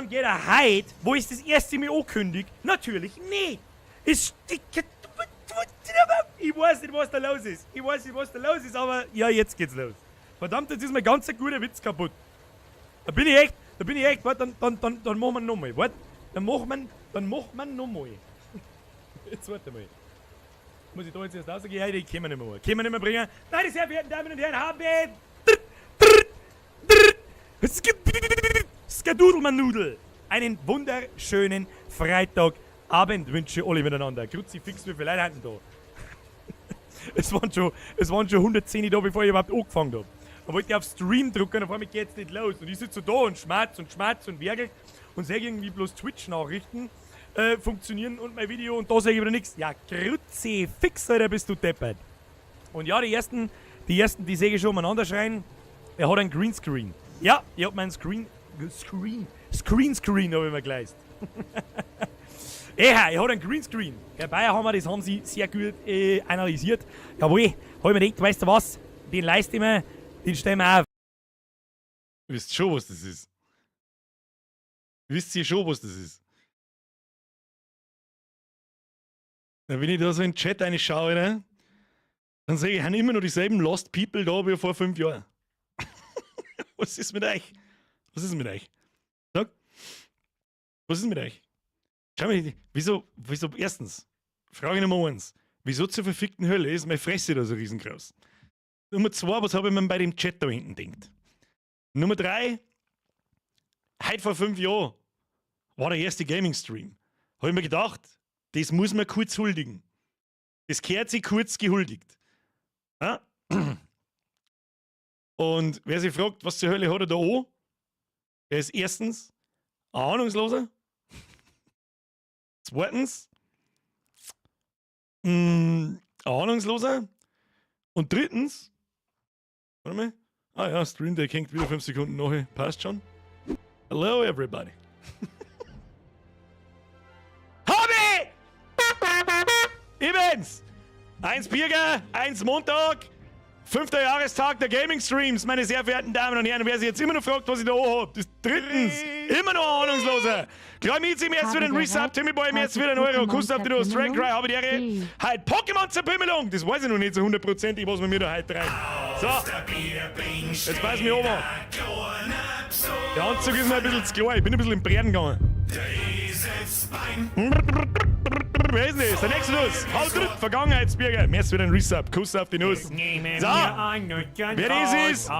Geht er heute, wo ich das erste Mal ankündigt? Natürlich nicht. Es Ich weiß nicht, was da los ist. Ich weiß nicht, was da los ist, aber ja, jetzt geht's los. Verdammt, jetzt ist mein ganzer guter Witz kaputt. Da bin ich echt, da bin ich echt, warte, dann machen wir nochmal. Warte, dann machen wir nochmal. Jetzt warte mal. Muss ich da jetzt erst rausgehen? Ja, die können wir nicht mehr. Können wir nicht mehr bringen. Meine sehr verehrten Damen und Herren, haben wir Skadudelmanudel. Einen wunderschönen Freitagabend wünsche ich alle miteinander. Kruzifix, wie viele Leute haben da? Es waren schon 110 da, bevor ich überhaupt angefangen habe. Da wollte ich auf Stream drücken, auf einmal geht's nicht los. Und ich sitze so da und schmatz und schmatz und werkel und sehe irgendwie bloß Twitch-Nachrichten funktionieren und mein Video und da sehe ich wieder nichts. Ja, Kruzifix, Alter, bist du deppert. Und ja, die ersten, die sehe ich schon umeinander schreien. Er hat ein Greenscreen. Ja, ich hab meinen Screen habe ich mir geleist. Ja, ich habe einen Greenscreen. Herr Bayerhammer, das haben sie sehr gut analysiert. Jawohl, hab ich mir gedacht, weißt du was? Den leist ich mir, den stellen wir auf. Wisst schon, was das ist? Wisst ihr schon, was das ist? Na, wenn ich da so in den Chat reinschaue, ne, dann sehe ich, haben immer noch dieselben Lost People da wie vor 5 Jahren. Was ist mit euch? Was ist mit euch? Sag. Was ist mit euch? Schau mal, wieso, erstens, Frage Nummer eins, wieso zur verfickten Hölle ist meine Fresse da so riesengroß? Nummer zwei, was habe ich mir bei dem Chat da hinten denkt? Nummer drei, heute vor 5 Jahren war der erste Gaming-Stream. Habe ich mir gedacht, das muss man kurz huldigen. Das gehört sich kurz gehuldigt. Ja? Und wer sich fragt, was zur Hölle hat er da an? Der ist erstens ein Ahnungsloser. Zweitens, ein Ahnungsloser. Und drittens, warte mal. Ah ja, Stream Deck hängt wieder 5 Sekunden nach. Passt schon. Hello everybody. Hobby! Events! Eins Birger, eins Montag, fünfter Jahrestag der Gaming Streams, meine sehr verehrten Damen und Herren. Wer sich jetzt immer noch fragt, was ich da hab, ist drittens immer noch ein Ahnungsloser. Klar, Miezi, mir jetzt wieder ein Resub, Timmy Boy, mir jetzt wieder ein Euro. Kuss auf die Nuss, Drag Cry, habe die Ehre. Heute Pokémon Zerpimmelung, das weiß ich noch nicht so hundertprozentig, was wir mir da heute rein. So, jetzt pass mich an. Der Anzug ist mir ein bisschen zu klein, ich bin ein bisschen im Bräden gegangen. Wer ist denn das? Der nächste Nuss. Haut drin, Vergangenheitsbürger. Mir ist wieder ein Resub. Kuss auf die Nuss. So, wer das ist,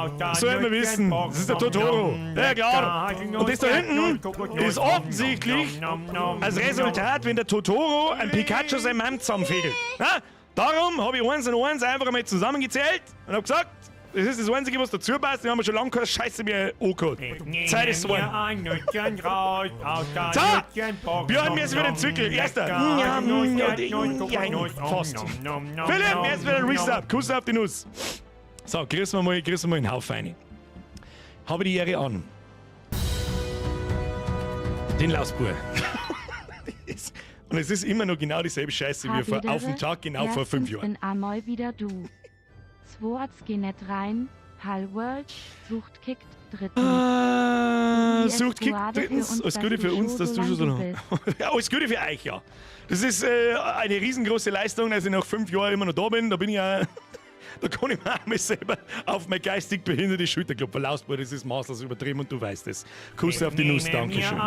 soll man wissen. Das ist der Totoro. Ja, klar. Und das da hinten ist offensichtlich als Resultat, wenn der Totoro ein Pikachu sein Mann zusammenfegelt. Na? Darum habe ich eins und eins einfach einmal zusammengezählt und habe gesagt, das ist das Einzige, was dazu passt. Wir haben schon lange keine Scheiße mehr angehabt. Zeit ist geworden. So, Björn, mir ist wieder ein Zwickel. Erster. Ja, fast. Philipp, mir ist wieder ein Resub. Kuss auf die Nuss. So, grüßen wir mal den Haufen rein. Habe die Ehre an den Lausbur. Und es ist immer noch genau dieselbe Scheiße wie vor, auf dem Tag genau vor 5 Jahren. Bin amoi wieder du. Zwoatz geh net rein, Palworld, sucht kickt, drittens. Ah, sucht kickt, drittens. Alles Gute für uns, dass du schon so lange. Ja, alles Gute für euch, ja. Das ist eine riesengroße Leistung, dass ich nach 5 Jahren immer noch da bin. Da bin ich ja. Da kann ich mir auch mal selber auf meine geistig behinderte Schulter klopfen. Lausbur, das ist maßlos übertrieben und du weißt es. Kuss auf die Nuss, Dankeschön.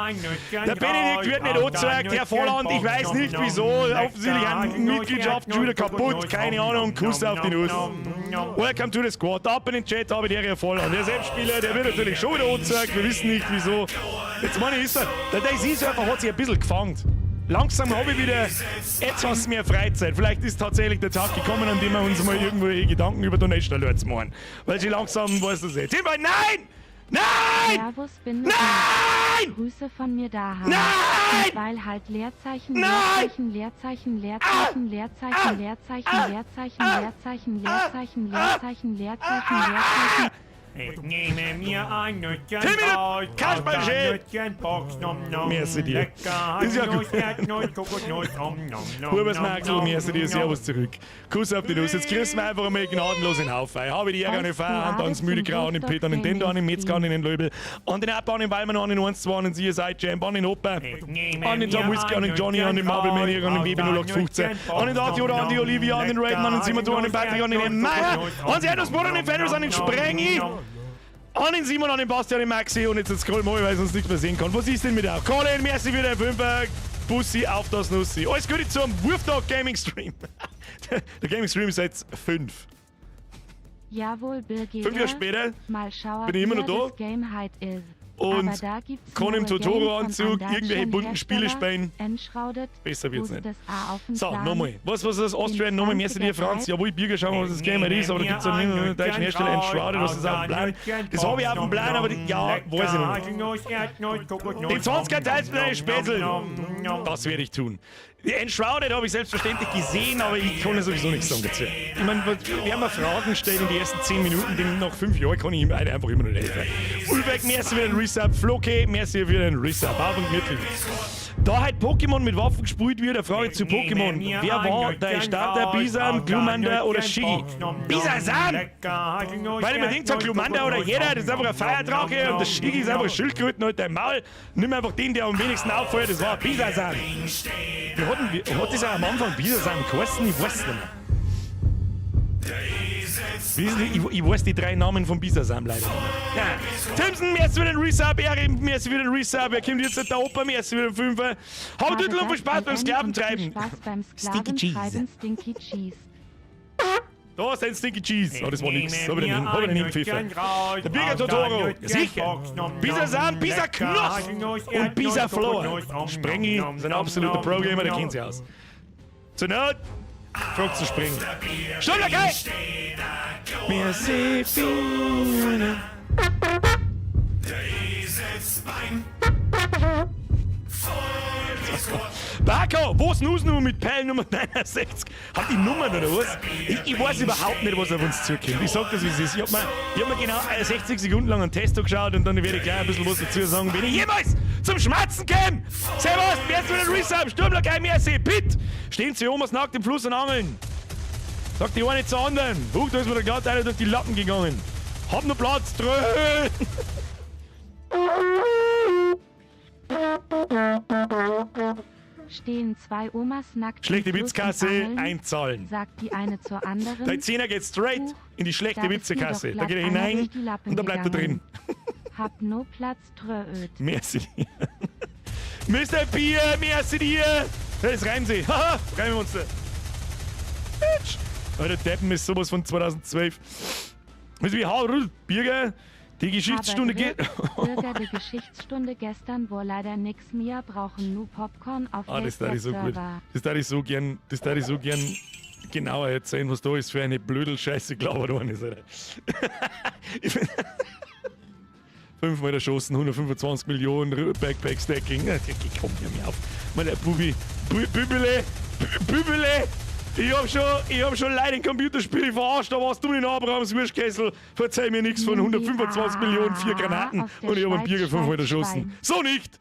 Der Benedikt wird nicht angezeigt, Herr Volland, ich weiß nicht, wieso. Offensichtlich eine Mitgliedschaft schon wieder kaputt, keine Ahnung. Kuss auf die Nuss. Welcome to the squad. Ab in den Chat, habe die Ehre, Herr Volland. Der Selbstspieler, der wird natürlich schon wieder angezeigt. Wir wissen nicht, wieso. Jetzt meine ich, ist der DayZ-Server hat sich ein bisschen gefangen. Langsam habe ich wieder etwas mehr Freizeit. Vielleicht ist tatsächlich der Tag gekommen, an dem wir uns mal irgendwelche Gedanken über Donation Alerts machen. Weil sie langsam, weiß das jetzt. Nein! Nein! Servus, bin Nein! Grüße von mir daheim. Nein! Und weil halt Leerzeichen, Nein! Leerzeichen, Leerzeichen, Leerzeichen, Leerzeichen, Leerzeichen, Leerzeichen, Leerzeichen, Leerzeichen, Leerzeichen, Leerzeichen, Leerzeichen. Ich nehme mir ein Nüsschen Timmy, du raus aus Kasperlchen! der Nüsschenbox, nom nom. Merci dir. Lecker Ist ja gut. Haselnuss, Erdnuss, Kokosnuss, nom nom nom. Hubers nom, Maxl, nom, merci dir, nom. Servus zurück. Kuss auf die Nuss. Jetzt grüßen wir einfach einmal gnadenlos in den Haufen. Habe die Ehre an den Feierabend, ans müde Grau, an den Peter, an den Dendo, an den Metzger, an den Löbel, an den Abba, an den Wallmann, an den 1, 2, an den CSI Champ, an den Opa, an den Tom Whisky, an den Johnny, an den Marvel Maniac, an den WB0815, an den Arti oder an die Olivia, an den Raiden, an den Simon, an den Patrick, an den Meier, an den Erdnussbutter, an den Fenris, an den Sprengi, an den Simon, an den Bastian, an den Maxi und jetzt scroll mal, weil ich sonst nichts mehr sehen kann. Was ist denn mit auch? Colin, merci für den Fünfer. Bussi auf das Nussi. Alles Gute zum Wurftag Gaming Stream. Der Gaming Stream ist jetzt 5. Jawohl, Birger. 5 Jahre später Mal schauen, bin ich immer noch wie da. das Game halt ist. Und Aber da gibt's kann im neue Game von Totoro-Anzug einem irgendwelche deutschen bunten Spiele Hersteller, spielen. Enshrouded, Besser wird's wo nicht. das auch auf dem So, Plan nochmal. Was war das? Austrian, nochmal, merci dir, Franz. Jawohl, Birger, schauen wir, was das Game ist. Aber da gibt's ja nicht nur einen deutschen Hersteller, Enshrouded, was ist auf dem Plan? Das habe ich auf dem Plan, aber die, ja, weiß ich nicht. Den 20er Teilsplan Spätzl. Das werde ich tun. Die Enshrouded habe ich selbstverständlich gesehen, aber ich kann ja sowieso nichts sagen dazu. Ich meine, wir haben mir Fragen stellen in die ersten 10 Minuten, denn nach 5 Jahren kann ich ihm einfach immer noch helfen. Ulbeck, merci für den Resub. Floke, merci für den Resub. Auf und gemütlich. Da halt Pokémon mit Waffen gespielt wird, eine Frage zu Pokémon. Wer war dein Starter? Bisam, Glumanda oder Shiggy? Bisasam! Weil ich mir denkt, so Glumanda oder jeder, das ist einfach ein Feierdrache und der Shiggy ist einfach ein Schildkröten, halt dein Maul. Nimm einfach den, der am wenigsten auffällt, das war Bisasam. Hat das auch am Anfang Bisasam geheißen? Ich weiß nicht mehr. Ich weiß die 3 Namen von Bisasam leider nicht mehr. Ja. Timson, merci für den Resub, Erik, merci für den Resub, wer kommt jetzt der Opa, merci für den Fünfer. Hau Tüttel und viel Spaß beim Sklaventreiben. Spaß beim Stinky Cheese. Sklaventreiben, Stinky Cheese. Da ist ein Stinky Cheese. Oh, das war nix. Hab ich den hingepfiffen. Der Birger Totoro. Sicher. Bisasam, Bisa Knopf und Bisa Flor. Sprengi ist ein absoluter Pro-Gamer, der kennt sich aus. Zur Not fragt zu springen. Stummlerkei! Merci, Biene. Barko, wo ist Nusnu mit Peil Nummer 69? Hat die Nummern oder was? Ich weiß überhaupt nicht, was auf uns zukommt. Ich sag das, wie es ist. Ich hab mir genau 60 Sekunden lang einen Test angeschaut und dann werde ich gleich ein bisschen was dazu sagen, wenn ich jemals zum Schmatzen käme. Servus, wer ist wieder Resub? Sturmlakai, merci, Pitt! Stehen sie Omas nackt im Fluss und angeln. Sagt die eine zur anderen. Huch, da ist mir da glatt einer durch die Lappen gegangen. Hab noch Platz, dröhn! Stehen zwei Omas nackt im Schlechte Fluss und Witzkasse, angeln, einzahlen. Sagt die eine zur anderen. Dein Zehner geht straight Huch, in die schlechte da ist mir doch Witzekasse. Da glatt geht er einer hinein durch die Lappen und da bleibt er drin. gegangen. Hab no Platz, trööt. Merci dir. Mr. Bier, merci dir. Das reimt sich. Haha, reimen wir uns da. Bitch. Alter, Deppen ist sowas von 2012. Weißt du, wie Haarl, Birger, die Geschichtsstunde Aber geht. Bürger, die Geschichtsstunde gestern war leider nix mehr, brauchen nur Popcorn auf Ah, das darf ich so gut. Server. Das darf ich so gern, das darf ich so gern genauer erzählen, was da ist für eine Blödelscheiße gelabert worden ist, Alter. Ich bin 5-mal erschossen, 125 Millionen Backpack-Stacking. Ja, komm hier mir auf. Meine Bubi, Bübele, Bübele. Ich hab schon leider in Computerspiele verarscht, da warst du in Abrahams Wurstkessel. Verzeih mir nichts von 125 Millionen, 4 Granaten Aus der und ich hab einen Schweiz, Bier 5-mal Schweiz, erschossen. Schwein. So nicht!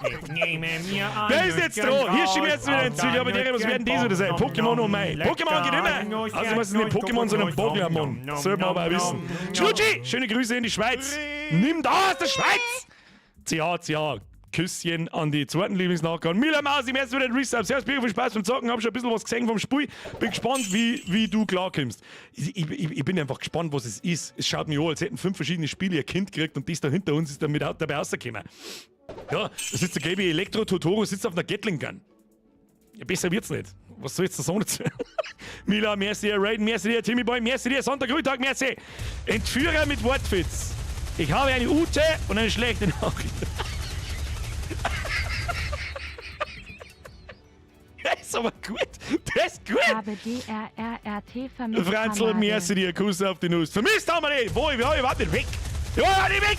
Ich nehme mir Wer ist jetzt dran? Hier schieben wir jetzt wieder ein Züge, aber der, was werden die so sein? Pokémon und Mai. Pokémon geht immer! Also, was ist nicht Pokémon, sondern Pokémon. Sollte man aber auch wissen. Schlutschi, schöne Grüße in die Schweiz. Nimm das aus der Schweiz! CA, CA. Küsschen an die zweiten Lieblingsnachbarn. Mila Maus, im ersten wieder den Resub. Servus, Birger, viel Spaß beim Zocken. Hab schon ein bisschen was gesehen vom Spiel. Bin gespannt, wie du klarkommst. Ich bin einfach gespannt, was es ist. Es schaut mir an, als hätten 5 verschiedene Spiele ihr Kind gekriegt und das da hinter uns ist dann mit dabei rausgekommen. Ja, da sitzt der gelbe Elektro-Totoro, sitzt auf einer Gatling Gun. Ja, besser wird's nicht. Was soll jetzt der Song dazu? Mila, merci, Raiden, merci, Timmy Boy, merci, Sonntag, Grütag, merci. Entführer mit Wortwitz. Ich habe eine Ute und eine schlechte Nachricht. Das ist aber gut. Das ist gut. Habe D R R R T vermisst. Franzl, Hamade. merci dir. Kuss auf die Nuss. Vermisst haben wir nicht. Wo? Ich war überhaupt nicht weg. Ich war nicht weg.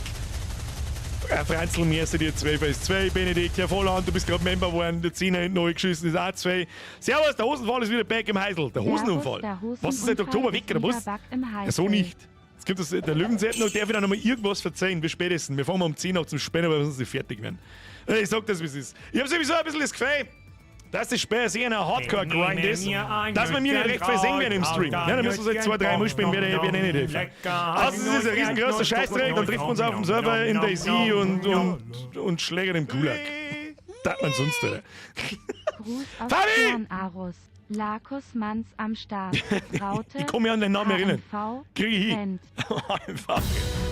Ja, Franzl, merci dir. 12 ist 2. Benedikt, Herr Volland, du bist gerade Member geworden. Der Zehner hinten neu geschissen ist auch 2. Servus, der Hosenfall ist wieder back im Heisel. Der Servus, Hosenunfall. der Was ist seit Hosenunfall Oktober weg, ist oder was? wieder back im Ja, so Heisel. nicht. Jetzt kommt das, der Löwensepp noch, darf ich da noch mal irgendwas verzeihen? Wir spätestens. Wir fangen um 10 nach zum Spielen, weil wir sonst nicht fertig werden. Ich sag das, wie es ist. Ich hab sowieso ein bisschen das Gefühl, dass das Spiel sehr ein Hardcore-Grind ist, dass wir mir nicht recht viel sehen werden im Stream. Ja, dann müssen wir es halt zwei, drei Mal spielen, werde ich nicht helfen. Also, es ist ein riesengroßer Scheißdreck, dann trifft man uns auf dem Server in DayZ und schlägt im Gulag. Das man sonst, oder? Gruß aus Fabi! Arus. Lakus Manns am Start. Raute. Ich kann mich an den Namen erinnern. HMV, Krieg ich hin. Trend. Einfach.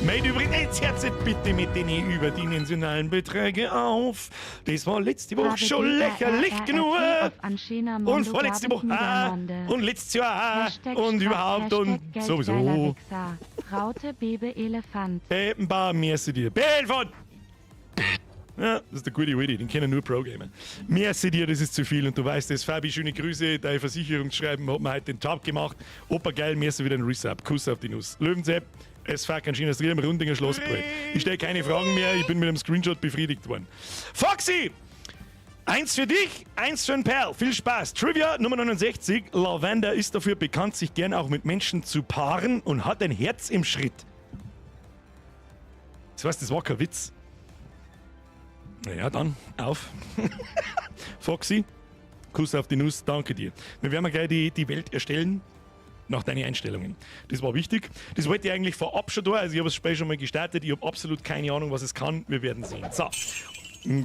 Mate, übrigens, jetzt hört bitte mit den überdimensionalen Beträgen auf. Das war letzte Woche schon lächerlich genug. HBDRRRT auf Anschena Und Mondo vorletzte Woche Gabens auch. Niedermonde. Und letztes Jahr auch. Hashtag Und Strack, überhaupt Hashtag und Geldgeiler sowieso. Wichser. Raute Bebe Elefant. Ein merci dir. Belfort! Ja, das ist der gute Willi, den kennen nur Pro-Gamer. Merci dir, das ist zu viel und du weißt es. Fabi, schöne Grüße. Dein Versicherungsschreiben hat mir heute den Job gemacht. Opa geil, merci wieder ein Resub. Kuss auf die Nuss. Löwensepp, es fuck ein schönes im Rundinger Schlossbräu. Ich stelle keine Fragen mehr, ich bin mit einem Screenshot befriedigt worden. Foxy! Eins für dich, eins für den Perl. Viel Spaß. Trivia Nummer 69. Lavender ist dafür bekannt, sich gern auch mit Menschen zu paaren und hat ein Herz im Schritt. Das heißt, das war kein Witz. Naja, dann auf. Foxy, Kuss auf die Nuss, danke dir. Wir werden gleich die Welt erstellen nach deinen Einstellungen. Das war wichtig. Das wollte ich eigentlich vorab schon da. Also ich habe das Spiel schon mal gestartet. Ich habe absolut keine Ahnung, was es kann. Wir werden sehen. So.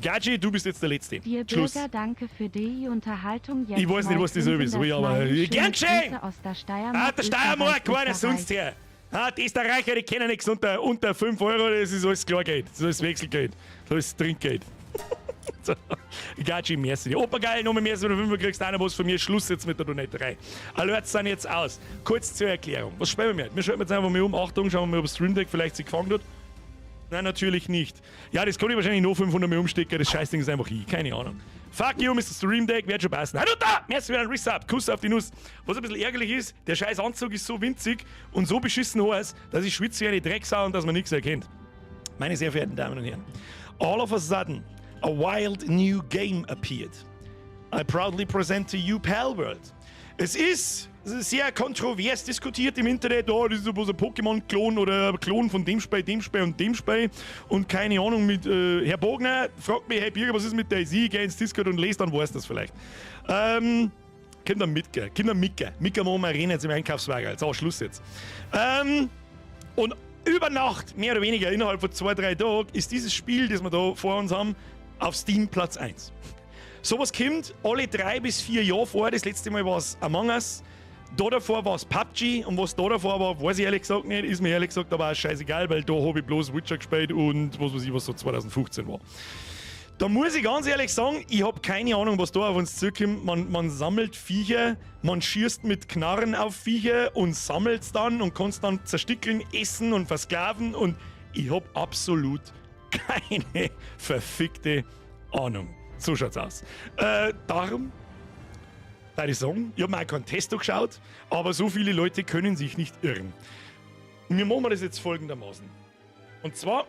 Gaji, du bist jetzt der Letzte. Dir Schluss. Bürger, danke für die Unterhaltung. Jetzt Ich weiß nicht, mal was das soll, grinsender aber Smiley. gern Schöne geschehen! Grüße aus der Steiermark, Ah, der Steiermark, Österreich, keiner sonst Österreich. her. Ah, die Österreicher, die kennen nichts unter 5 Euro, das ist alles Klargeld, das ist alles Wechselgeld, das ist alles Trinkgeld. So. Gaji, merci. Opa geil, nochmal merci, wenn du 5 kriegst, einer was von mir. Schluss jetzt mit der Donaterei. Alerts sind jetzt aus. Kurz zur Erklärung. Was spielen wir jetzt? Wir schalten jetzt einfach mal um. Achtung, schauen wir mal, ob das Stream Deck vielleicht sich gefangen hat. Nein, natürlich nicht. Ja, das kann ich wahrscheinlich noch 500 mehr umstecken. Das Scheißding ist einfach hin. Keine Ahnung. Fuck you, Mr. Stream Deck, wird schon passen. Hallo da! Merci für den Resub. Kuss auf die Nuss. Was ein bisschen ärgerlich ist, der scheiß Anzug ist so winzig und so beschissen heiß, dass ich schwitze wie eine Drecksau und dass man nichts erkennt. Meine sehr verehrten Damen und Herren, all of a sudden, a wild new game appeared. I proudly present to you Palworld. Es ist sehr kontrovers diskutiert im Internet. Oh, das ist bloß ein Pokémon-Klon oder ein Klon von dem Spiel, dem Spiel und dem Spiel. Und keine Ahnung mit Herr Bogner fragt mich, hey Birger, was ist mit DayZ? Ich geh ins Discord und lese, dann weiß das vielleicht. Kommt dann mitgehen, kommt dann mitgehen. Mitgehen machen wir rennen jetzt im Einkaufswagen. So, Schluss jetzt. Und über Nacht, mehr oder weniger innerhalb von 2, 3 Tagen, ist dieses Spiel, das wir da vor uns haben, auf Steam Platz 1. Sowas kommt alle 3 bis 4 Jahre vor. Das letzte Mal war es Among Us. Da davor war es PUBG und was da davor war, weiß ich ehrlich gesagt nicht. Ist mir ehrlich gesagt aber auch scheißegal, weil da habe ich bloß Witcher gespielt und was weiß ich, was so 2015 war. Da muss ich ganz ehrlich sagen, ich habe keine Ahnung, was da auf uns zukommt. Man sammelt Viecher, man schießt mit Knarren auf Viecher und sammelt's dann und kann's dann zerstückeln, essen und versklaven und ich habe absolut keine verfickte Ahnung. So schaut's aus. Darum würde ich sagen, ich habe mir auch keinen Test geschaut, aber so viele Leute können sich nicht irren. Wir machen das jetzt folgendermaßen. Und zwar,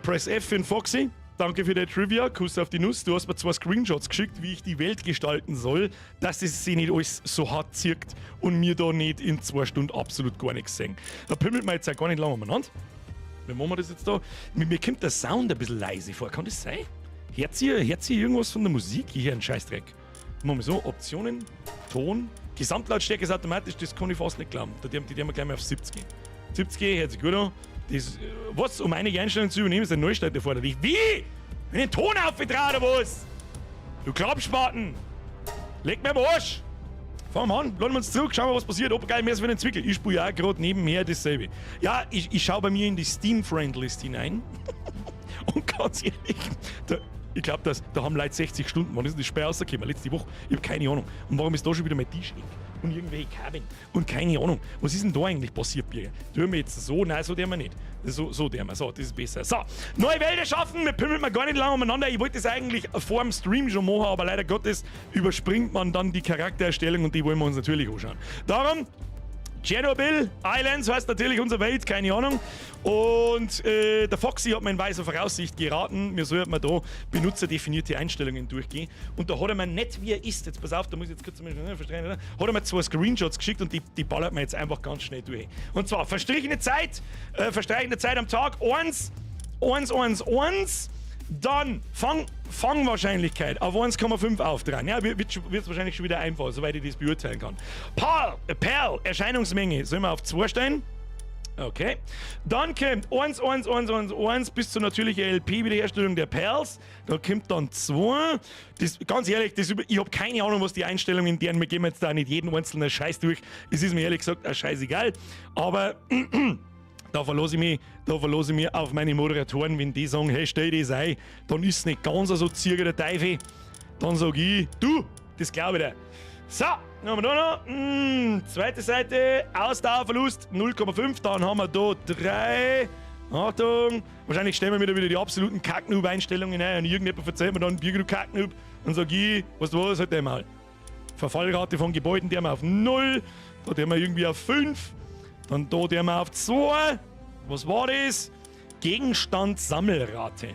Press F für den Foxy. Danke für die Trivia. Kuss auf die Nuss. Du hast mir zwei Screenshots geschickt, wie ich die Welt gestalten soll, dass es sich nicht alles so hart zirkt und mir da nicht in 2 Stunden absolut gar nichts sehen. Da pimmelt man jetzt auch gar nicht lange umeinander. Wie machen wir das jetzt da? Mir kommt der Sound ein bisschen leise vor. Kann das sein? Hört ihr irgendwas von der Musik? Ich höre einen Scheißdreck. Machen wir so, Optionen, Ton, Gesamtlautstärke ist automatisch, das kann ich fast nicht glauben. Da die die wir gleich mal auf 70 gehen. 70 hört sich gut an. Das, was, um einige Einstellungen zu übernehmen, ist ein Neustart erforderlich. Wie? Wenn ich den Ton aufgedreht oder was? Du Klappspaten! Leck mir am Arsch! Fangen wir an, laden wir uns zurück, schauen wir, was passiert. Ob geil, mehr als für den Zwickel. Ich spiele ja auch gerade nebenher dasselbe. Ja, ich schaue bei mir in die Steam Friendlist hinein. Und ganz ehrlich, da, ich glaube, da haben Leute 60 Stunden. Wann ist denn das Spiel rausgekommen? Letzte Woche. Ich habe keine Ahnung. Und warum ist da schon wieder mein Tisch eng? Und irgendwelche Kabeln. Und keine Ahnung. Was ist denn da eigentlich passiert, Birger? Tun wir jetzt so? Nein, so tun wir nicht. So, so tun wir. So, das ist besser. So, neue Welt erschaffen. Wir pimmeln mal gar nicht lange umeinander. Ich wollte das eigentlich vor dem Stream schon machen, aber leider Gottes überspringt man dann die Charaktererstellung und die wollen wir uns natürlich anschauen. Darum Tschernobyl Islands heißt natürlich unsere Welt, keine Ahnung. Und der Foxy hat mir in weiser Voraussicht geraten, mir sollten wir da benutzerdefinierte Einstellungen durchgehen. Und da hat er mir nicht, wie er ist, jetzt pass auf, da muss ich jetzt kurz mal verstehen, oder? Hat er mir zwei Screenshots geschickt und die ballert mir jetzt einfach ganz schnell durch. Und zwar verstrichene Zeit am Tag, 1, 1, 1, 1. Dann Fangwahrscheinlichkeit auf 1,5 auftragen. Ja, wird's wahrscheinlich schon wieder einfach, soweit ich das beurteilen kann. Perl, Erscheinungsmenge, sollen wir auf 2 stellen? Okay. Dann kommt 1, 1, 1, 1, 1 bis zur natürlichen L P-Wiederherstellung der Perls. Da kommt dann 2. Das, ganz ehrlich, das, ich hab keine Ahnung, was die Einstellungen deren, wir gehen jetzt da nicht jeden einzelnen Scheiß durch. Es ist mir ehrlich gesagt auch scheißegal. Aber da verlasse ich mich, da verlasse ich mich auf meine Moderatoren, wenn die sagen, hey, stell das ein, dann ist es nicht ganz so zirka der Teufel. Dann sag ich, du, das glaub ich dir. So, dann haben wir da noch, zweite Seite, Ausdauerverlust 0,5, dann haben wir da 3, Achtung, wahrscheinlich stellen wir wieder die absoluten Kacknoob-Einstellungen ein und irgendjemand erzählt mir dann, Birger, du Kacknoob, dann sag ich, weißt du was, halt einmal. Verfallrate von Gebäuden, der haben wir auf 0, da der haben wir irgendwie auf 5, dann da der haben wir auf 2, was war das? Gegenstandssammelrate.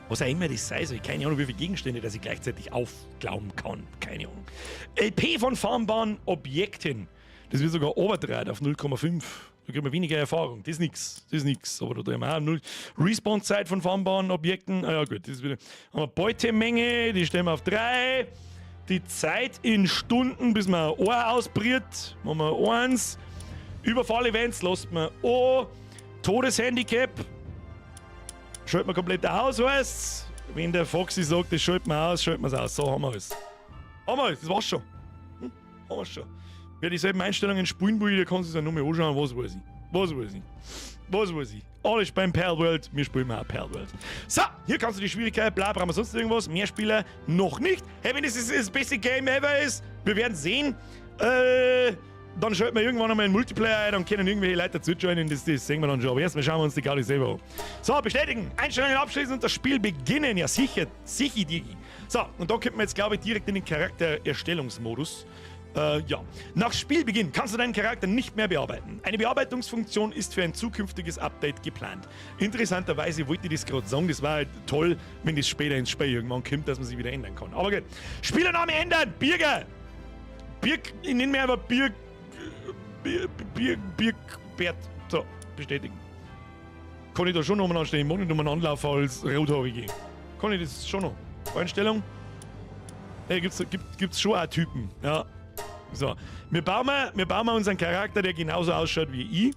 Was auch immer das sei soll. Keine Ahnung, wie viele Gegenstände, dass ich gleichzeitig aufglauben kann. Keine Ahnung. LP von farmbaren Objekten. Das wird sogar overdreht auf 0,5. Da kriegt man weniger Erfahrung. Das ist nix. Das ist nix. Aber da haben wir auch 0. Respawn-Zeit von farmbaren Objekten. Ah ja, gut. Das ist wieder. Haben wir Beutemenge, die stellen wir auf 3. Die Zeit in Stunden, bis man ein Ohr ausbriert, machen wir 1. Überfall-Events lässt man an. Todeshandicap. Schalten wir komplett aus, weißt? Wenn der Foxy sagt, das schalten wir aus, schalten wir's aus. So haben wir es. Haben wir es, das war's schon. Haben wir's schon. Wer dieselben Einstellungen spielen will, der kann sich das nochmal anschauen, was weiß ich. Was weiß ich. Was weiß ich. Alle spielen Palworld, wir spielen auch Palworld. So, hier kannst du die Schwierigkeit, bla, brauchen wir sonst irgendwas. Mehr Spieler noch nicht. Hey, wenn das das beste Game ever ist, wir werden sehen. Dann schalten wir irgendwann einmal einen Multiplayer ein, dann können irgendwelche Leute dazu joinen, das sehen wir dann schon. Aber erstmal schauen wir uns die Gaudi selber an. So, bestätigen, Einstellungen abschließen und das Spiel beginnen. Ja, sicher, sicher, Digi. So, und da kommt man jetzt, glaube ich, direkt in den Charaktererstellungsmodus. Ja. Nach Spielbeginn kannst du deinen Charakter nicht mehr bearbeiten. Eine Bearbeitungsfunktion ist für ein zukünftiges Update geplant. Interessanterweise wollte ich das gerade sagen, das war halt toll, wenn das später ins Spiel irgendwann kommt, dass man sich wieder ändern kann. Aber gut. Spielername ändern! Birger! Birg, ich nenne mir einfach Birg. Birg, Birg, Birg, Bert. So, bestätigen. Kann ich da schon nochmal anstellen? Ich mag nicht nochmal anlaufen als Rothaarige. Kann ich das schon noch? Einstellung? Hey, gibt's schon auch Typen. Ja. So, wir bauen mal unseren Charakter, der genauso ausschaut wie ich.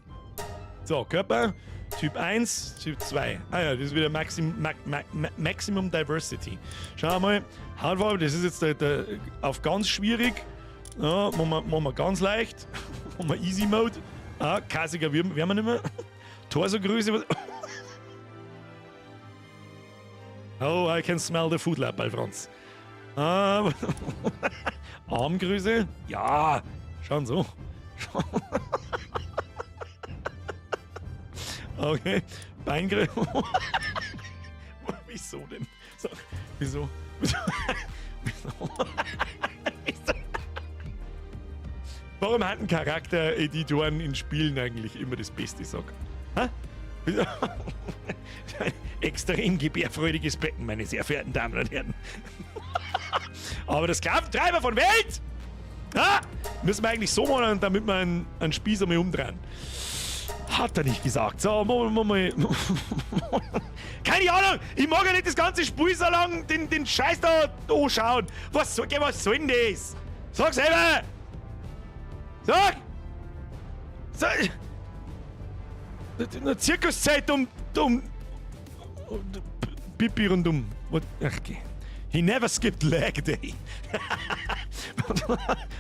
So, Körper, Typ 1, Typ 2. Ah ja, das ist wieder Maximum Diversity. Schauen wir mal. Hautfarbe, das ist jetzt der auf ganz schwierig. Ja, machen wir ganz leicht. Machen wir Easy Mode. Ah, Kassiger werden wir nicht mehr. Torso-Größe. Was? Oh, I can smell the food lab bei Franz. Ah, Armgröße? Ja, schauen so. Okay, Beingröße. Wieso denn? So, wieso? Wieso? Wieso? Wieso? Warum hatten Charaktereditoren in Spielen eigentlich immer das Beste, sag? Hä? Wieso? Ein extrem gebärfreudiges Becken, meine sehr verehrten Damen und Herren. Aber der Sklaventreiber von Welt! Ah, müssen wir eigentlich so machen, damit wir einen Spieß einmal umdrehen. Hat er nicht gesagt. So, machen wir mal. Keine Ahnung, ich mag ja nicht das ganze Spiel so lang den Scheiß da anschauen. Was soll denn das? Sag selber! Sag! Sag! Eine Zirkuszeit um Pipi rundum. What? Ach, okay. He never skipped leg day.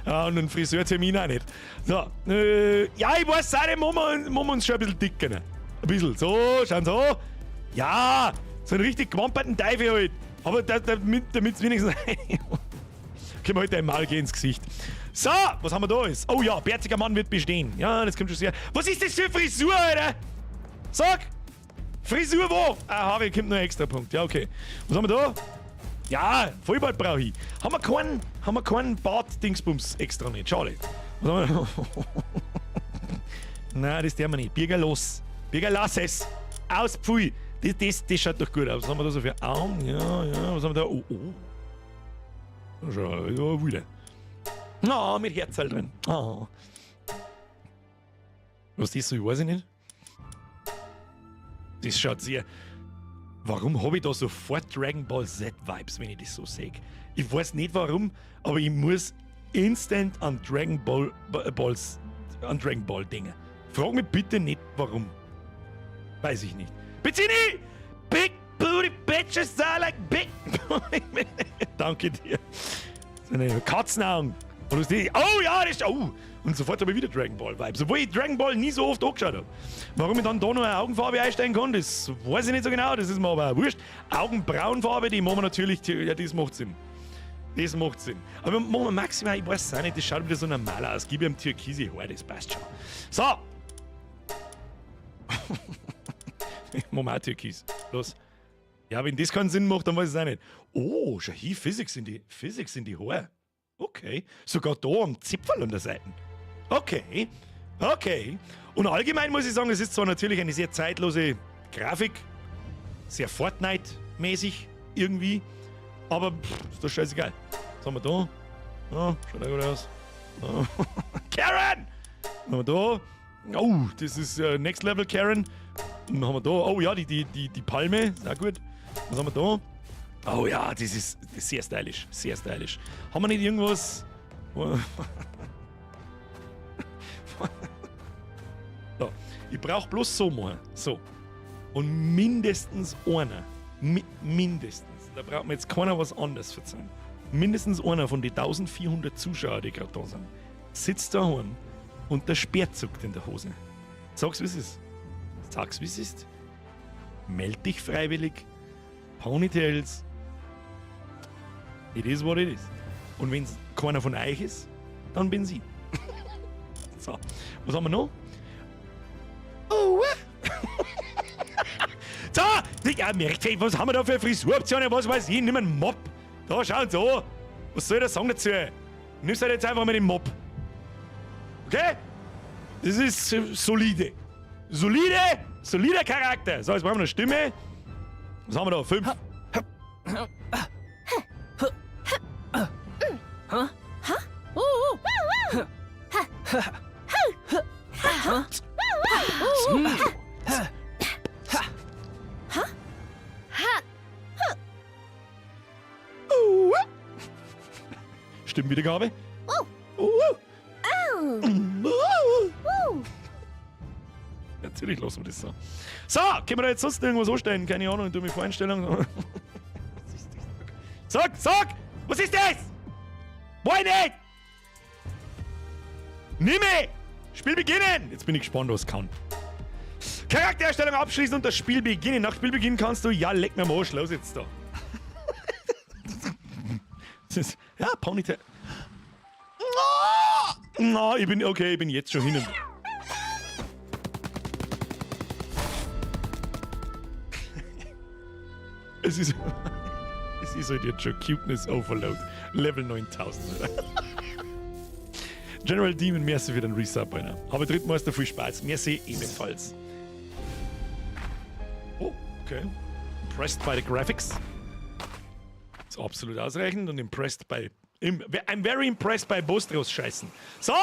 Ja, und einen Friseurtermin auch nicht. So, ja, ich weiß auch nicht, machen wir uns schon ein bisschen dicker. Ne? Ein bisschen. So, schauen so. Ja, so einen richtig gewamperten Teufel halt. Aber damit's wenigstens. Können wir heute einmal gehen ins Gesicht. So, was haben wir da jetzt? Oh ja, bärtiger Mann wird bestehen. Ja, das kommt schon sehr. Was ist das für Frisur, Alter? Sag! Frisur wo? Ah, Harry kommt noch ein extra Punkt. Ja, okay. Was haben wir da? Ja, Vollbart brauche ich. Haben wir keinen Bart-Dingsbums extra nicht? Schade. Was haben wir da? Nein, das dürfen wir nicht. Birger, los. Birger, lass es. Aus, pfui. Das schaut doch gut aus. Was haben wir da so für Augen? Ja, ja. Was haben wir da? Oh, oh. Schau, ja, wieder. Na, mit Herzl drin. Oh. Was das so, ich weiß ich nicht. Das schaut sehr. Warum habe ich da sofort Dragon Ball Z Vibes, wenn ich das so sehe? Ich weiß nicht warum, aber ich muss instant an Dragon Ball, Balls, an Dragon Ball denken. Frag mich bitte nicht warum. Weiß ich nicht. Bezzini! Big Booty Bitches are like big. Danke dir. So eine Katzenaugen. Und das die, oh ja, das ist. Oh! Und sofort habe ich wieder Dragon Ball Vibes. Obwohl ich Dragon Ball nie so oft angeschaut habe. Warum ich dann da noch eine Augenfarbe einstellen kann, das weiß ich nicht so genau. Das ist mir aber auch wurscht. Augenbrauenfarbe, die machen wir natürlich. Ja, das macht Sinn. Das macht Sinn. Aber machen wir maximal, ich weiß es auch nicht, das schaut wieder so normal aus. Gib ihm türkise Haare, das passt schon. So! Machen wir auch türkis. Los. Ja, wenn das keinen Sinn macht, dann weiß ich es auch nicht. Oh, schau hier, Physics in die Haare. Okay. Sogar da am Zipfel an der Seite. Okay. Okay. Und allgemein muss ich sagen, es ist zwar natürlich eine sehr zeitlose Grafik, sehr Fortnite-mäßig irgendwie, aber pff, ist doch scheißegal. Was haben wir da? Oh, schaut auch gut aus. Oh. Karen! Was haben wir da? Oh, das ist Next Level Karen. Und dann haben wir da, oh ja, die Palme, ist auch gut. Was haben wir da? Oh ja, das ist sehr stylisch, sehr stylisch. Haben wir nicht irgendwas? So, ich brauche bloß so mal. So. Und mindestens einer. Mindestens. Da braucht mir jetzt keiner was anderes verzeihen. Mindestens einer von den 1400 Zuschauern, die gerade da sind, sitzt daheim und der Speer zuckt in der Hose. Sag's, wie es ist. Sag's, wie es ist. Meld dich freiwillig. Ponytails. It is what it is. Und wenn's keiner von euch ist, dann bin sie. So, was haben wir noch? Oh, so, ja, merkt, was haben wir da für Frisuroptionen? Was weiß ich? Nimm einen Mob. Da, schauen Sie an. Was soll ich da sagen dazu? Nimm's halt jetzt einfach mal den Mob. Okay? Das ist solide. Solide, solider Charakter. So, jetzt brauchen wir eine Stimme. Was haben wir da? 5. Stimmwiedergabe. Natürlich lassen wir das so. So, können wir da jetzt sonst irgendwas anstellen? Keine Ahnung, du mir Voreinstellungen. Was ist das? Sag, sag! Was ist das? Why nicht? Nimm mich! Spiel beginnen! Jetzt bin ich gespannt, was kann. Charaktererstellung abschließen und das Spiel beginnen. Nach Spielbeginn kannst du... Ja, leck mir am Arsch, los jetzt da. Das ist, ja, Ponytail. Na, ich bin... Okay, ich bin jetzt schon hin. Es ist... Es ist halt jetzt schon Cuteness Overload. Level 9000. General Demon, merci für den Resub, Alter. Aber Drittmeister, viel Spaß. Merci ebenfalls. Oh, okay. Impressed by the graphics. Ist absolut ausreichend und impressed by... I'm very impressed by Bostros Scheißen. So,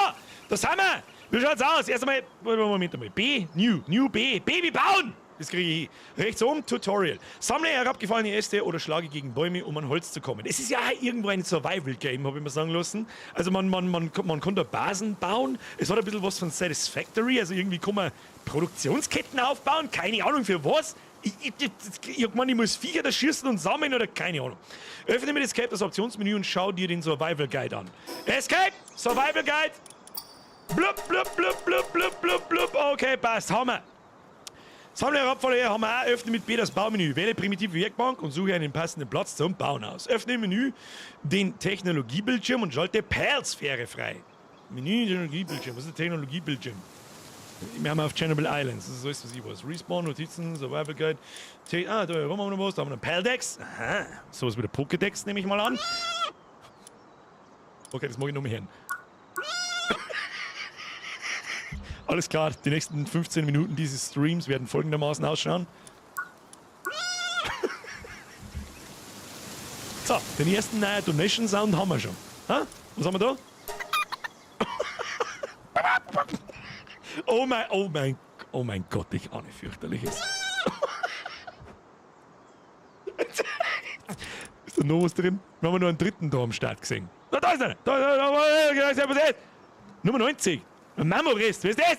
das haben wir. Wie schaut's aus? Erst einmal, Moment einmal. B, New, New B, Baby bauen! Das kriege ich hin. Rechts oben, Tutorial. Sammle herabgefallene Äste oder schlage gegen Bäume, um an Holz zu kommen. Es ist ja irgendwo ein Survival-Game, habe ich mir sagen lassen. Also man kann da Basen bauen. Es hat ein bisschen was von Satisfactory. Also irgendwie kann man Produktionsketten aufbauen. Keine Ahnung für was. Ich meine, ich muss Viecher da schießen und sammeln oder keine Ahnung. Öffne mit Escape das Optionsmenü und schau dir den Survival Guide an. Escape! Survival Guide! Blub, blub, blub, blub, blub, blub, blub. Okay, passt. Haben wir. Sammle herabfallende haben wir auch. Öffne mit B das Baumenü. Wähle primitive Werkbank und suche einen passenden Platz zum Bauen aus. Öffne im Menü den Technologiebildschirm und schalte Perlsphäre frei. Menü, Technologiebildschirm. Was ist der Technologiebildschirm? Wir haben auf Chernobyl Islands. Das ist alles, was ich weiß. Respawn, Notizen, Survival Guide. Da haben wir noch was. Da haben wir einen Perldex. Aha. Sowas wie der Pokédex, nehme ich mal an. Okay, das mag ich noch mehr hören. Alles klar, die nächsten 15 Minuten dieses Streams werden folgendermaßen ausschauen. So, den ersten neuen Donation Sound haben wir schon. Ha? Was haben wir da? Oh mein, oh mein, oh mein Gott, ich ahne fürchterliches. Ist da noch was drin? Wir haben nur einen dritten da am Start gesehen. Da, da ist er! Da, da, da, da, da, da, da, Nummer 90! Mamorist, wer ist das?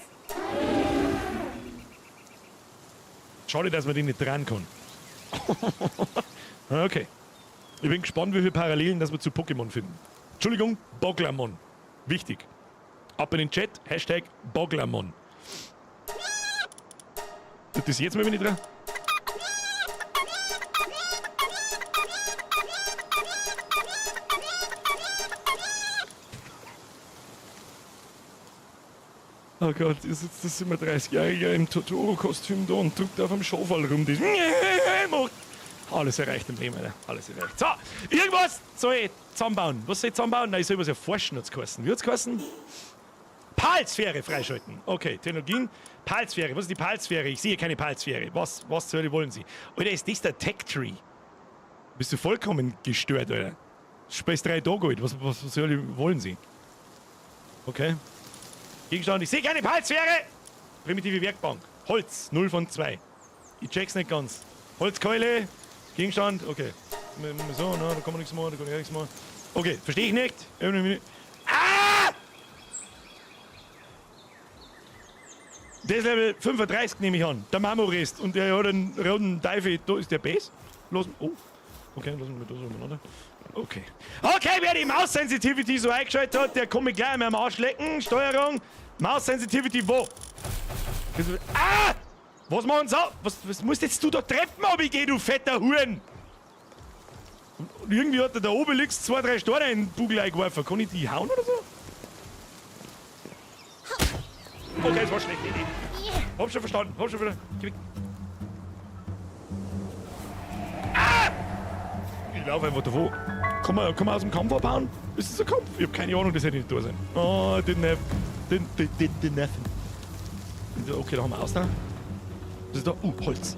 Schade, dass man den nicht dran kann. Okay. Ich bin gespannt, wie viele Parallelen das wir zu Pokémon finden. Entschuldigung, Boglamon. Wichtig. Ab in den Chat, Hashtag Boglamon. Tut das jetzt mal, wenn ich dran? Oh Gott, hier sitzt das 37-Jährige im Totoro-Kostüm da und drückt auf dem Schafall rum. Das macht alles erreicht im Leben, Alter. Alles erreicht. So, irgendwas soll ich zusammenbauen. Was soll ich zusammenbauen? Nein, ich soll was erforschen, hat's geheißen. Wie hat's geheißen? Palsphäre freischalten. Okay, Technologien. Palsphäre. Was ist die Palsphäre? Ich sehe keine Palsphäre. Was, was zur Hölle wollen Sie? Alter, ist das der Tech Tree? Bist du vollkommen gestört, Alter? Space 3 Tage alt. Was, was, was zur Hölle wollen Sie? Okay. Gegenstand. Ich sehe keine Palsphäre! Primitive Werkbank. Holz. 0 von 2. Ich check's nicht ganz. Holzkeule. Gegenstand. Okay. So, na, da kann man nichts machen, da kann ich nichts machen. Okay, verstehe ich nicht. Ah! Der ist Level 35, nehme ich an. Der Marmorist. Und der hat einen roten Teufel. Da ist der Base. Los. Oh. Okay, lassen wir das umeinander. Okay. Okay, wer die Maus-Sensitivity so eingeschaltet hat, der kann mich gleich einmal am Arsch lecken. Steuerung. Maus-Sensitivity wo? Ah! Was machen sie? Was, was musst jetzt du da Treppen runtergehen, du fetter Huren? Und irgendwie hat er da Obelix 2, 3 Steine in den Bugel eingeworfen. Kann ich die hauen oder so? Okay, das war schlechte Idee. Hab schon verstanden, hab schon verstanden. Geh weg. Ah! Ich laufe einfach davon. Kann man aus dem Kampf abhauen? Ist das ein Kampf? Ich hab keine Ahnung, das hätte nicht da sein. Oh, didn't have. Didn't have. Okay, da haben wir Ausdauer. Was ist da? Holz.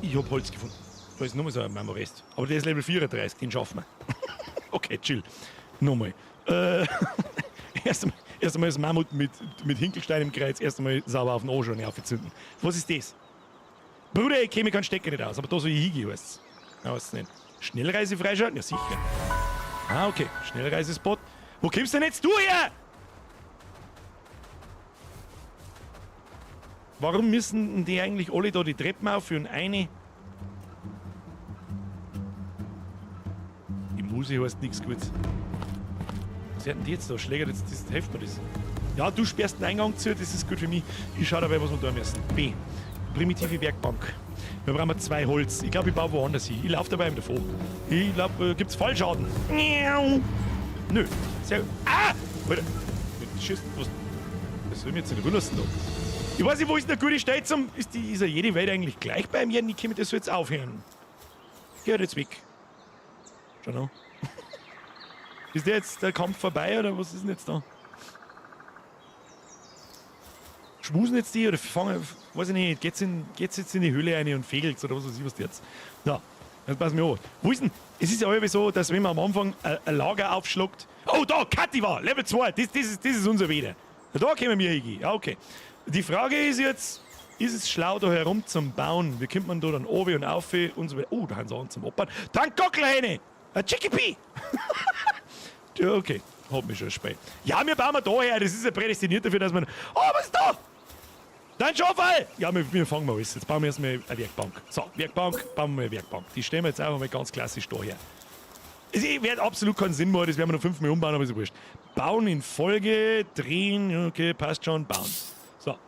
Ich hab Holz gefunden. Da ist nochmal so ein Marmorest. Aber der ist Level 34, den schaffen wir. Okay, chill. Nochmal. Erst einmal das Mammut mit Hinkelstein im Kreuz, erst einmal sauber auf den Arsch und aufzünden. Was ist das? Bruder, ich käme keinen Stecker nicht aus, aber da soll ich hingehen, heißt's. Ja, weiß nicht. Schnellreise freischalten? Ja, sicher. Ah, okay. Schnellreisespot. Wo kommst denn jetzt du her? Warum müssen die eigentlich alle da die Treppen aufführen? Eine. Die Muse heißt nichts Gutes. Was hätten die jetzt da? Schläger, das, das hilft mir das. Ja, du sperrst den Eingang zu, das ist gut für mich. Ich schau dabei, was wir da müssen. B. Primitive Werkbank. Wir brauchen 2 Holz. Ich glaube, ich baue woanders hin. Ich laufe dabei im davon. Ich glaube, gibt's Fallschaden? Nö. Sehr gut. Ah! Alter. Schießt, was? Das will mir jetzt nicht rüberlassen da. Ich weiß nicht, wo ist denn eine gute Stelle zum. Ist, die, ist ja jede Welt eigentlich gleich beim Jen? Ich kann das so jetzt aufhören. Geh halt jetzt weg. Schau noch. Ist der jetzt der Kampf vorbei oder was ist denn jetzt da? Schmusen jetzt die oder fangen, weiß ich nicht, geht's jetzt in die Höhle rein und fegelt's oder was weiß ich was jetzt. Na, jetzt pass mir auf. Wo ist denn? Es ist ja immer so, dass wenn man am Anfang ein Lager aufschluckt. Oh, da, Kativa, Level 2, das ist unser Weder. Da können wir hingehen. Ja, okay. Die Frage ist jetzt, ist es schlau, da herum zum Bauen? Wie kommt man da dann oben und auf und so weiter? Oh, da haben sie auch zum Oppern. Dann Gockelhähne! Ein Chickpea! Ja, okay, hat mich schon spät. Ja, wir bauen wir da her, das ist ja prädestiniert dafür, dass man. Oh, was ist da? Dein Schafall! Ja, wir fangen mal alles. Jetzt bauen wir erstmal eine Werkbank. So, Werkbank, bauen wir eine Werkbank. Die stellen wir jetzt einfach mal ganz klassisch da her. Es wird absolut keinen Sinn machen, das werden wir noch 5 Mal umbauen, aber ist ja wurscht. Bauen in Folge, drehen, okay, passt schon, bauen. So.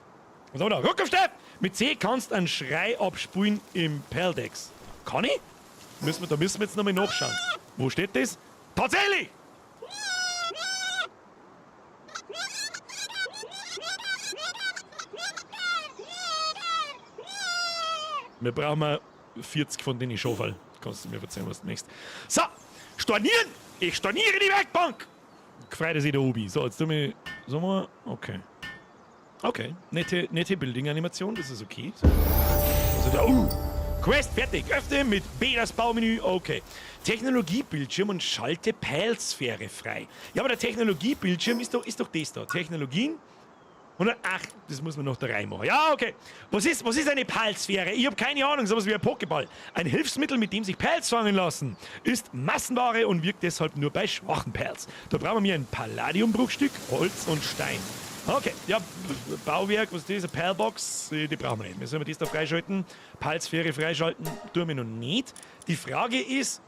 Was haben wir da? Ruck auf Steff! Mit C kannst du einen Schrei abspulen im Perldex. Kann ich? Da müssen wir jetzt nochmal nachschauen. Wo steht das? Tatsächlich! Wir brauchen mal 40 von denen Schafall. Kannst du mir erzählen, was du möchtest. So, stornieren! Ich storniere die Werkbank! Gefreut sich der Obi. So, jetzt tun wir. So mal. Okay. Okay, nette, nette Building-Animation, das ist okay. Also da, Quest fertig. Öffne mit B das Baumenü. Okay. Technologiebildschirm und schalte Palsphäre frei. Ja, aber der Technologiebildschirm ist doch das da. Technologien. Und ach, das muss man noch da reinmachen. Ja, okay. Was ist eine Palsphäre? Ich habe keine Ahnung, sowas wie ein Pokéball. Ein Hilfsmittel, mit dem sich Pals fangen lassen. Ist Massenware und wirkt deshalb nur bei schwachen Pals. Da brauchen wir ein Palladiumbruchstück, Holz und Stein. Okay, ja, Bauwerk, was ist das? Eine Palbox? Die brauchen wir nicht. Wir sollen das da freischalten. Palsphäre freischalten, tun wir noch nicht. Die Frage ist,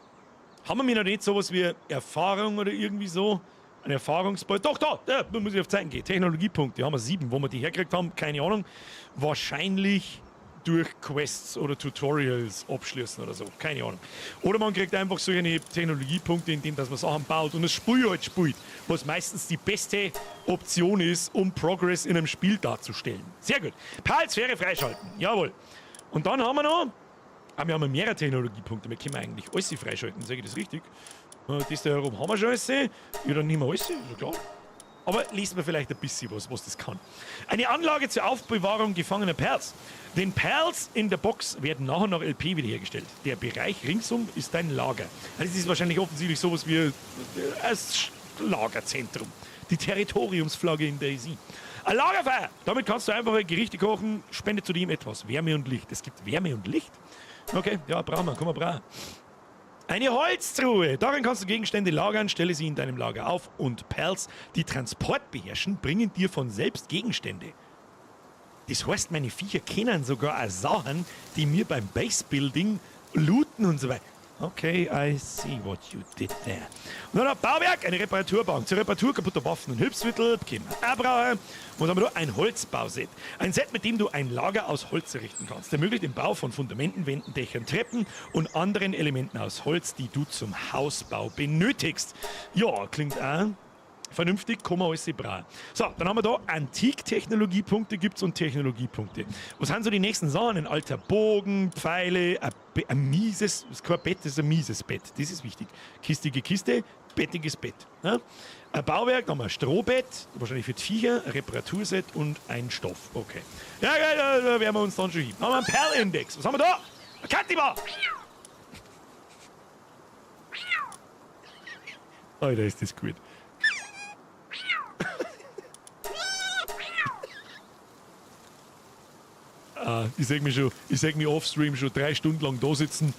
haben wir noch nicht sowas wie Erfahrung oder irgendwie so? Ein Erfahrungsball. Doch, da muss ich auf Zeiten gehen. Technologiepunkte haben wir 7. Wo wir die hergekriegt haben, keine Ahnung. Wahrscheinlich durch Quests oder Tutorials abschließen oder so. Keine Ahnung. Oder man kriegt einfach solche Technologiepunkte, indem dass man Sachen baut und das Spiel halt spielt. Was meistens die beste Option ist, um Progress in einem Spiel darzustellen. Sehr gut. Palsphäre freischalten. Jawohl. Und dann haben wir noch. Ah, wir haben mehrere Technologiepunkte. Wir können eigentlich alles freischalten. Sage ich das richtig? Das da herum haben wir schon alles. Ja, dann nehmen wir alles. Ist ja klar. Aber lesen wir vielleicht ein bisschen was, was das kann. Eine Anlage zur Aufbewahrung gefangener Pals. Den Pals in der Box werden nach und nach LP wiederhergestellt. Der Bereich ringsum ist dein Lager. Also das ist wahrscheinlich offensichtlich sowas wie ein Lagerzentrum. Die Territoriumsflagge in DayZ. Ein Lagerfeuer! Damit kannst du einfache Gerichte kochen, spende zudem etwas Wärme und Licht. Es gibt Wärme und Licht? Okay, ja, brauchen wir, kann man brauchen. Eine Holztruhe. Darin kannst du Gegenstände lagern, stelle sie in deinem Lager auf und Pals, die Transport beherrschen, bringen dir von selbst Gegenstände. Das heißt, meine Viecher kennen sogar auch Sachen, die mir beim Base-Building looten und so weiter. Okay, I see what you did there. Und dann ein Bauwerk, eine Reparaturbank. Zur Reparatur kaputter Waffen und Hilfsmittel, können wir auch brauchen. Und dann haben wir da ein Holzbauset. Ein Set, mit dem du ein Lager aus Holz errichten kannst. Ermöglicht den Bau von Fundamenten, Wänden, Dächern, Treppen und anderen Elementen aus Holz, die du zum Hausbau benötigst. Ja, klingt auch vernünftig, kann man alles brauchen. So, dann haben wir da Antiktechnologiepunkte gibt's und Technologiepunkte. Was sind so die nächsten Sachen? Ein alter Bogen, Pfeile, ein mieses, das ist kein Bett, das ist ein mieses Bett. Das ist wichtig. Kistige Kiste, bettiges Bett. Ja? Ein Bauwerk, dann haben wir ein Strohbett, wahrscheinlich für die Viecher, ein Reparaturset und ein Stoff. Okay. Ja, da werden wir uns dann schon hin. Dann haben wir einen Pal-Index. Was haben wir da? Ein Kativa! Alter, ist das gut. Ah, ich seh mich offstream schon 3 Stunden lang da sitzen.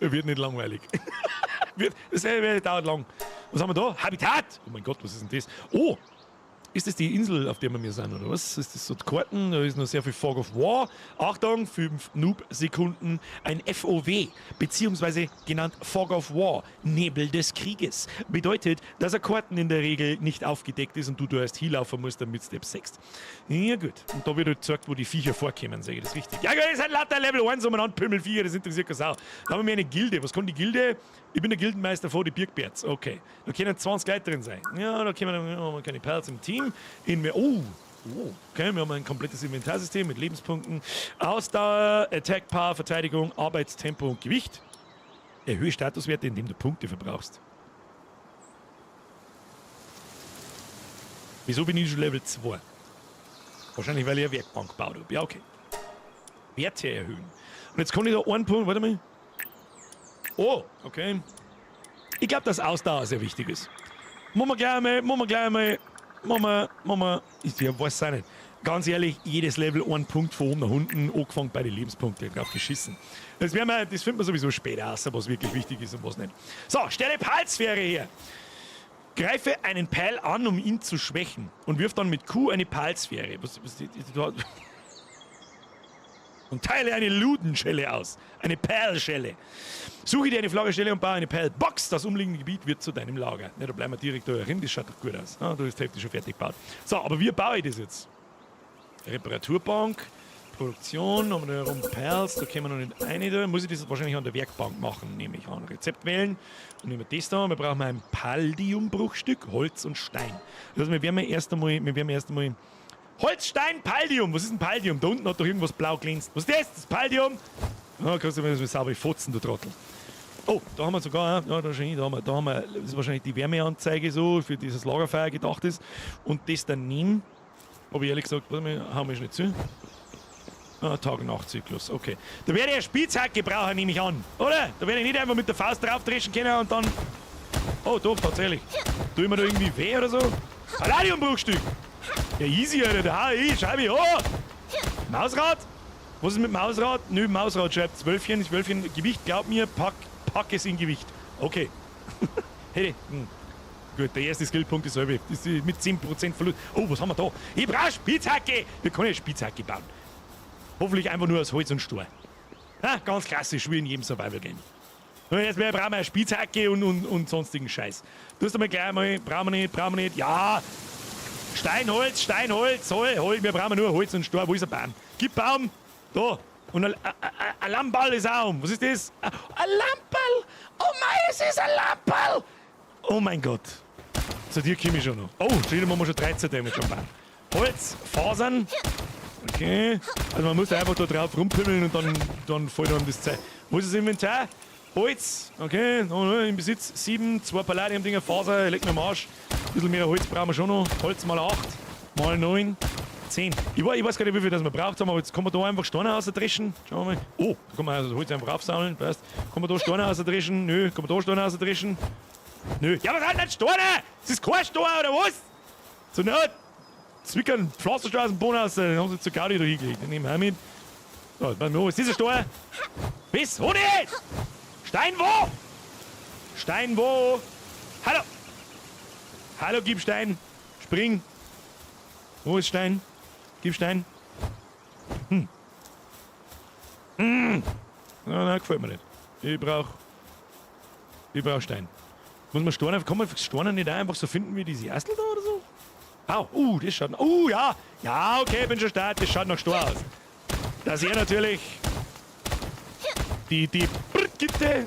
Wird nicht langweilig. Das dauert lang. Was haben wir da? Habitat! Oh mein Gott, was ist denn das? Oh! Ist das die Insel, auf der wir sind, oder was? Ist das so die Karten? Da ist noch sehr viel Fog of War. Achtung, 5 Noob-Sekunden. Ein FOW, beziehungsweise genannt Fog of War, Nebel des Krieges. Bedeutet, dass er Karten in der Regel nicht aufgedeckt ist und du da erst hinlaufen musst, damit du das siehst. Ja gut. Und da wird halt gezeigt, wo die Viecher vorkommen, sage ich das richtig? Ja gut, das sind lauter Level 1 umeinander Pümmelviecher, das interessiert keine Sau. Da haben wir eine Gilde. Was kann die Gilde? Ich bin der Gildenmeister vor die Birkbärts. Okay. Da können 20 Leute drin sein. Ja, da können wir, haben wir keine Pals im Team. In mir, oh, okay, wir haben ein komplettes Inventarsystem mit Lebenspunkten. Ausdauer, Attack Power, Verteidigung, Arbeitstempo und Gewicht. Erhöhe Statuswerte, indem du Punkte verbrauchst. Wieso bin ich schon Level 2? Wahrscheinlich, weil ich eine Werkbank gebaut habe. Ja, okay. Werte erhöhen. Und jetzt kann ich da einen Punkt, warte mal. Oh, okay. Ich glaube, dass Ausdauer sehr wichtig ist. Machen wir gleich mal, machen wir gleich mal, machen wir, ich weiß es auch nicht. Ganz ehrlich, jedes Level ein Punkt von oben nach unten, angefangen bei den Lebenspunkten, drauf geschissen. Das finden wir sowieso später raus, was wirklich wichtig ist und was nicht. So, stelle Palsphäre her. Greife einen Pal an, um ihn zu schwächen, und wirf dann mit Q eine Palsphäre. Was, und teile eine Ludenschelle aus. Eine Palschelle. Suche dir eine flache Stelle und baue eine Palbox. Das umliegende Gebiet wird zu deinem Lager. Ja, da bleiben wir direkt da drin, das schaut doch gut aus. Ah, da ist die Hälfte schon fertig gebaut. So, aber wie baue ich das jetzt? Reparaturbank, Produktion, haben wir da herum Pals, da können wir noch nicht eine da. Muss ich das wahrscheinlich an der Werkbank machen, nehme ich an. Rezept wählen und nehmen wir das da. Wir brauchen ein Paldiumbruchstück, Holz und Stein. Also wir werden erst einmal Holz, Stein, Paldium. Was ist ein Paldium? Da unten hat doch irgendwas blau glänzt. Was ist das? Das Paldium? Oh, kannst du mir das sauber fotzen, du Trottel. Oh, da haben wir sogar, ja, da, schön, da haben wir, das ist wahrscheinlich die Wärmeanzeige so, für dieses Lagerfeuer gedacht ist. Und das daneben, habe ich ehrlich gesagt, warte mal, hauen wir schnell zu. Ah, Tag-Nacht-Zyklus, okay. Da werde ich eine Spitzhacke brauchen, nehme ich an, oder? Da werde ich nicht einfach mit der Faust draufdreschen können und dann... Oh, doch, tatsächlich. Tu ich mir da irgendwie weh oder so? Palladiumbruchstück! Ja, easy, Alter, da hau ich, schau mich an! Mausrad? Was ist mit Mausrad? Nö, Mausrad schreibt Zwölfchen, Zwölfchen, Gewicht, glaub mir, pack es in Gewicht. Okay. Hey. Gut, der erste Skillpunkt ist halb. Das ist mit 10% Verlust. Oh, was haben wir da? Ich brauche Spitzhacke! Wir können eine Spitzhacke bauen. Hoffentlich einfach nur aus Holz und Stein. Ha, ganz klassisch, wie in jedem Survival-Game. Und jetzt brauchen wir eine Spitzhacke und sonstigen Scheiß. Du hast einmal gleich mal, brauchen wir nicht, Ja! Stein, Holz, Stein, Holz, Holz, Holz. Wir brauchen nur Holz und Stein. Wo ist ein Baum? Gib Baum! Da! Und ein Lammball ist auch um. Was ist das? Ein Lammball! Oh mein, es ist ein Lammball! Oh mein Gott. Zu dir komme ich schon noch. Oh, schon wieder machen wir schon 13 Damage am Baum. Holz, Fasern. Okay. Also man muss einfach da drauf rumpimmeln und dann fällt einem das Zeug. Wo ist das Inventar? Holz. Okay, im Besitz 7, 2 Palladium-Dinger, Faser, leg mir am Arsch. Ein bisschen mehr Holz brauchen wir schon noch. Holz mal 8, mal 9, 10. Ich weiß gar nicht, wie viel das wir braucht haben, aber jetzt kann man da einfach Steine rausdreschen. Schauen wir mal. Oh, da kann man also Holz einfach aufsammeln. Passt. Kann man da Steine rausdreschen? Nö. Kann man da Steine rausdreschen? Nö. Ja, was sind denn Steine? Das ist kein Stein, oder was? Zur Not. Zwickern Pflasterstein aus dem Boden raus. Den haben sie zur Gaudi da hingelegt. Den nehmen wir auch mit. So, bei mir ist dieser Stein. Bis, wo nicht? Stein wo? Stein wo? Hallo! Hallo, gib Stein! Spring! Wo ist Stein? Gib Stein! Hm. Hm. Na, na, gefällt mir nicht. Ich brauch Stein. Muss man Steine, kann man Steine nicht auch einfach so finden wie diese Erstel da oder so? Au, das schaut... ja! Ja, okay, bin schon stark, das schaut nach Stein aus. Dass er natürlich... Die Brigitte...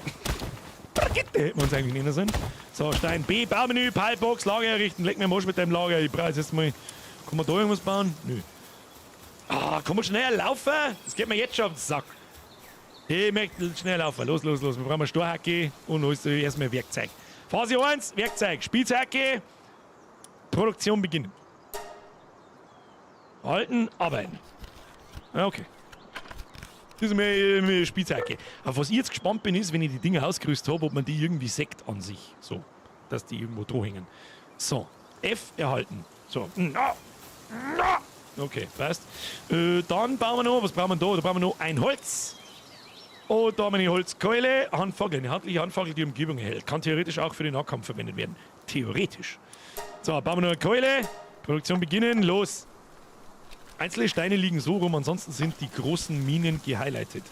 Brigitte hätten wir uns eigentlich nennen sollen. So, Stein B, Baumenü, Palbox, Lager errichten. Leck mir am Arsch mit deinem Lager. Ich brauche jetzt mal... Kann man da irgendwas bauen? Nö. Ah, kann man schneller laufen? Das geht mir jetzt schon auf den Sack. Ich möchte schnell laufen. Los, los, los. Wir brauchen eine Storhacke und erstmal Werkzeug. Phase 1, Werkzeug. Spitzhacke. Produktion beginnen. Halten, arbeiten. Okay. Das ist mir Spitzhacke. Auf was ich jetzt gespannt bin, ist, wenn ich die Dinger ausgerüstet habe, ob man die irgendwie sägt an sich. So, dass die irgendwo dran hängen. So, F erhalten. So. Okay, passt. Dann bauen wir noch, was brauchen wir da? Da brauchen wir noch ein Holz. Und da haben wir eine Holzkeule. Handfackel, eine handliche Handfackel, die Umgebung erhält. Kann theoretisch auch für den Nahkampf verwendet werden. Theoretisch. So, bauen wir noch eine Keule. Produktion beginnen. Los. Einzelne Steine liegen so rum, ansonsten sind die großen Minen gehighlightet.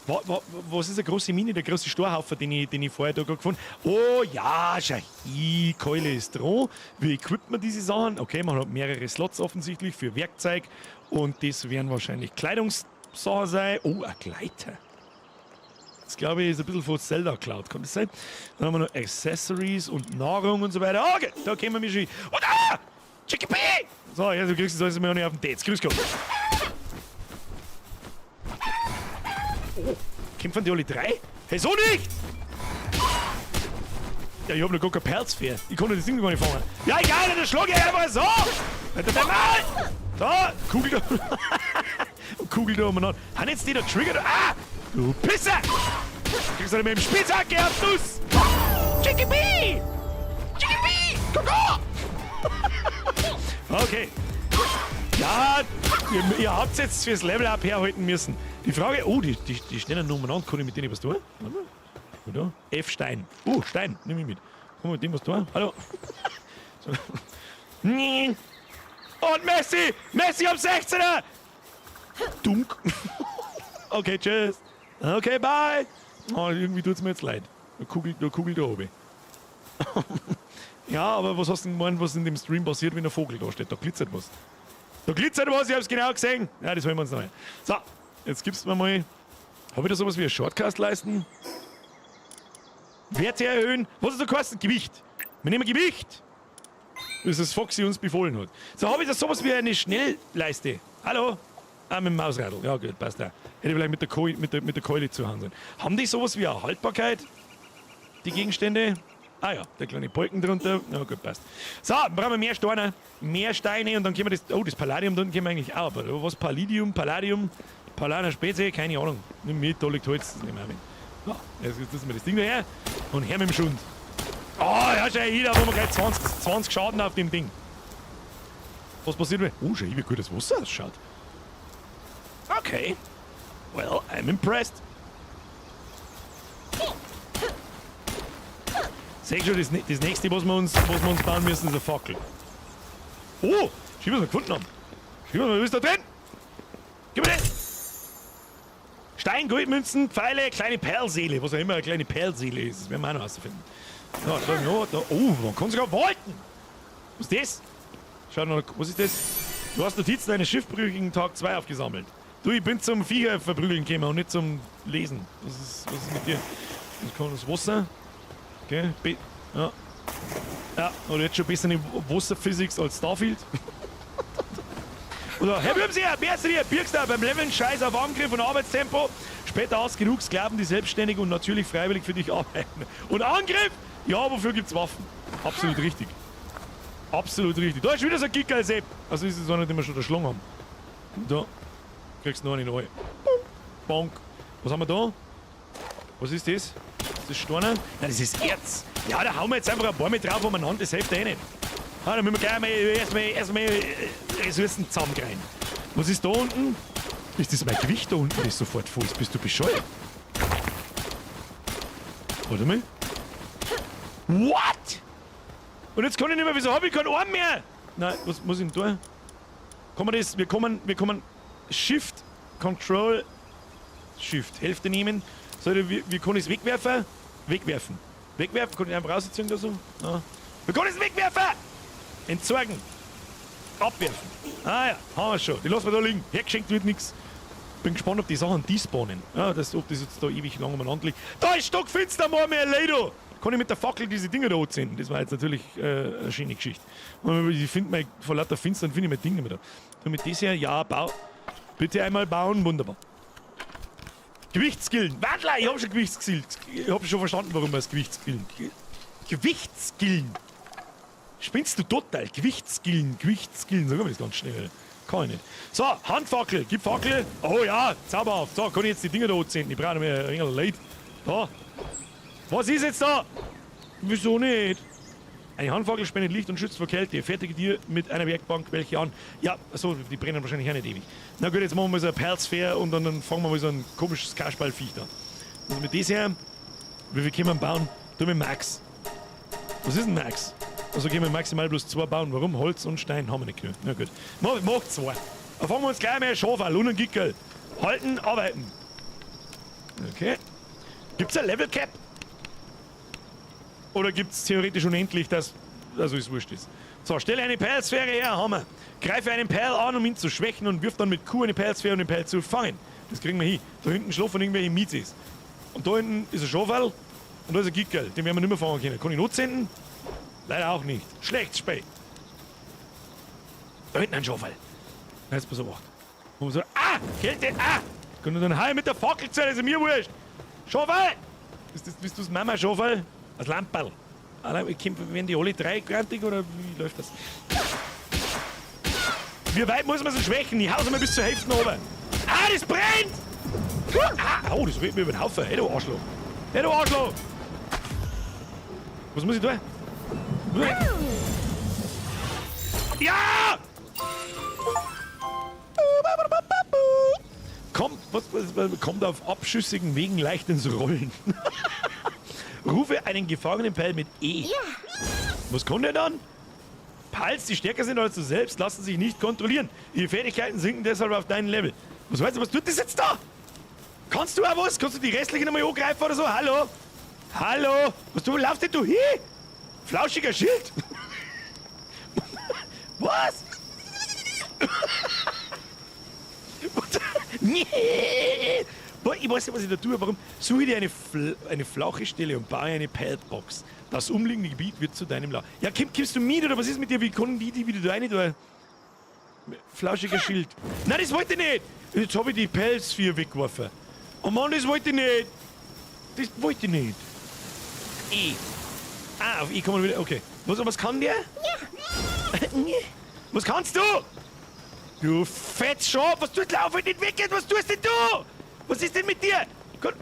Was ist eine große Mine? Der große Storhaufen, den ich vorher da gerade gefunden habe. Oh ja, schau hier, Keule ist dran. Wie equipt man diese Sachen? Okay, man hat mehrere Slots offensichtlich für Werkzeug. Und das werden wahrscheinlich Kleidungssachen sein. Oh, ein Gleiter. Das glaube ich ist ein bisschen von Zelda Cloud, kann das sein? Dann haben wir noch Accessories und Nahrung und so weiter. Okay, da kommen wir mich schon. Und ah! Chicky Pee! So, ja, du kriegst das alles immer noch nicht auf den Dates. Grüß Gott. Oh, kämpfen die alle drei? Hey, so nicht! Ja, ich hab noch gar kein Perlsphäre. Ich konnte das Ding gar nicht fangen. Ja, egal, dann schlag ich einfach so! Da, Kugel da. Kugel da umeinander. Haben jetzt die da triggert? Ah! Du Pisser! Kriegst du mit dem Spitzhacke auf Nuss! Chicky Bee! Chicky Bee! Koko! Okay. Ja, ihr habt jetzt fürs Level-Up herhalten müssen. Die Frage... Oh, die stehen noch umeinander. Kann ich mit denen was tun? Warte mal. Da. F Stein. Oh, Stein. Nimm ich mit. Kann man mit dem was tun? Hallo. So. Und Messi! Messi am 16er! Dunk. Okay, tschüss. Okay, bye. Oh, irgendwie tut's mir jetzt leid. Eine Kugel da oben. Ja, aber was hast du denn gemeint, was in dem Stream passiert, wenn ein Vogel da steht? Da glitzert was. Da glitzert was, ich hab's genau gesehen. Ja, das holen wir uns noch. So, jetzt gibst du mir mal... Hab ich da sowas wie eine Shortcast leisten? Werte erhöhen. Was ist da kosten? Gewicht. Wir nehmen Gewicht. Das ist das Foxy uns befohlen hat. So, habe ich da sowas wie eine Schnellleiste? Hallo? Ah, mit dem Mausradl. Ja, gut, passt ja. Hätte ich vielleicht mit der Keule zu sollen. Haben die sowas wie eine Haltbarkeit? Die Gegenstände? Ah ja, der kleine Balken drunter. Ja, gut, passt. So, dann brauchen wir mehr Steine. Mehr Steine und dann können wir das. Oh, das Palladium da unten können wir eigentlich auch. Aber was? Palladium, Palladium, Pallana Spezie? Keine Ahnung. Nimm mit, da liegt Holz. Das nehmen wir auch mit. So, jetzt ist mir das Ding daher und her mit dem Schund. Oh, ja, schau hier, da haben wir gleich 20 Schaden auf dem Ding. Was passiert, wenn. Oh, schau, wie gut das Wasser ausschaut. Okay. Well, I'm impressed. Sag schon, das nächste, was wir uns bauen müssen, ist eine Fackel. Oh, schau, was wir gefunden haben. Schau, was ist da drin? Gib mir das! Stein, Goldmünzen, Pfeile, kleine Perlseele. Was auch immer eine kleine Perlseele ist. Das werden wir auch noch rausfinden. So, da, ja, da, oh, man kann sogar walten. Was ist das? Schau noch, was ist das? Du hast Notizen eines Schiffbrüchigen Tag 2 aufgesammelt. Du, ich bin zum Viecher verprügeln gekommen und nicht zum Lesen. Was ist mit dir? Was kann das Wasser? Okay, B ja. Ja, oder jetzt schon besser in Wasserphysics als Starfield. Oder, Herr Würmseher, wer hier? Birkster beim Leveln Scheiß auf Angriff und Arbeitstempo. Später hast genug Sklaven, die selbstständig und natürlich freiwillig für dich arbeiten. Und Angriff? Ja, wofür gibt's Waffen? Absolut richtig. Absolut richtig. Da ist wieder so ein Gickerl-Sepp. Also ist es einer, den wir schon erschlagen haben. Da kriegst du noch eine neue. Bonk. Was haben wir da? Was ist das? Ist das Steine? Nein, das ist Erz. Ja, da hauen wir jetzt einfach ein paar mit drauf umeinander, das hilft eh nicht. Ah, da müssen wir gleich mal erstmal Ressourcen zusammenkriegen. Was ist da unten? Ist das mein Gewicht da unten, das sofort voll ist? Bist du bescheuert? Warte mal. What? Und jetzt kann ich nicht mehr, wieso habe ich keinen Arm mehr? Nein, was muss ich denn tun? Kann man das, wir kommen Shift, Control, Shift, Hälfte nehmen. So, wie kann ich es wegwerfen? Wegwerfen. Wegwerfen, kann ich einfach rausziehen oder so? Ja. Wie kann ich es wegwerfen? Entsorgen. Abwerfen. Ah ja, haben wir schon. Die lassen wir da liegen. Hergeschenkt wird nichts. Bin gespannt, ob die Sachen despawnen. Ja, ob das jetzt da ewig lang umeinander liegt. Da ist stockfinster, morgen mehr Leido! Kann ich mit der Fackel diese Dinger da anzünden? Das war jetzt natürlich eine schöne Geschichte. Und ich finde mein, vor lauter Finstern finde ich mein Ding nicht mehr da. So, mit das hier, ja, bau. Bitte einmal bauen, wunderbar. Gewichtsskillen. Wandler, ich hab schon Gewichtsskillen. Ich hab schon verstanden, warum wir das Gewichtsskillen. Gewichtsskillen. Spinnst du total? Gewichtsskillen, Gewichtsskillen. Sag mal das ganz schnell. Kann ich nicht. So, Handfackel. Gib Fackel. Oh ja, zauberhaft. So, kann ich jetzt die Dinger da anzünden? Ich brauche noch mehr ein wenig Leid. Da. Was ist jetzt da? Wieso nicht? Eine Handfackel spendet Licht und schützt vor Kälte. Fertige dir mit einer Werkbank welche an. Ja, so, die brennen wahrscheinlich auch nicht ewig. Na gut, jetzt machen wir mal so eine Perlsphäre und dann fangen wir mal so ein komisches Kasperlviech da. Also mit das her, wie viel können wir bauen? Du mit Max. Was ist denn Max? Also können wir maximal bloß 2 bauen. Warum? Holz und Stein haben wir nicht genug. Na gut. Mach 2. Dann fangen wir uns gleich mal ein Schaf an und ein Gickel. Halten, arbeiten. Okay. Gibt's ein Level Cap? Oder gibt's theoretisch unendlich, dass. Also ist wurscht ist. So, stelle eine Perlsphäre her, haben wir. Greife einen Perl an, um ihn zu schwächen und wirf dann mit Q eine Perlsphäre, um den Perl zu fangen. Das kriegen wir hin. Da hinten schlafen irgendwelche Miezis. Und da hinten ist ein Schafel und da ist ein Gickel. Den werden wir nicht mehr fangen können. Kann ich notsenden? Leider auch nicht. Schlecht, Spät. Da hinten ein Schafel. Jetzt pass auf. Und so, ah! Kälte! Ah! Können wir dann heim mit der Fackel zu, das ist mir wurscht. Schafel! Bist du das Mama-Schafel? Das Lamperl. Werden die alle 3 grantig oder wie läuft das? Wie weit muss man sie schwächen? Ich hau's mal bis zur Hälfte runter. Ah, das brennt! Ah, oh, das rennt mir über den Haufen. Hey, du Arschloch. Hey, du Arschloch! Was muss ich tun? Ja! Kommt, was, kommt auf abschüssigen Wegen leicht ins Rollen. Rufe einen gefangenen Pal mit E. Ja. Was kann der dann? Pals, die stärker sind als du selbst, lassen sich nicht kontrollieren. Ihre Fähigkeiten sinken deshalb auf deinen Level. Was weißt du, was tut das jetzt da? Kannst du auch was? Kannst du die restlichen nochmal angreifen oder so? Hallo? Hallo? Was du, wo laufst denn du hin? Flauschiger Schild? Was? Nee! Boah, ich weiß nicht, was ich da tue. Warum suche ich dir eine flache Stelle und baue eine Palbox? Das umliegende Gebiet wird zu deinem La. Ja, kommst du mit oder was ist mit dir? Wie können die wieder da rein? Oder? Flauschiger Schild. Nein, das wollte ich nicht! Jetzt habe ich die Pelzvieh weggeworfen. Oh Mann, das wollte ich nicht! Das wollte ich nicht. E. Ah, auf E kann man wieder. Okay. Was kann der? Ja. Was kannst du? Du Fettschaf, was tust du? Lauf nicht weg jetzt! Was tust denn du? Was ist denn mit dir? Gott,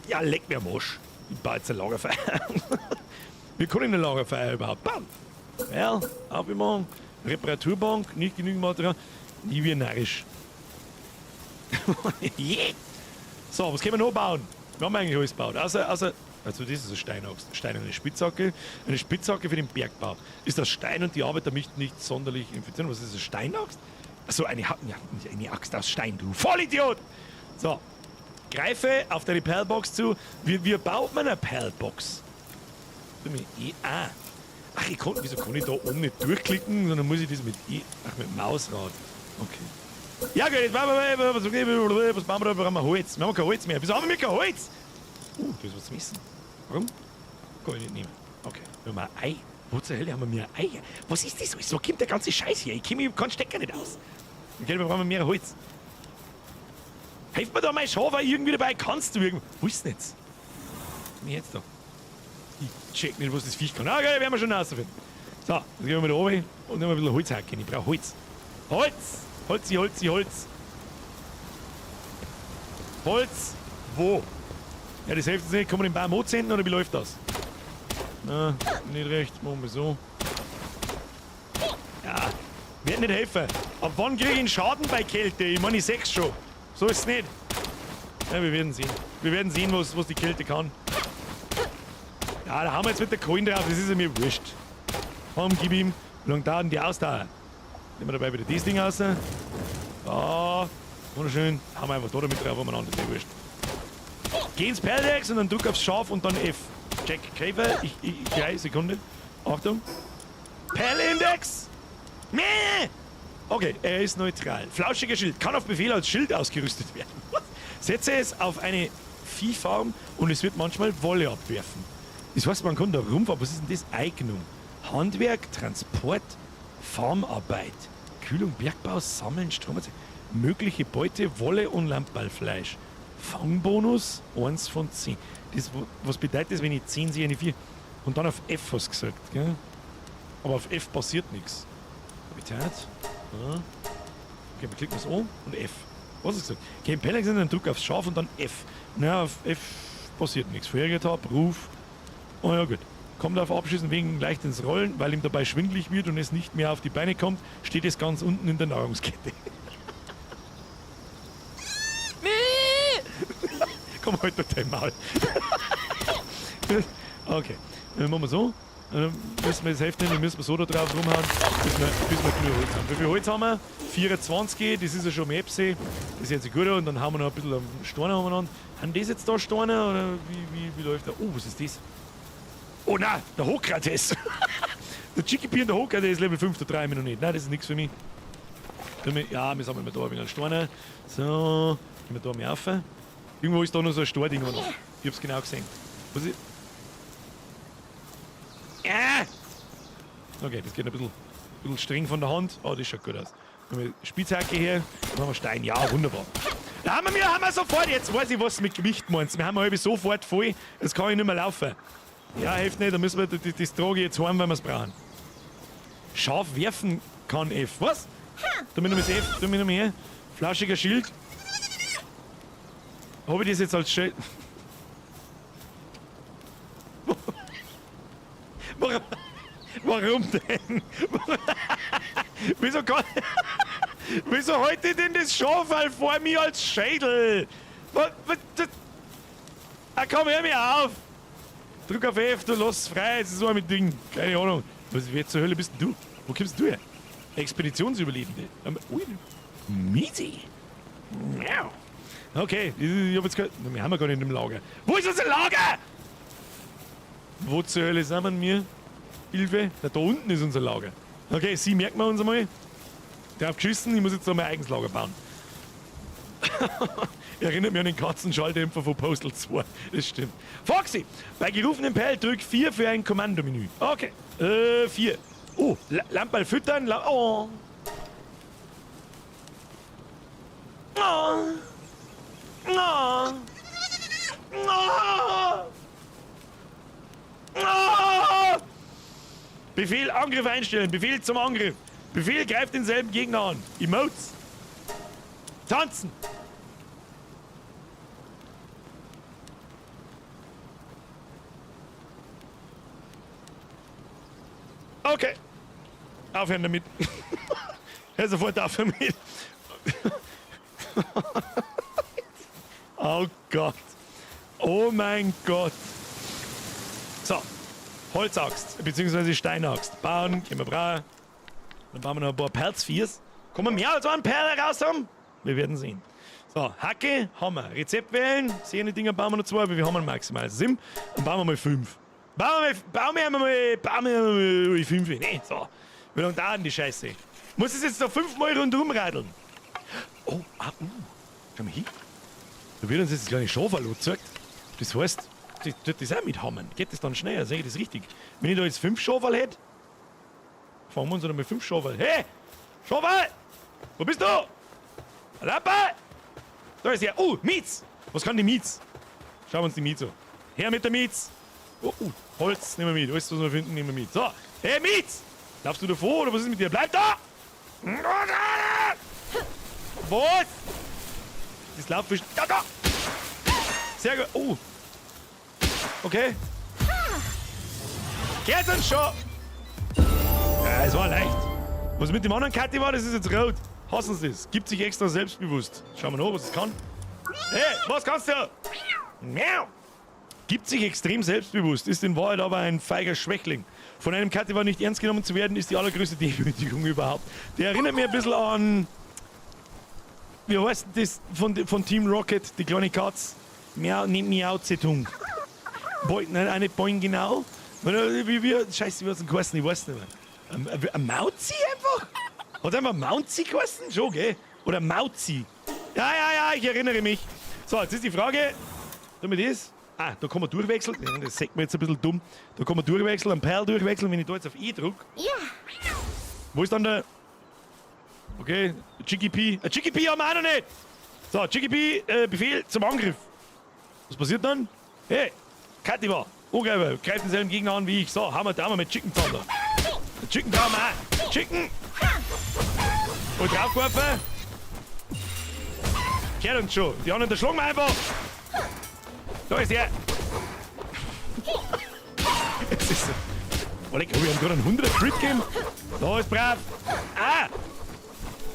ja, leck mir am Arsch. Ich baue jetzt ein Lagerfeuer. Wir können ein Lagerfeuer überhaupt bauen. Ja, aufmachen. Reparaturbank, nicht genügend Material. Nie wie narrisch. Yeah. So, was können wir noch bauen? Wir haben eigentlich alles gebaut. Außer, also das ist eine Steinaxt. Steinerne Spitzhacke. Eine Spitzhacke für den Bergbau. Ist das Stein und die Arbeiter mich nicht sonderlich infizieren? Was ist das? Steinaxt? Achso, ja, eine Axt aus Stein, du Vollidiot! So, greife auf deine Palbox zu. Wie baut man eine Palbox? Ah. Ach, wieso kann ich da oben nicht durchklicken, sondern muss ich das mit E. Ach, mit Mausrad. Okay. Ja, gut, jetzt bauen wir, was bauen wir da? Brauchen wir Holz. Wir haben kein Holz mehr. Wieso haben wir kein Holz? Da ist was zu messen. Warum? Kann ich nicht nehmen. Okay, wir haben ein Ei. Wo zur Hölle haben wir ein Ei? Was ist das alles? Wo kommt der ganze Scheiß her? Ich kenne mich keinen Stecker nicht aus. Okay, wir brauchen mehr Holz. Hilf mir da mein Schaf irgendwie dabei? Kannst du irgendwie? Wo ist denn jetzt? Wie jetzt da? Ich check nicht, was das Viech kann. Okay, werden wir schon rausfinden. So, jetzt gehen wir wieder runter und nehmen wir ein bisschen Holz hacken. Ich brauche Holz. Holz! Holzi, Holzi, Holz. Holz! Wo? Ja, das hilft uns nicht. Kann man den Baum anzünden oder wie läuft das? Na, nicht recht. Machen wir so. Ja, wird nicht helfen. Ab wann kriege ich einen Schaden bei Kälte? Ich meine, ich seh's schon. So ist es nicht. Ja, wir werden sehen. Wir werden sehen, was die Kälte kann. Ja, da haben wir jetzt mit der Kohlen drauf. Das ist ja mir wurscht. Komm, gib ihm. Wie lange dauert denn die Ausdauer? Nehmen wir dabei wieder das Ding raus. Da. Wunderschön. Haben wir einfach da damit drauf umeinander. Das ist ja wurscht. Geh ins Perlex und dann drück aufs Schaf und dann F. Jack Käfer. Ich, gleich, Sekunde. Achtung. Perlindex! Meh! Okay, er ist neutral. Flauschiger Schild. Kann auf Befehl als Schild ausgerüstet werden. Setze es auf eine Viehfarm und es wird manchmal Wolle abwerfen. Das heißt, man kann da rumfahren. Was ist denn das? Eignung. Handwerk, Transport, Farmarbeit, Kühlung, Bergbau, Sammeln, Strom. Mögliche Beute, Wolle und Lammballfleisch. Fangbonus 1 von 10. Das, was bedeutet das, wenn ich 10 sehe, eine 4? Und dann auf F was gesagt, gell? Aber auf F passiert nichts. Habitat. Ja. Okay, wir klicken das an und F. Was ist gesagt? Okay, im Pellex dann Druck aufs Schaf und dann F. Na, auf F passiert nichts. Vorheriger Tab, Ruf. Oh ja, gut. Kommt auf Abschießen wegen leicht ins Rollen, weil ihm dabei schwindelig wird und es nicht mehr auf die Beine kommt, steht es ganz unten in der Nahrungskette. Komm halt durch dein Maul. Okay, dann machen wir so. Dann müssen wir das Heft nehmen, müssen wir so da drauf rumhauen, bis wir genug Holz haben. Wie viel Holz haben wir? 24, das ist ja schon Mepsi. Das ist jetzt gut und dann haben wir noch ein bisschen Steine umeinander. Haben das jetzt da Steine oder wie läuft das? Oh, was ist das? Oh nein, der Hokrates! Der Chickpea und der Hokrates Level 5, der 3 wir noch nicht. Nein, das ist nichts für mich. Ja, wir sammeln da ein wenig Steine. So, gehen wir da mal rauf. Irgendwo ist da noch so ein Stording. Ich hab's genau gesehen. Was ist. Ah! Okay, das geht ein bisschen streng von der Hand. Oh, das schaut gut aus. Dann haben wir Spitzhacke hier, dann haben wir Stein. Ja, wunderbar. Da haben wir sofort. Jetzt weiß ich, was du mit Gewicht meinst. Wir haben halb sofort voll. Jetzt kann ich nicht mehr laufen. Ja, hilft nicht. Da müssen wir das trage ich jetzt heim, wenn wir es brauchen. Scharf werfen kann F. Was? Da müssen wir das F. Da müssen wir her. Flauschiger Schild. Habe ich das jetzt als Schild? Warum? Warum denn? Wieso heute denn das Schafal vor mir als Schädel? Ah, komm, hör mir auf! Drück auf F, du lass frei, es ist so ein Ding. Keine Ahnung. Wer zur Hölle bist denn du? Wo kommst du her? Expeditionsüberlebende. Ui, Miezi. Okay, ich hab jetzt gehört. Wir haben ja gar nicht im Lager. Wo ist unser Lager? Wo zur Hölle sind wir? Hilfe? Na, da unten ist unser Lager. Okay, sie merken wir uns einmal. Der hat geschissen, ich muss jetzt da mein eigenes Lager bauen. Erinnert mich an den Katzenschalldämpfer von Postal 2. Das stimmt. Foxy! Bei gerufenem Perl drück 4 für ein Kommandomenü. Okay. 4. Oh, Lamperl füttern. Oh. Ah. Ah. Ah. Befehl Angriff einstellen. Befehl zum Angriff. Befehl greift denselben Gegner an. Emotes. Tanzen. Okay. Aufhören damit. Hör sofort auf damit. Oh Gott. Oh mein Gott. So. Holzaxt, beziehungsweise Steinaxt. Bauen, können wir brauchen. Dann bauen wir noch ein paar Pelzviers. Kommen wir mehr als einen Perl raus haben? Wir werden sehen. So, Hacke haben wir. Rezept wählen. Sehen die Dinger bauen wir noch zwei, aber wir haben maximal 7. Dann bauen wir mal 5. Bauen wir mal 5. Ne, so. Wie lange dauert denn die Scheiße? Muss es jetzt noch 5-mal rundum radeln? Oh, ah, Schau mal hin. Da wird uns jetzt das kleine Schaf angezeigt. Das heißt, das tut das auch mithammern. Geht das dann schneller? Sehe ich das richtig? Wenn ich da jetzt 5 Schaferl hätte, fangen wir uns dann mit 5 Schaferl. Hey! Schaferl! Wo bist du? Lampe! Da ist er. Oh, Mietz! Was kann die Mietz? Schauen wir uns die Mietz an. Her mit der Mietz! Oh, Holz nehmen wir mit. Alles, was wir finden, nehmen wir mit. So, hey Mietz! Laufst du davor oder was ist mit dir? Bleib da! Was? Das Lauffisch. Da, da! Sehr gut. Oh. Okay. Geht uns schon! Ja, es war leicht. Was mit dem anderen Kathi war, das ist jetzt rot. Hassen Sie das. Gibt sich extra selbstbewusst. Schauen wir noch, was es kann. Hey, was kannst du? Miau! Gibt sich extrem selbstbewusst, ist in Wahrheit aber ein feiger Schwächling. Von einem Katiwa nicht ernst genommen zu werden, ist die allergrößte Demütigung überhaupt. Der erinnert mich ein bisschen an... Wie heißt denn das von Team Rocket, die kleine Katz? Miau, nicht Miau Zedong. Nein, auch nicht Boing genau. Scheiße, wie hat's denn geheißen? Ich weiß nicht mehr. Ein Mauzi einfach? Hat einfach Mauzi geheißen? Schon, gell? Oder Mauzi? Ja, ja, ja, ich erinnere mich. So, jetzt ist die Frage, damit ist. Ah, da kann man durchwechseln. Ja, das sagt mir jetzt ein bisschen dumm. Da kann man durchwechseln, einen Perl durchwechseln, wenn ich da jetzt auf E drück. Ja. Wo ist dann der. Okay, Chickpea. Chickpea haben wir auch noch nicht! So, Chickpea, Befehl zum Angriff. Was passiert dann? Hey, Katiwa! Okay, greift denselben Gegner an wie ich. So, haben wir da mal mit Chicken Thunder. Chicken brauchen wir auch. Chicken! Und draufgeworfen. Kehrt uns schon. Die anderen, da schlagen wir einfach. Da ist er. Es ist so. Oh, leck, wir haben gerade einen 100er Crit gegeben. Da ist brav. Ah!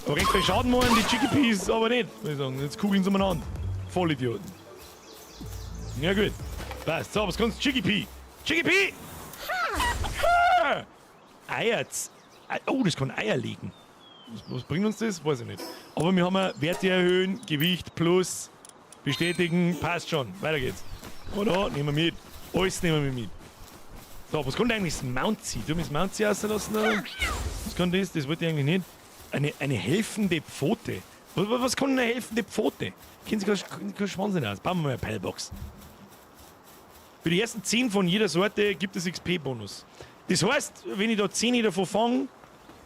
Aber recht viel Schaden machen die Chickpeas aber nicht, muss ich sagen. Jetzt kugeln sie umeinander. Vollidioten. Ja gut. Passt. So, was kannst du? Chickpea. Chickpea! Ha! Eier. Oh, das kann Eier legen. Was bringt uns das? Weiß ich nicht. Aber wir haben ja Werte erhöhen, Gewicht plus, bestätigen, passt schon. Weiter geht's. Oder? Nehmen wir mit. Alles nehmen wir mit. So, was kann eigentlich das Mountie? Du musst das Mountie rauslassen, oder? Was kann das? Das wollte ich eigentlich nicht. Eine helfende Pfote. Was kann eine helfende Pfote? Kennt sich kein Schwanz nicht aus. Bauen wir mal eine Pellbox. Für die ersten 10 von jeder Sorte gibt es XP-Bonus. Das heißt, wenn ich da 10 davon fange,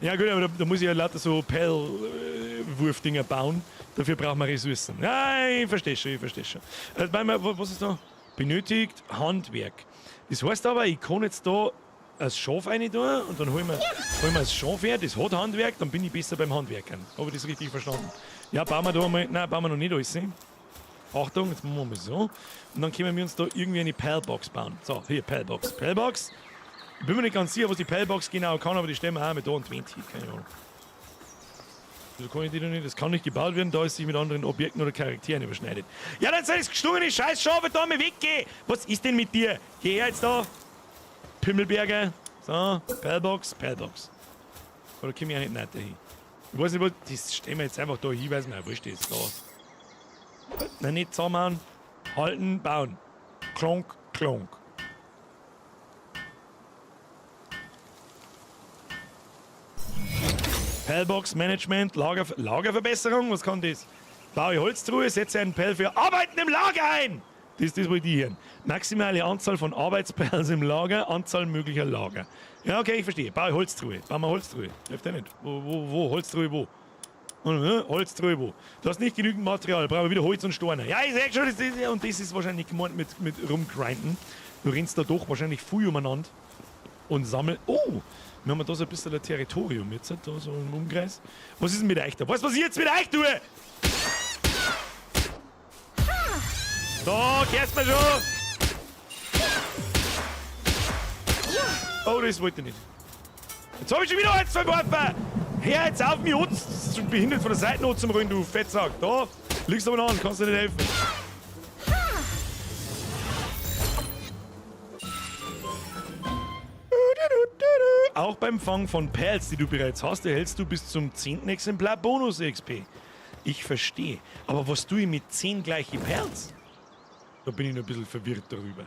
ja gut, aber da muss ich ja lauter so Pell-Wurfdinger bauen. Dafür brauchen wir Ressourcen. Ja, ich verstehe schon, ich verstehe schon. Also, was ist da? Benötigt Handwerk. Das heißt aber, ich kann jetzt da ein Schaf rein tun und dann holen wir das Schaf her, das hat Handwerk, dann bin ich besser beim Handwerkern. Habe ich das richtig verstanden? Ja, bauen wir da mal. Nein, bauen wir noch nicht alles. Achtung, jetzt machen wir mal so. Und dann können wir uns da irgendwie eine Pellbox bauen. So, hier, Pellbox. Pellbox. Ich bin mir nicht ganz sicher, was die Pellbox genau kann, aber die stellen wir auch mit da und 20. Keine Ahnung. Wieso kann ich die noch nicht? Das kann nicht gebaut werden, da es sich mit anderen Objekten oder Charakteren überschneidet. Ja, dann soll das gestungene Scheiß-Schafe da mal weggehen! Was ist denn mit dir? Geh her jetzt da! Pimmelberger. So, Pellbox, Pellbox. Oder komme ich auch nicht weiter hin? Ich weiß nicht, was. Das stellen wir jetzt einfach da hin, weil es mir auch wurscht ist. Da. Nein, nicht zusammenhauen. Halten, bauen. Klonk, klonk. Pellbox, Management, Lagerverbesserung, was kann das? Baue Holztruhe, setze einen Pell für Arbeiten im Lager ein! Das ist das, was die hören. Maximale Anzahl von Arbeitspells im Lager, Anzahl möglicher Lager. Ja, okay, ich verstehe. Baue Holztruhe. Bauen wir Holztruhe. Läuft ja nicht. Wo? Holztruhe wo? Und, Holztruhe wo? Du hast nicht genügend Material, brauchen wir wieder Holz und Steine. Ja, ich sag schon, das ist, und das ist wahrscheinlich gemeint mit rumgrinden. Du rennst da doch wahrscheinlich viel umeinander und sammeln. Oh, wir haben da so ein bisschen ein Territorium jetzt, da so im Umkreis. Was ist denn mit euch da? Weißt du, was ich jetzt mit euch tue? Da, kehrst mir schon! Oh, das wollte ich nicht. Jetzt hab ich schon wieder eins verworfen! Hör jetzt auf, mich zu behindert von der Seite noch zum Rollen, du Fettsack. Da, liegst aber noch an, kannst dir nicht helfen. Auch beim Fang von Perls, die du bereits hast, erhältst du bis zum 10. Exemplar Bonus-XP. Ich verstehe. Aber was tue ich mit 10 gleiche Perls? Da bin ich noch ein bisschen verwirrt darüber.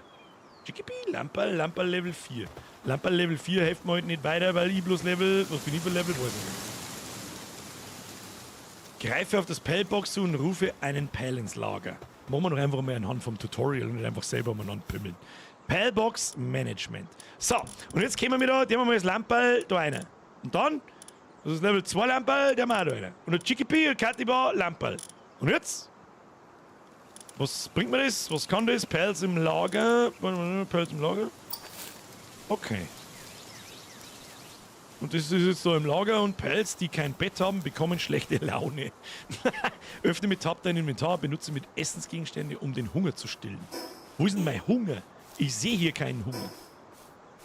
Chikipi, Lamperl, Lamperl Level 4. Lamperl Level 4 hilft mir heute nicht weiter, weil ich bloß Level. Was bin ich für Level? Weiß ich nicht. Greife auf das Pellbox zu und rufe einen Pell ins Lager. Machen wir doch einfach mal anhand vom Tutorial und nicht einfach selber umeinander pümmeln. Pellbox Management. So, und jetzt kommen wir da, der haben wir mal das Lamperl da rein. Und dann, das ist Level 2 Lamperl, der haben wir auch da rein. Und der Chikipi und Katiba Lamperl. Und jetzt? Was bringt mir das? Was kann das? Pelz im Lager. Pelz im Lager. Okay. Und das ist jetzt da im Lager und Pelz, die kein Bett haben, bekommen schlechte Laune. Öffne mit Tab dein Inventar, benutze mit Essensgegenstände, um den Hunger zu stillen. Wo ist denn mein Hunger? Ich sehe hier keinen Hunger.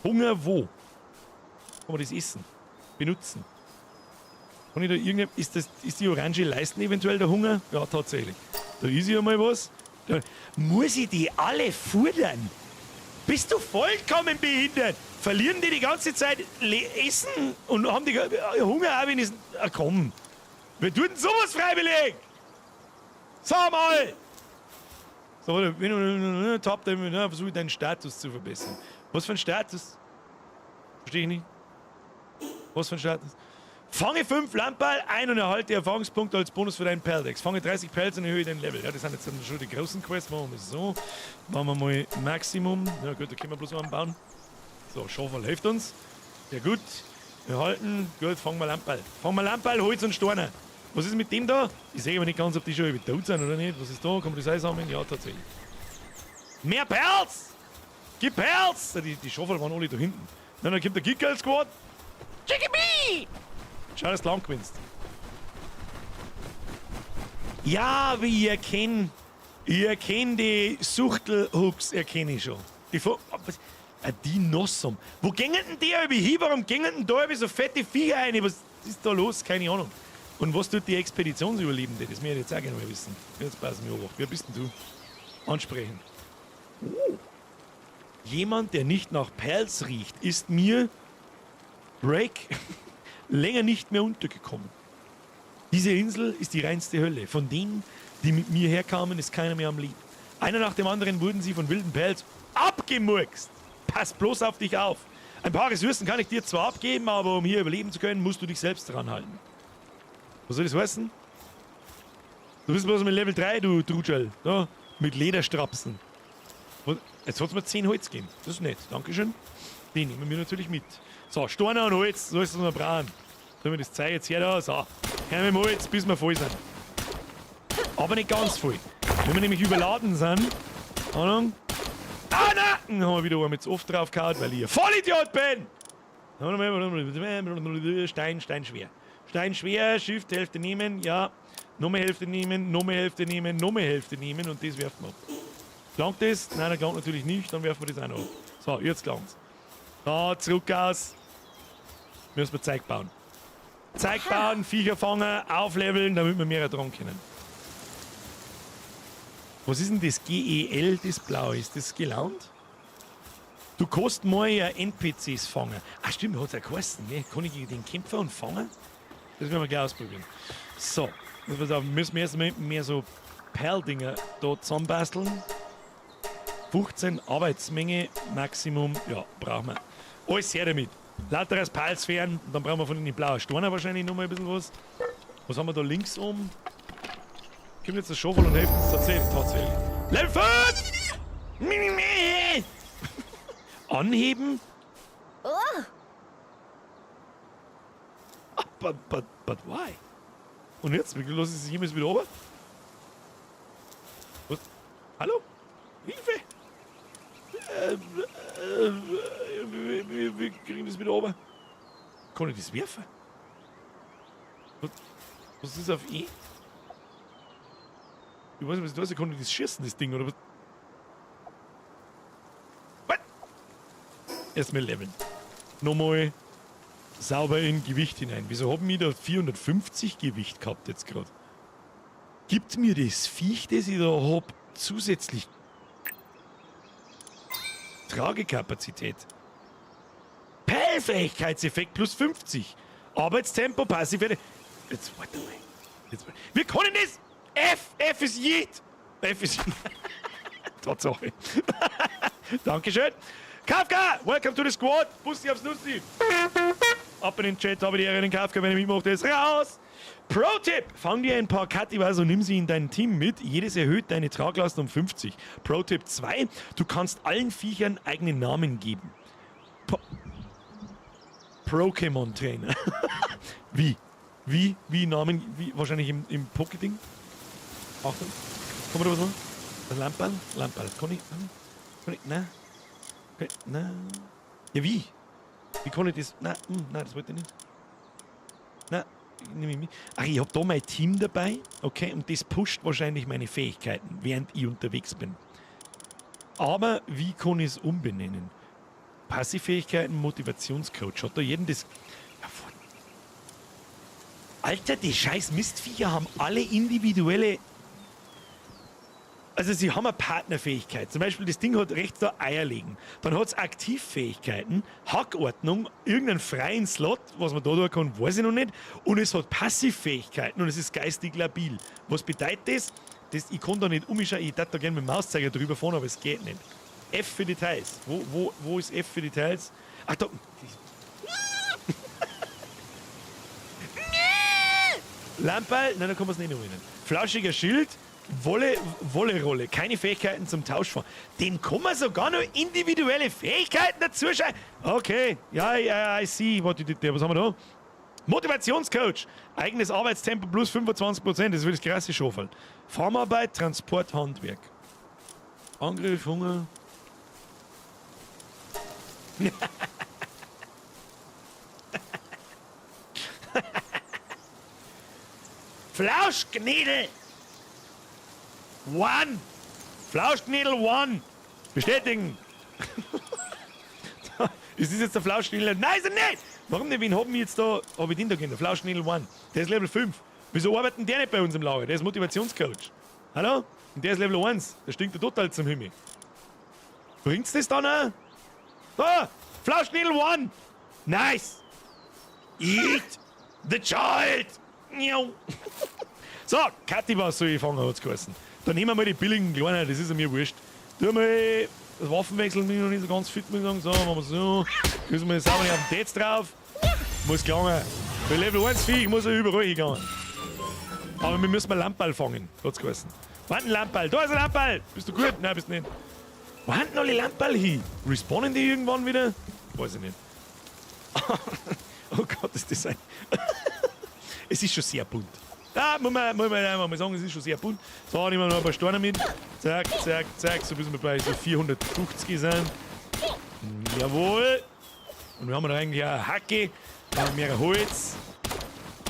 Hunger wo? Kann man das essen? Benutzen? Kann ich da irgendein, ist die orange Leisten eventuell der Hunger? Ja, tatsächlich. Da ist ja mal was. Da, muss ich die alle futtern? Bist du vollkommen behindert? Verlieren die die ganze Zeit Essen und haben die Hunger auch, wenn es... Ah, komm. Wer tut denn sowas freiwillig? Sag mal! So, wenn du top, dann versuche ich deinen Status zu verbessern. Was für ein Status? Verstehe ich nicht. Was für ein Status? Fange 5 Lamperl ein und erhalte Erfahrungspunkte als Bonus für deinen Perldex. Fange 30 Perls und erhöhe dein Level. Ja, das sind jetzt dann schon die großen Quests. Machen wir so. Machen wir mal Maximum. Ja gut, da können wir bloß noch anbauen. So, Schaufel hilft uns. Ja gut. Wir halten. Gut, fangen wir Lamperl. Fangen wir Lamperl, Holz und Steine. Was ist mit dem da? Ich sehe aber nicht ganz, ob die schon irgendwie tot sind oder nicht. Was ist da? Kann man das einsammeln? Ja, tatsächlich. Mehr Perls! Gib Perls! Die Schaufel waren alle da hinten. Dann kommt der Gickel Squad. Chicky Schau, dass du lang gewinnst. Ja, wie ich erkenne. Ich erkenne die Suchtelhooks, erkenne ich schon. Die die Nossum. Wo gingen denn die über hin? Warum gingen denn da über so fette Viecher rein? Was ist da los? Keine Ahnung. Und was tut die Expeditionsüberlebende? Das möchte ich jetzt auch gerne mal wissen. Jetzt passen wir auf. Wer bist denn du? Ansprechen. Oh. Jemand, der nicht nach Pelz riecht, ist mir Break länger nicht mehr untergekommen. Diese Insel ist die reinste Hölle. Von denen, die mit mir herkamen, ist keiner mehr am Leben. Einer nach dem anderen wurden sie von wilden Pelz abgemurkst. Pass bloß auf dich auf. Ein paar Ressourcen kann ich dir zwar abgeben, aber um hier überleben zu können, musst du dich selbst dran halten. Was soll das heißen? Du bist bloß mit Level 3, du Trutschel. Da, mit Lederstrapsen. Jetzt hat's mir 10 Holz gegeben. Das ist nett. Dankeschön. Den nehmen wir natürlich mit. So, Steine und Holz, so ist es noch braun. Sollen wir das Zeug jetzt her da? So, her mit dem Holz, bis wir voll sind. Aber nicht ganz voll. Wenn wir nämlich überladen sind, Ahnung. Ah, nein! Dann haben wir wieder einmal zu oft drauf gehauen, weil ich ein Vollidiot bin! Stein, Stein schwer. Stein schwer, Shift, Hälfte nehmen, ja. Noch mehr Hälfte nehmen, noch mehr Hälfte nehmen, noch mehr Hälfte nehmen und das werfen wir ab. Gelangt das? Nein, das gelangt natürlich nicht, dann werfen wir das auch noch ab. So, jetzt gelangt's. Da, zurück aus. Müssen wir Zeug bauen. Zeug bauen, Viecher fangen, aufleveln, damit wir mehr dran können. Was ist denn das GEL, das blau ist? Das gelaunt? Du kannst mal ja NPCs fangen. Ach stimmt, hat's ja geheißen, ne? Kann ich den Kämpfer und fangen? Das werden wir gleich ausprobieren. So, müssen wir erstmal mehr so Perldinger da zusammenbasteln. 15 Arbeitsmenge, Maximum, ja, brauchen wir. Alles her damit. Lauteres Perlsphären, dann brauchen wir von den blauen Steinen wahrscheinlich noch mal ein bisschen was. Was haben wir da links oben? Kommt jetzt das Schaufel und hilft uns tatsächlich. Level 5! Anheben? Oh. But why? Und jetzt? Wie lasse ich es jemals wieder runter? Was? Hallo? Hilfe! Wir kriegen das wieder runter. Kann ich das werfen? Was ist auf E? Ich weiß nicht, was da ist. Kann ich das schießen, das Ding, oder was? Was? Erstmal leveln. Nochmal sauber in Gewicht hinein. Wieso haben wir da 450 Gewicht gehabt jetzt gerade? Gibt mir das Viech, das ich da hab, zusätzlich Tragekapazität? Peilfähigkeitseffekt plus 50. Arbeitstempo, passive. Jetzt warte mal. Jetzt, wir können das! F! F ist Yeet! F ist. Tatsache. Dankeschön. Kafka! Welcome to the squad! Bussi aufs Nussi! Ab in den Chat, habe die Ehre, den Kafka, wenn er mitmacht, ist raus! Pro-Tipp! Fang dir ein paar Kativas und nimm sie in dein Team mit. Jedes erhöht deine Traglast um 50. Pro-Tipp 2: Du kannst allen Viechern eigene Namen geben. Pokémon-Trainer. Wie? Wie? Wie Namen? Wie? Wahrscheinlich im Poké-Ding? Achtung. Kann man da was machen? Ein Lamperl? Lamperl. Kann ich? Kann ich? Nein. Kann ich? Nein. Ja, wie? Wie kann ich das? Nein, nein, das wollte ich nicht. Nein, nehme ich mit. Ach, ich hab da mein Team dabei, okay, und das pusht wahrscheinlich meine Fähigkeiten, während ich unterwegs bin. Aber wie kann ich es umbenennen? Passivfähigkeiten, Motivationscoach. Hat da jeden das. Ja, Alter, die scheiß Mistviecher haben alle individuelle. Also sie haben eine Partnerfähigkeit. Zum Beispiel das Ding hat rechts da Eier legen. Dann hat es Aktivfähigkeiten, Hackordnung, irgendeinen freien Slot, was man da tun kann, weiß ich noch nicht. Und es hat Passivfähigkeiten und es ist geistig labil. Was bedeutet das? Das ich kann da nicht umschauen, ich darf da gerne mit dem Mauszeiger drüber fahren, aber es geht nicht. F für Details. Wo ist F für Details? Ach da. Lamperl? Nein, da kann man es nicht umnennen. Flauschiger Schild, Wolle, Wolle-Rolle, keine Fähigkeiten zum Tauschfahren. Dem kann man sogar noch individuelle Fähigkeiten dazu schreiben. Okay, ja, ja, I see what you did there. Was haben wir da? Motivationscoach. Eigenes Arbeitstempo plus 25%. Das wird das krasse Schofel. Farmarbeit, Transport, Handwerk. Angriff, Hunger. Flauschknädel! One! Flauschknädel One! Bestätigen! Ist das jetzt der Flauschknädel? Nein, ist er nicht! Warum denn? Wen haben wir jetzt da? Hab ich den da gegeben? Der Flauschknädel One. Der ist Level 5. Wieso arbeiten der nicht bei uns im Lager? Der ist Motivationscoach. Hallo? Und der ist Level 1. Der stinkt ja total zum Himmel. Bringt's das dann auch? Da! Flauschknädel One! Nice! Eat the child! So, Kativas soll ich fangen, hat's geheißen. Dann nehmen wir mal die billigen kleinen, das ist mir wurscht. Tu mal das Waffenwechsel bin ich noch nicht so ganz fit, muss ich sagen. So, machen wir so. Küssen wir sauber nicht auf den Tetz drauf. Muss gegangen. Bei Level 1 Viech muss er überall hingegangen. Aber wir müssen mal Lamperl fangen, hat's geheißen. Wann ein Lamperl? Da ist ein Lamperl! Bist du gut? Nein, bist du nicht. Wo haben denn alle Lamperl hin? Respawnen die irgendwann wieder? Weiß ich nicht. Oh Gott, ist das ein. Es ist schon sehr bunt. Da muss man einfach mal sagen, es ist schon sehr bunt. So, nehmen wir noch ein paar Steine mit. Zack, zack, zack. So bis wir bei so 450 sind. Jawohl. Und wir haben da eigentlich auch Hacke. Dann haben wir mehr Holz.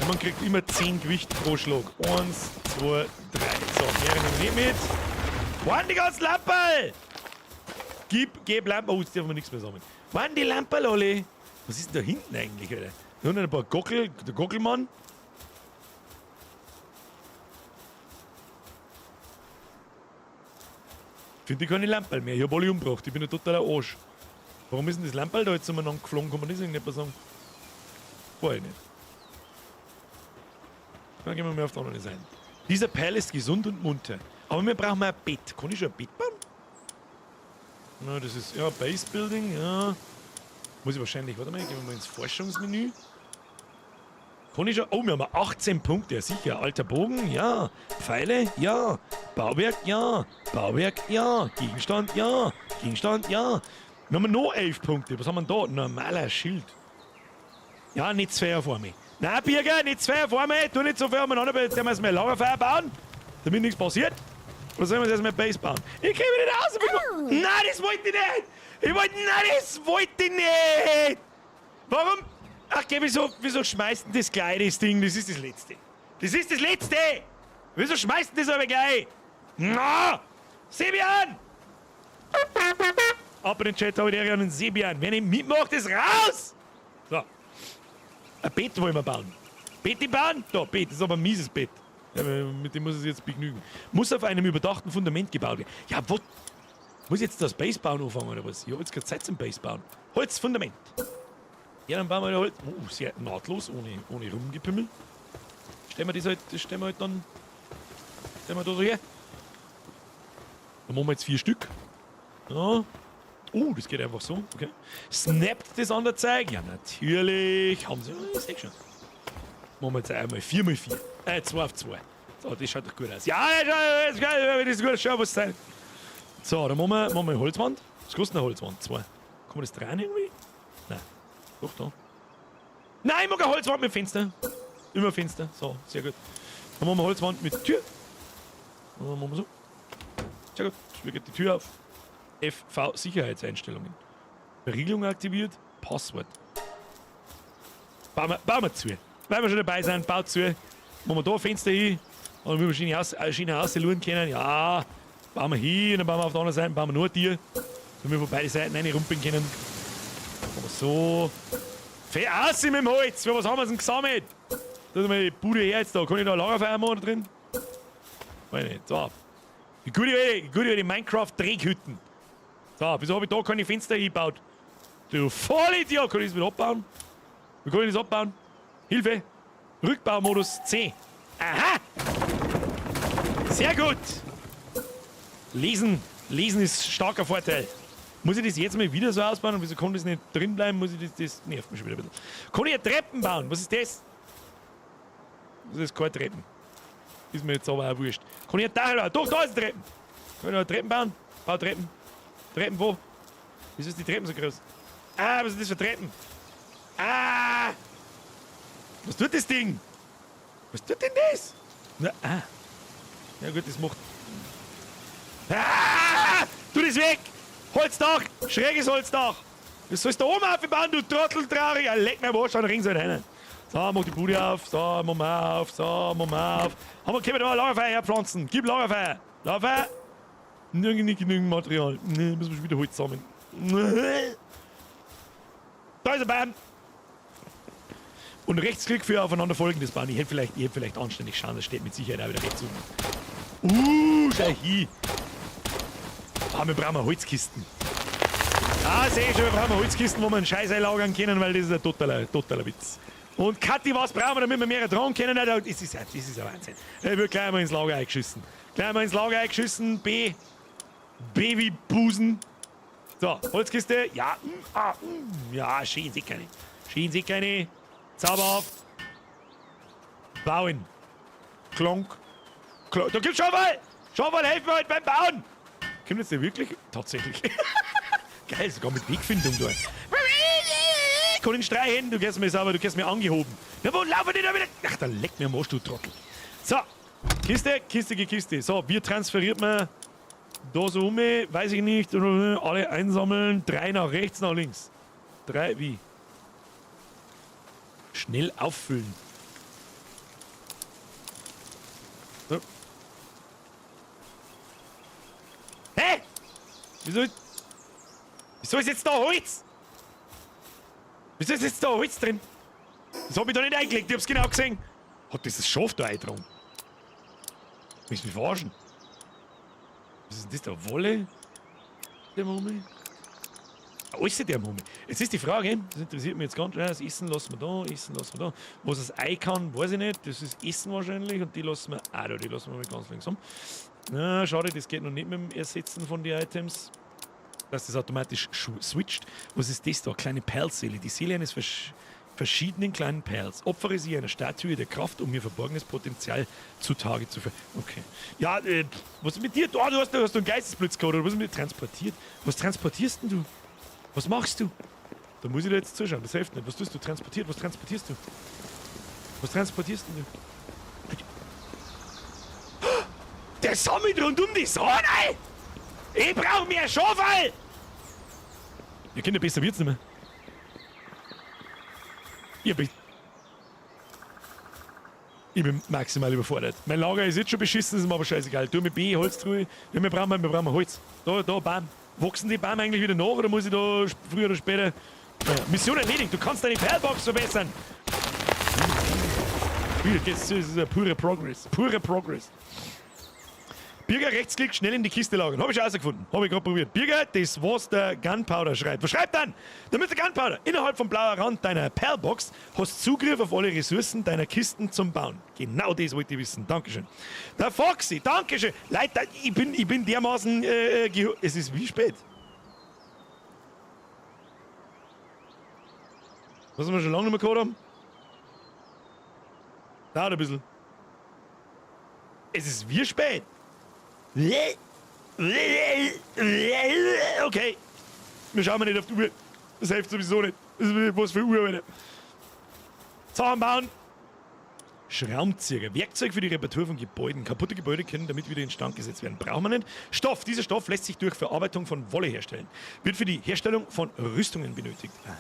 Und man kriegt immer 10 Gewicht pro Schlag. 1, 2, 3. So, mehr nehmen wir nicht mit. Wo sind die ganzen Lamperl? Gib Lamperl. Oh, jetzt dürfen wir nichts mehr sammeln. Wo sind die Lamperl alle? Was ist denn da hinten eigentlich, Alter? Da unten ein paar Gockel, der Gockelmann. Finde ich keine Lamperl mehr. Ich hab alle umgebracht. Ich bin ein totaler Arsch. Warum ist denn das Lamperl da jetzt umeinander geflogen? Kann man das irgendwie nicht sagen? Weiß ich nicht. Dann gehen wir mal auf die andere Seite. Dieser Perl ist gesund und munter. Aber wir brauchen mal ein Bett. Kann ich schon ein Bett bauen? Na, das ist ja Base Building, ja. Muss ich wahrscheinlich, warte mal, gehen wir mal ins Forschungsmenü. Kann ich schon? Oh, wir haben 18 Punkte, ja sicher. Alter Bogen, ja. Pfeile, ja. Bauwerk, ja. Bauwerk, ja. Gegenstand, ja. Gegenstand, ja. Wir haben noch 11 Punkte. Was haben wir denn da? Normaler Schild. Ja, nicht zu fair vor mir. Nein, Birger, nicht zwei auf einmal. Tu nicht so viel umeinander, weil jetzt werden wir erstmal ein Lagerfeuer bauen, damit nichts passiert. Oder sollen wir jetzt erstmal Base bauen? Ich kriege mich nicht raus. Ich bin... Nein, das wollte ich nicht! Ich wollte... Nein, das wollte ich nicht! Warum? Ach, geh, wieso schmeißt denn das gleich, das Ding? Das ist das Letzte. Das ist das Letzte! Wieso schmeißt denn das aber gleich? Na! Sebian! Ab in den Chat habe ich an den Sebian. Wer nicht mitmacht, ist raus! So. Ein Bett wollen wir bauen. Bett bauen? Da, Bett. Das ist aber ein mieses Bett. Ja, mit dem muss es jetzt begnügen. Muss auf einem überdachten Fundament gebaut werden. Ja, wo? Muss ich jetzt das Base bauen anfangen oder was? Ich habe jetzt keine Zeit zum Base bauen. Holzfundament. Ja, dann bauen wir Holz. Oh, sehr nahtlos, ohne Rumgepimmel. Stellen wir das halt, das stellen wir halt dann. Stellen wir da so her. Dann machen wir jetzt 4 Stück. Ja. Oh, das geht einfach so. Okay. Snappt das an der Zeig? Ja, natürlich. Haben sie. Ich seh schon. Machen wir jetzt einmal 4 mal 4. 2 auf 2. So, das schaut doch gut aus. Ja, das ist geil, das ist gut. Schau, was sein. So, dann machen wir eine Holzwand. Was kostet eine Holzwand? 2. Kann man das drehen irgendwie? Nein. Doch, da. Nein, ich mag eine Holzwand mit Fenster. Immer Fenster. So, sehr gut. Dann machen wir Holzwand mit Tür. Und dann machen wir so. Sehr gut. Jetzt geht die Tür auf. FV Sicherheitseinstellungen. Verriegelung aktiviert. Passwort. Bauen wir zu. Weil wir schon dabei sind, baut zu. Machen wir da ein Fenster hin. Und dann wir schön rausschauen können. Ja, bauen wir hin. Und dann bauen wir auf der anderen Seite bauen wir nur ein Tier. Damit wir von beiden Seiten reinrumpeln können. Machen wir so. Fair aus mit dem Holz. Was haben wir denn gesammelt? Da ist mal die Bude her jetzt da. Kann ich da ein Lagerfeuer machen da drin? Weiß nicht. So. Die gute alte Minecraft-Dreckhütten. So, wieso hab ich da keine Fenster eingebaut? Du Vollidiot! Kann ich das wieder abbauen? Wie kann ich das abbauen? Hilfe! Rückbaumodus C. Aha! Sehr gut! Lesen. Lesen ist starker Vorteil. Muss ich das jetzt mal wieder so ausbauen? Und wieso kann das nicht drin bleiben? Muss ich das, das nervt mich schon wieder ein bisschen. Kann ich Treppen bauen? Was ist das? Das ist keine Treppen. Ist mir jetzt aber auch wurscht. Kann ich ein Dach bauen? Doch, da ist Treppen. Kann ich noch Treppen bauen? Bau Treppen. Treppen wo? Wieso ist die Treppen so groß? Ah, was ist das für Treppen? Ah! Was tut das Ding? Was tut denn das? Na, ah. Ja gut, das macht... Ah! Tu das weg! Holzdach! Schräges Holzdach! Was sollst du da oben aufbauen, du Trotteltraurig? Ja, leck mir am Arsch an, rings halt rein. So, mach die Bude auf, so, mach mal auf, so, mach mal auf. Haben wir, können wir da ein Lagerfeuer herpflanzen? Gib Lagerfeuer! Lagerfeuer! Nirgend genügend Material. Nee, müssen wir schon wieder Holz sammeln. Da ist ein Baum! Und Rechtsklick für aufeinanderfolgendes Bauen. Ich hätte vielleicht anständig schauen, das steht mit Sicherheit auch wieder rechts unten. Schau hin! Ah, wir brauchen Holzkisten. Ah, seh ich schon, wir brauchen Holzkisten, wo wir einen Scheiß einlagern können, weil das ist ein totaler Witz. Und Kathi, was brauchen wir, damit wir mehr tragen können? Das ist ein Wahnsinn. Ich wird gleich mal ins Lager eingeschissen. Gleich mal ins Lager eingeschissen. B. B wie Busen. So, Holzkiste. Ja, ja, schön, sieh keine. Schön, sieh keine. Zauberhaft. Bauen. Klonk. Klonk. Da gibt's Schaufel! Schaufel, helfen wir heute beim Bauen! Kommt jetzt der wirklich? Tatsächlich. Geil, sogar mit Wegfindung da. Kann ich streichen? Du gehst mir sauber, du gehst mir angehoben. Na, wo laufen die da wieder? Ach, da leckt mir am Arsch, du Trottel. So, Kiste, Kiste, Kiste. So, wie transferiert man da so um? Weiß ich nicht. Alle einsammeln. 3 nach rechts, nach links. 3, wie? Schnell auffüllen. So. Hä? Wieso ist jetzt da Holz? Wieso ist jetzt da Holz drin? Das hab ich da nicht eingelegt, ich hab's genau gesehen. Hat das Schaf da eingetragen? Willst du mich verarschen? Was ist denn das da? Wolle? Der Mummi? Alles der Mummi. Jetzt ist die Frage, das interessiert mich jetzt ganz schnell. Das Essen lassen wir da, Essen lassen wir da. Was das Ei kann, weiß ich nicht. Das ist Essen wahrscheinlich und die lassen wir. Ah, da, die lassen wir mal ganz links um. Na, schade, das geht noch nicht mit dem Ersetzen von den Items. Dass das automatisch switcht. Was ist das da? Kleine Perlseele. Die Seele eines verschiedenen kleinen Perls. Opfere sie einer Statue der Kraft, um ihr verborgenes Potenzial zutage zu führen. Okay. Ja, was ist mit dir? Oh, du hast einen Geistesblitz gehabt, oder was ist mit dir transportiert? Was transportierst denn du? Was machst du? Da muss ich dir jetzt zuschauen, das hilft nicht. Was tust du? Transportiert? Was transportierst du? Was transportierst denn du? Der sammelt rund um die Sonne! Ich brauch mehr Schaufel! Ja, Kinder, besser wird's nicht mehr. Ich bin. Ich bin maximal überfordert. Mein Lager ist jetzt schon beschissen, ist mir aber scheißegal. Tu mit B, Holztruhe. Ja, wir brauchen Holz. Da, da, Baum. Wachsen die Bäume eigentlich wieder nach oder muss ich da früher oder später. Naja, Mission erledigt, du kannst deine Palbox verbessern. Wieder geht's, das ist ein purer Progress. Purer Progress. Birger, Rechtsklick, schnell in die Kiste lagern. Hab ich schon rausgefunden. Hab ich gerade probiert. Birger, das was der Gunpowder schreibt. Was schreibt dann? Damit der Gunpowder innerhalb vom blauer Rand deiner Palbox hast Zugriff auf alle Ressourcen deiner Kisten zum Bauen. Genau das wollte ich wissen. Dankeschön. Der Foxy, Dankeschön. Leute, ich bin dermaßen. Es ist wie spät? Was wir schon lange nicht mehr gehabt haben? Dauert ein bisschen. Es ist wie spät. Okay. Wir schauen mal nicht auf die Uhr. Das hilft sowieso nicht. Das ist was für Uhr, Alter. Sachen bauen. Schraubenzieher. Werkzeug für die Reparatur von Gebäuden. Kaputte Gebäude können damit wieder instand gesetzt werden. Brauchen wir nicht. Stoff. Dieser Stoff lässt sich durch Verarbeitung von Wolle herstellen. Wird für die Herstellung von Rüstungen benötigt. Aha.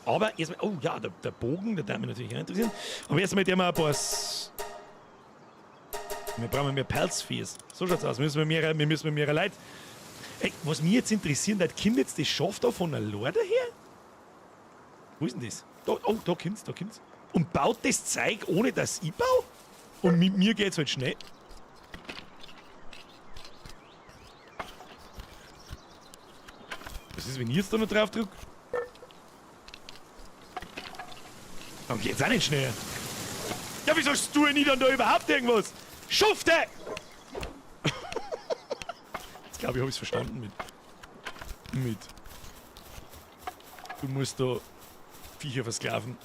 Aber erstmal, oh ja, der Bogen, der darf mich natürlich auch interessieren. Aber erstmal der mal ein paar. Wir brauchen mehr Pelzviehs. So schaut's aus. Wir müssen mehr Leute. Ey, was mich jetzt interessiert, das kommt jetzt das Schaf da von der Lorde her? Wo ist denn das? Da, oh, da kommt's, da kommt's. Und baut das Zeug, ohne dass ich baue? Und mit mir geht's halt schnell. Was ist, wenn ich jetzt da noch drauf drück? Dann geht's auch nicht schneller. Ja, wieso tue ich dann da überhaupt irgendwas? Schufte! Jetzt glaube ich, habe ich's verstanden mit. Mit. Du musst da Viecher versklaven.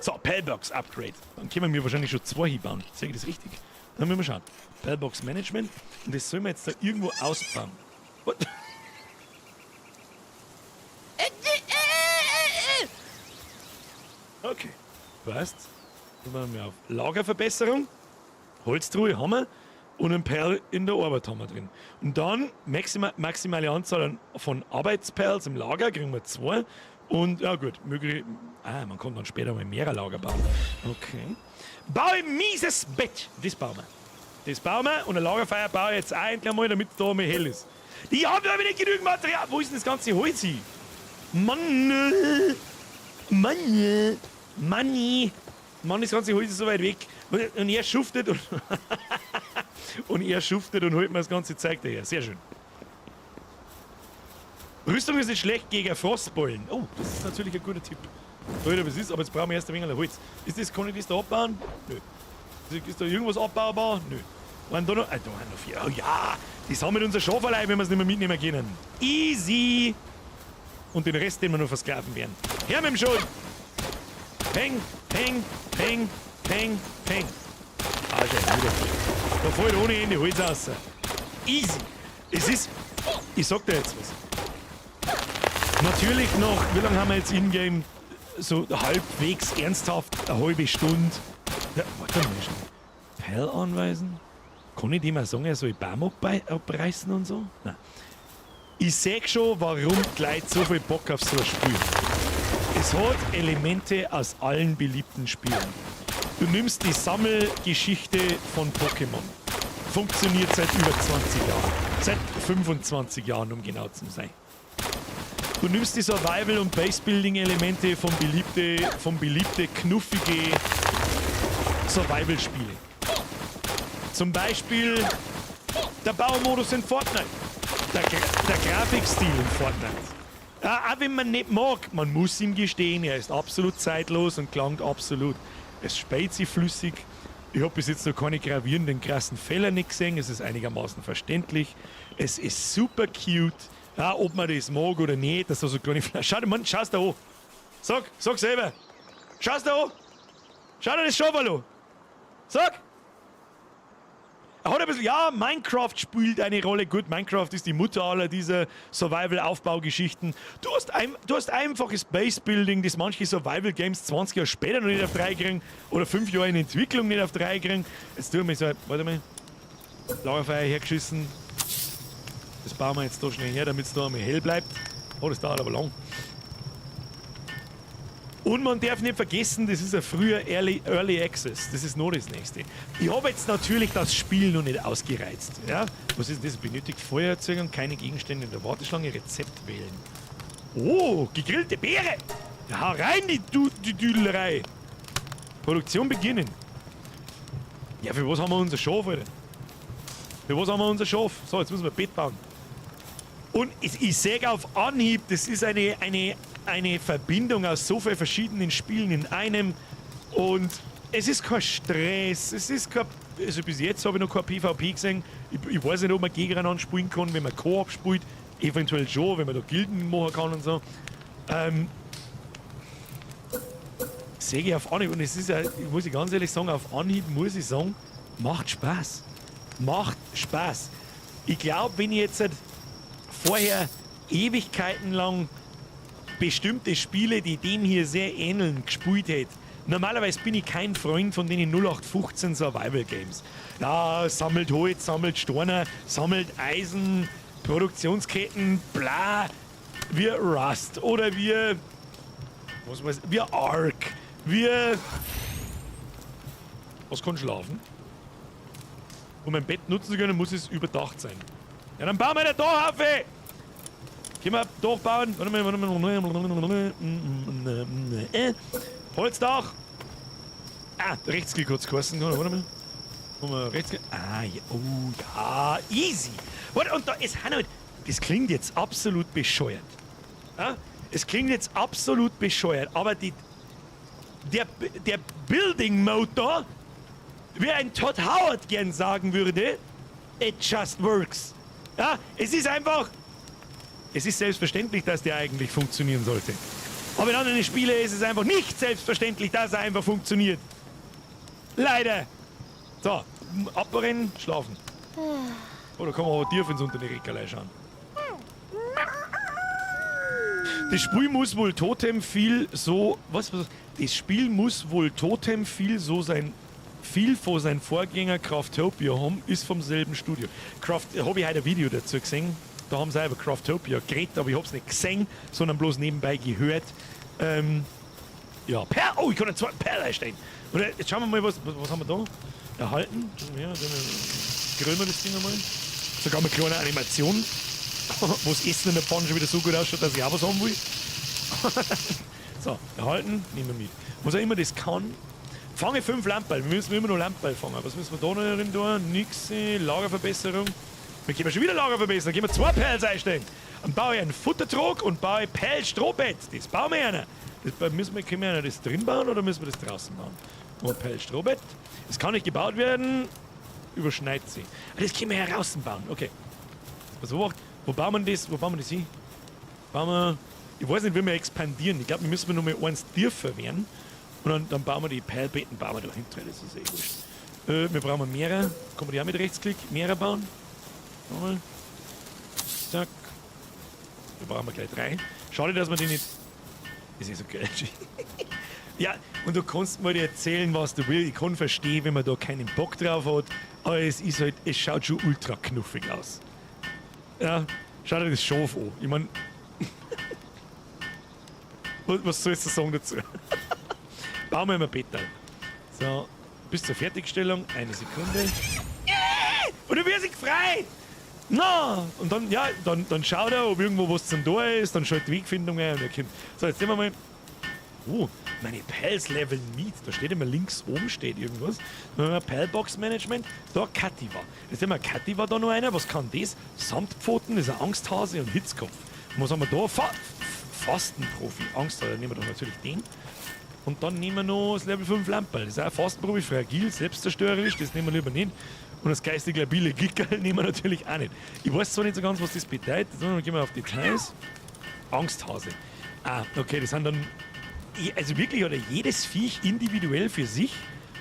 So, Palbox Upgrade. Dann können wir wahrscheinlich schon zwei hinbauen. Sehe ich das richtig? Dann müssen wir schauen. Palbox Management. Und das sollen wir jetzt da irgendwo ausbauen. What? Okay. Passt. Dann machen wir auf Lagerverbesserung. Holztruhe haben wir. Und ein Perl in der Arbeit haben wir drin. Und dann maximale Anzahl von Arbeitsperls im Lager kriegen wir 2. Und ja gut, möglich. Ah, man kann dann später mal mehrere Lager bauen. Okay. Baue mieses Bett. Das bauen wir. Das bauen wir. Und ein Lagerfeuer baue ich jetzt auch endlich mal, damit da mal hell ist. Die haben aber nicht genügend Material. Wo ist denn das ganze Holz hin? Mann. Mann. Manni. Mann, das ganze Holz ist so weit weg. Und er schuftet und, und er schuftet und holt mir das ganze Zeug daher. Sehr schön. Rüstung ist nicht schlecht gegen Frostbeulen. Oh, das ist natürlich ein guter Tipp. Alter, was ist? Aber jetzt brauchen wir erst ein wenig Holz. Kann ich das da abbauen? Nö. Ist da irgendwas abbaubar? Nö. Waren da noch? Ah, da waren noch 4. Oh ja, das haben wir mit unser Schaf allein, wenn wir es nicht mehr mitnehmen können. Easy! Und den Rest, den wir noch versklaven werden. Her mit dem Schuld! Peng, peng, peng, peng, peng. Ah, schon wieder. Da fällt ohne Ende Holz raus. Easy! Es ist. Ich sag dir jetzt was. Natürlich noch, wie lange haben wir jetzt in-game? So halbwegs ernsthaft eine halbe Stunde. Ja, warte mal schnell. Pal anweisen? Kann ich dem mal sagen, er soll Baum abreißen und so? Nein. Ich seh schon, warum die Leute so viel Bock auf so ein Spiel haben. Es hat Elemente aus allen beliebten Spielen. Du nimmst die Sammelgeschichte von Pokémon. Funktioniert seit über 20 Jahren. Seit 25 Jahren, um genau zu sein. Du nimmst die Survival- und Base-Building-Elemente von beliebte, knuffige Survival-Spiele. Zum Beispiel der Baumodus in Fortnite. Der Grafikstil in Fortnite. Ja, auch wenn man nicht mag, man muss ihm gestehen, er ist absolut zeitlos und klangt absolut. Es spielt sich flüssig. Ich hab bis jetzt noch keine gravierenden, krassen Fehler nicht gesehen. Es ist einigermaßen verständlich. Es ist super cute. Ja, ob man das mag oder nicht, dass da so kleine Flaschen. Schau dir, Mann, schau's da an. Sag selber. Schau's da an. Schau dir das Schaf an. Sag. Hat ein bisschen, ja, Minecraft spielt eine Rolle. Gut, Minecraft ist die Mutter aller dieser Survival-Aufbaugeschichten. Du hast einfaches Base-Building, das manche Survival-Games 20 Jahre später noch nicht auf drei kriegen oder 5 Jahre in Entwicklung nicht auf drei kriegen. Jetzt tun wir so, warte mal, Lagerfeuer hergeschissen. Das bauen wir jetzt da schnell her, damit es da einmal hell bleibt. Oh, das dauert aber lang. Und man darf nicht vergessen, das ist ein früher Early Access. Das ist noch das Nächste. Ich habe jetzt natürlich das Spiel noch nicht ausgereizt. Ja? Was ist das? Benötigt Feuererzeugung, keine Gegenstände in der Warteschlange, Rezept wählen. Oh, gegrillte Beere! Ja, hau rein, die Düdelerei! Produktion beginnen. Ja, für was haben wir unser Schaf, Alter? Für was haben wir unser Schaf? So, jetzt müssen wir ein Bett bauen. Und ich sehe auf Anhieb, das ist eine Verbindung aus so vielen verschiedenen Spielen in einem. Und es ist kein Stress, es ist kein. Also bis jetzt habe ich noch kein PvP gesehen. Ich weiß nicht, ob man gegeneinander spielen kann, wenn man Koop spielt. Eventuell schon, wenn man da Gilden machen kann und so. Sehe ich auf Anhieb, und es ist ja, muss ich ganz ehrlich sagen, auf Anhieb muss ich sagen, macht Spaß. Macht Spaß. Ich glaube, wenn ich jetzt halt vorher Ewigkeiten lang bestimmte Spiele, die dem hier sehr ähneln, gespielt hätte. Normalerweise bin ich kein Freund von den 0815 Survival Games. Ja, sammelt Holz, sammelt Steine, sammelt Eisen, Produktionsketten, bla, wie Rust oder wie, was weiß ich, wie Ark, wie, was kann schlafen? Um ein Bett nutzen zu können, muss es überdacht sein. Ja, dann bauen wir eine Dachhaufe! Können wir Dach bauen? Warte mal, warte mal. Holzdach! Ah, Rechtsklick hat's geheißen. Warte mal. Wollen wir Rechtsklick? Ah, ja. Oh, ja. Easy. Warte, und da ist halt. Das klingt jetzt absolut bescheuert. Ja? Es klingt jetzt absolut bescheuert, aber der Building Mode da, wie ein Todd Howard gern sagen würde, it just works. Ja, es ist einfach. Es ist selbstverständlich, dass der eigentlich funktionieren sollte. Aber in anderen Spielen ist es einfach nicht selbstverständlich, dass er einfach funktioniert. Leider. So, abbrennen, schlafen. Oh, da kann man aber tief ins unter die Reckerlei schauen. Das Spiel muss wohl Totem viel so. Was, was? Das Spiel muss wohl Totem viel so sein. Viel von seinem Vorgänger Craftopia haben, ist vom selben Studio. Craft, habe ich heute ein Video dazu gesehen. Da haben sie auch über Craftopia geredet, aber ich habe es nicht gesehen, sondern bloß nebenbei gehört. Ja, Perl. Oh, ich kann einen zweiten Perl einstellen. Oder jetzt schauen wir mal, was haben wir da? Erhalten. Ja, dann grillen wir das Ding einmal. Sogar mit kleiner Animation, wo das Essen in der Pfanne schon wieder so gut ausschaut, dass ich auch was haben will. So, erhalten, nehmen wir mit. Was auch immer das kann. Fange 5 Lamperl. Wir müssen immer noch Lamperl fangen. Was müssen wir da noch drin tun? Nix. Lagerverbesserung. Wir können schon wieder Lager verbessern. Können wir zwei Pals einstellen. Dann baue ich einen Futtertrog und baue Perl-Strohbett. Das bauen wir einer. Das müssen wir, können wir das drin bauen oder müssen wir das draußen bauen? Und Perl-Strohbett. Es kann nicht gebaut werden. Überschneit sie. Ah, das können wir ja draußen bauen. Okay. Was macht? Wo bauen wir das? Wo bauen wir das hin? Bauen wir. Ich weiß nicht, wie wir expandieren. Ich glaube, wir müssen noch mal eins tiefer werden. Und dann bauen wir die Perlbetten bauen wir da hinten. Das ist eh wurscht. Wir brauchen mehrere. Kann man die auch mit Rechtsklick mehrere bauen? Nochmal. Zack. Da brauchen wir gleich drei. Schade, dass wir die nicht. Das ist so geil. Ja, und du kannst mir erzählen, was du willst. Ich kann verstehen, wenn man da keinen Bock drauf hat. Aber es ist halt, es schaut schon ultra knuffig aus. Ja, schau dir das Schaf an. Ich mein, was sollst du sagen dazu? Bauen wir mal Bett ein. So, bis zur Fertigstellung. Eine Sekunde. Und du wirst dich frei! Na! Und dann, ja, dann schaut er, ob irgendwo was zum Tor ist, dann schaltet die Wegfindung ein und er kommt. So, jetzt nehmen wir mal. Oh, meine Pals Level Meet. Da steht immer links oben steht irgendwas. Dann haben wir Palbox Management. Da Kativa. Jetzt sehen wir, Kativa da noch einer. Was kann das? Samtpfoten, das ist ein Angsthase und Hitzkopf. Und was haben wir da? Fastenprofi. Angsthase, dann nehmen wir doch natürlich den. Und dann nehmen wir noch das Level 5 Lamperl. Das ist auch Fastenprofi, fragil, selbstzerstörerisch, das nehmen wir lieber nicht. Und das geistig labile Gickerl nehmen wir natürlich auch nicht. Ich weiß zwar nicht so ganz, was das bedeutet. Sondern gehen wir auf Details. Angsthase. Ah, okay, das sind dann. Also wirklich, oder jedes Viech individuell für sich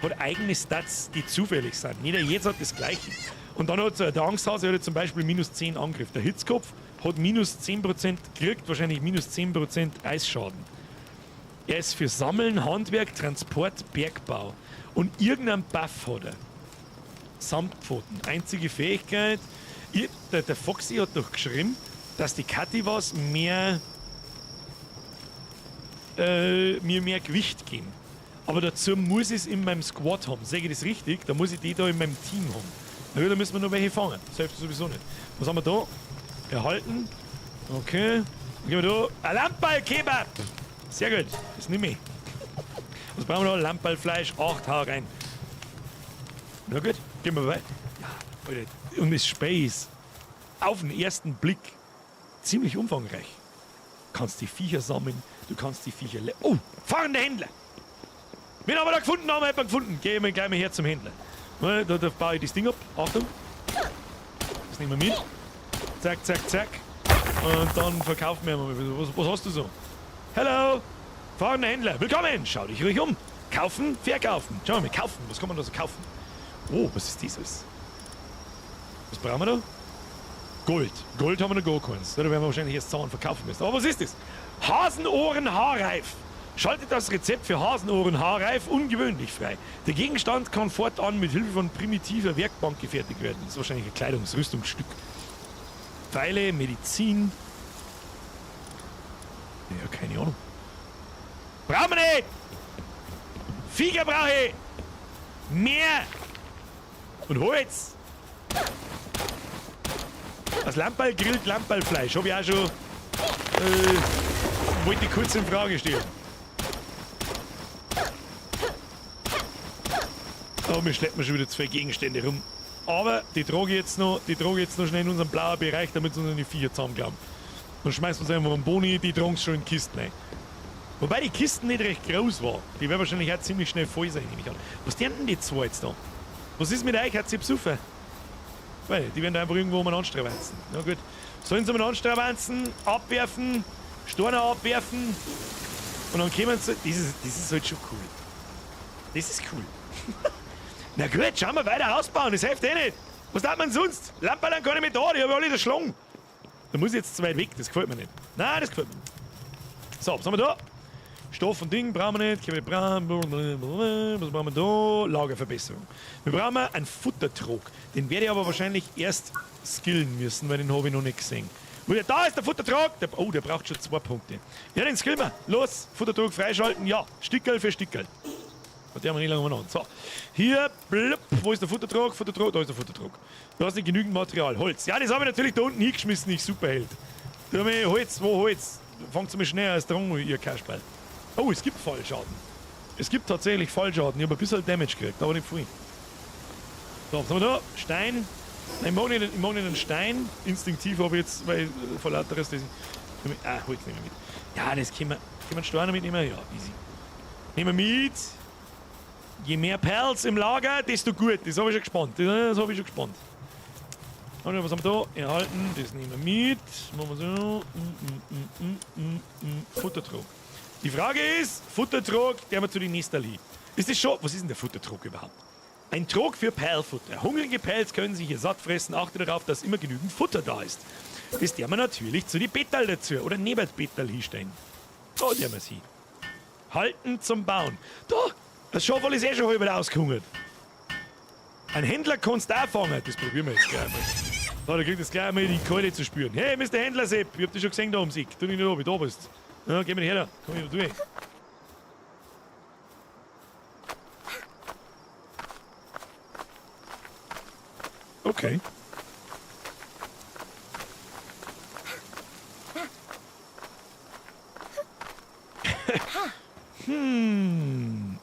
hat eigene Stats, die zufällig sind. Nicht jeder hat das Gleiche. Und dann hat der Angsthase hat zum Beispiel minus 10 Angriff. Der Hitzkopf hat minus 10%, kriegt wahrscheinlich minus 10% Eisschaden. Er ist für Sammeln, Handwerk, Transport, Bergbau. Und irgendeinen Buff hat er. Samtpfoten. Einzige Fähigkeit. Der Foxy hat doch geschrieben, dass die Kativas mir mehr Gewicht geben. Aber dazu muss ich es in meinem Squad haben. Sehe ich das richtig? Da muss ich die da in meinem Team haben. Na gut, da müssen wir noch welche fangen. Das hilft sowieso nicht. Was haben wir da? Erhalten. Okay. Dann gehen wir da. Ein Lammball-Kebab! Sehr gut. Das nehme ich. Was brauchen wir da? Lammballfleisch. 8, hau rein. Na gut, gehen wir weiter. Ja, Alter. Und das Spiel ist auf den ersten Blick ziemlich umfangreich. Du kannst die Viecher sammeln, du kannst die Viecher Oh, fahrende Händler! Wen haben wir da gefunden? Haben wir jemanden gefunden? Gehen wir gleich mal her zum Händler. Na, da baue ich das Ding ab. Achtung. Das nehmen wir mit. Zack, zack, zack. Und dann verkaufen wir mal. Was hast du so? Hello! Fahrender Händler, willkommen! Schau dich ruhig um. Kaufen, verkaufen. Schauen wir mal, kaufen. Was kann man da so kaufen? Oh, was ist dieses? Was brauchen wir da? Gold. Gold haben wir noch gar keins. Da werden wir wahrscheinlich erst Zahn verkaufen müssen. Aber was ist das? Hasenohren haarreif. Schaltet das Rezept für Hasenohren haarreif ungewöhnlich frei. Der Gegenstand kann fortan mit Hilfe von primitiver Werkbank gefertigt werden. Das ist wahrscheinlich ein Kleidungsrüstungsstück. Pfeile, Medizin. Ja, keine Ahnung. Brauchen wir nicht! Viecher brauche ich! Mehr! Und Holz! Das Lamperl grillt Lamperlfleisch. Hab ich auch schon. Wollte ich kurz in Frage stellen. Oh, wir schleppen schon wieder 2 Gegenstände rum. Aber die trage ich jetzt noch, die trage ich jetzt noch schnell in unseren blauen Bereich, damit sie uns die Viecher zusammenklappen. Dann schmeißen wir sie einfach einen Boni, die tragen schon in Kisten rein. Wobei die Kisten nicht recht groß war. Die werden wahrscheinlich auch ziemlich schnell voll sein, nehme ich an. Was tun denn die zwei jetzt da? Was ist mit euch? Hat sie besoffen? Weil, die werden da einfach irgendwo um einen Anstravanzen. Na gut. Sollen sie um einen Anstravanzen, abwerfen, Steine abwerfen und dann kommen sie. Das ist halt schon cool. Das ist cool. Na gut, schauen wir weiter ausbauen, das hilft eh nicht. Was darf man sonst? Lamperl kann ich mit da, die hab ich alle erschlagen. Da muss ich jetzt zu weit weg, das gefällt mir nicht. Nein, das gefällt mir nicht. So, was haben wir da? Stoff und Ding brauchen wir nicht. Was brauchen wir da? Lagerverbesserung. Wir brauchen einen Futtertrog. Den werde ich aber wahrscheinlich erst skillen müssen, weil den habe ich noch nicht gesehen. Da ist der Futtertrog! Oh, der braucht schon 2 Punkte. Ja, den skillen wir. Los, Futtertrog freischalten. Ja, Stickerl für Stickerl. Und der haben wir nicht lange umeinander. So, hier, blub, wo ist der Futtertrog? Futtertrog, da ist der Futtertrog. Du hast nicht genügend Material. Holz. Ja, das habe ich natürlich da unten hingeschmissen, ich Superheld. Da habe ich Holz, wo Holz? Fangt mal schnell als Drang, ihr Kasperl. Oh, es gibt Fallschaden. Es gibt tatsächlich Fallschaden. Ich habe ein bisschen Damage gekriegt, aber nicht viel. So, was haben wir da? Stein. Nein, ich mag nicht einen Stein. Instinktiv habe ich jetzt, weil vor lauter Rest. Ah, Holz nehmen wir mit. Ja, das können wir. Können wir einen Stein mitnehmen? Ja, easy. Nehmen wir mit. Je mehr Perls im Lager, desto gut. Das habe ich schon gespannt. Das habe ich schon gespannt. Und was haben wir da? Erhalten. Das nehmen wir mit. Machen wir so. Futtertrog. Die Frage ist, Futtertrog, der wir zu den Nesterli. Ist das schon? Was ist denn der Futtertrog überhaupt? Ein Trog für Perlfutter. Hungrige Perls können sich hier satt fressen. Achte darauf, dass immer genügend Futter da ist. Das der wir natürlich zu den Bettal dazu. Oder neben Bettal hinstellen. Da der wir sie. Halten zum Bauen. Da! Das Schaf ist eh schon halb ausgehungert. Ein Händler kannst du auch fangen. Das probieren wir jetzt gleich mal. Da, der kriegt jetzt gleich mal die Keule zu spüren. Hey, Mr. Händler Sepp, ich hab dich schon gesehen da ums Eck. Tu dich nicht ob ich da bist. Ja, geh mal her da. Komm hier durch. Okay.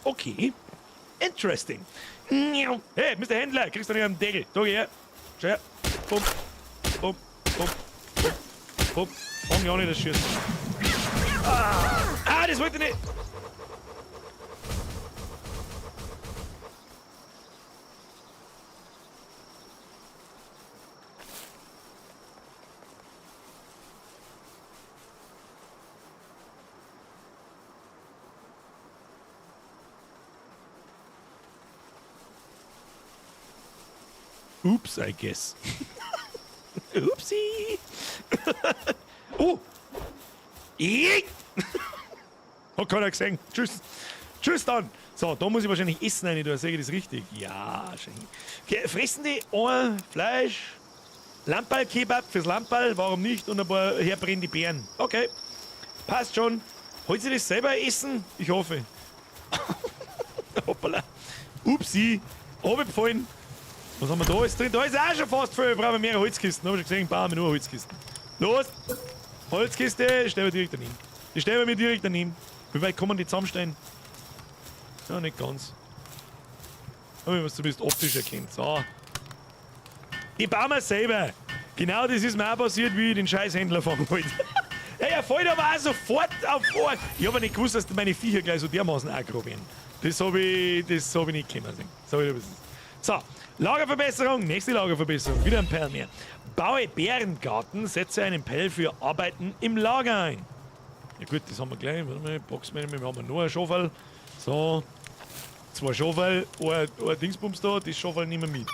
Okay. Interesting. Hey, Mr. Händler, kriegst du nicht einen Deckel. Da geh her. Schau her. Bumm. Bumm. Bumm. Bumm. Bumm. Fang ja nicht das Schießen. Ah, das wollte ich nicht. Oops, I guess. Upsi. Oh. Hat keiner gesehen. Tschüss. Tschüss dann. So, da muss ich wahrscheinlich essen rein, da sehe ich das richtig. Ja, schön. Okay, fressen die ein Fleisch, Lamperl-Kebab fürs Lamperl, warum nicht? Und ein paar herbrennende Beeren. Okay, passt schon. Wollt ihr das selber essen? Ich hoffe. Hoppala. Upsi. Runtergefallen. Was haben wir da alles drin? Da ist auch schon fast voll. Wir brauchen mehrere Holzkisten. Hab ich schon gesehen, bauen wir nur Holzkisten. Los! Holzkiste, stellen wir direkt daneben. Die stellen wir mir direkt daneben. Wie weit kann man die zusammenstellen? Ja, nicht ganz. Aber ich was zumindest optisch erkennt. So. Die bauen wir selber. Genau das ist mir auch passiert, wie ich den Scheißhändler fangen wollte. Ja, er fällt aber auch sofort auf Ohr. Ich hab aber nicht gewusst, dass meine Viecher gleich so dermaßen aggro werden. Das hab ich, das hab ich nicht können sehen. So, so, Lagerverbesserung, nächste Lagerverbesserung, wieder ein Perl mehr. Baue Bärengarten, setze einen Pell für Arbeiten im Lager ein. Ja gut, das haben wir gleich. Warte mal, Boxmanagement, wir haben noch ein Schofel. So, zwei Schofel, ein Dingsbums da, das Schofel nehmen wir mit.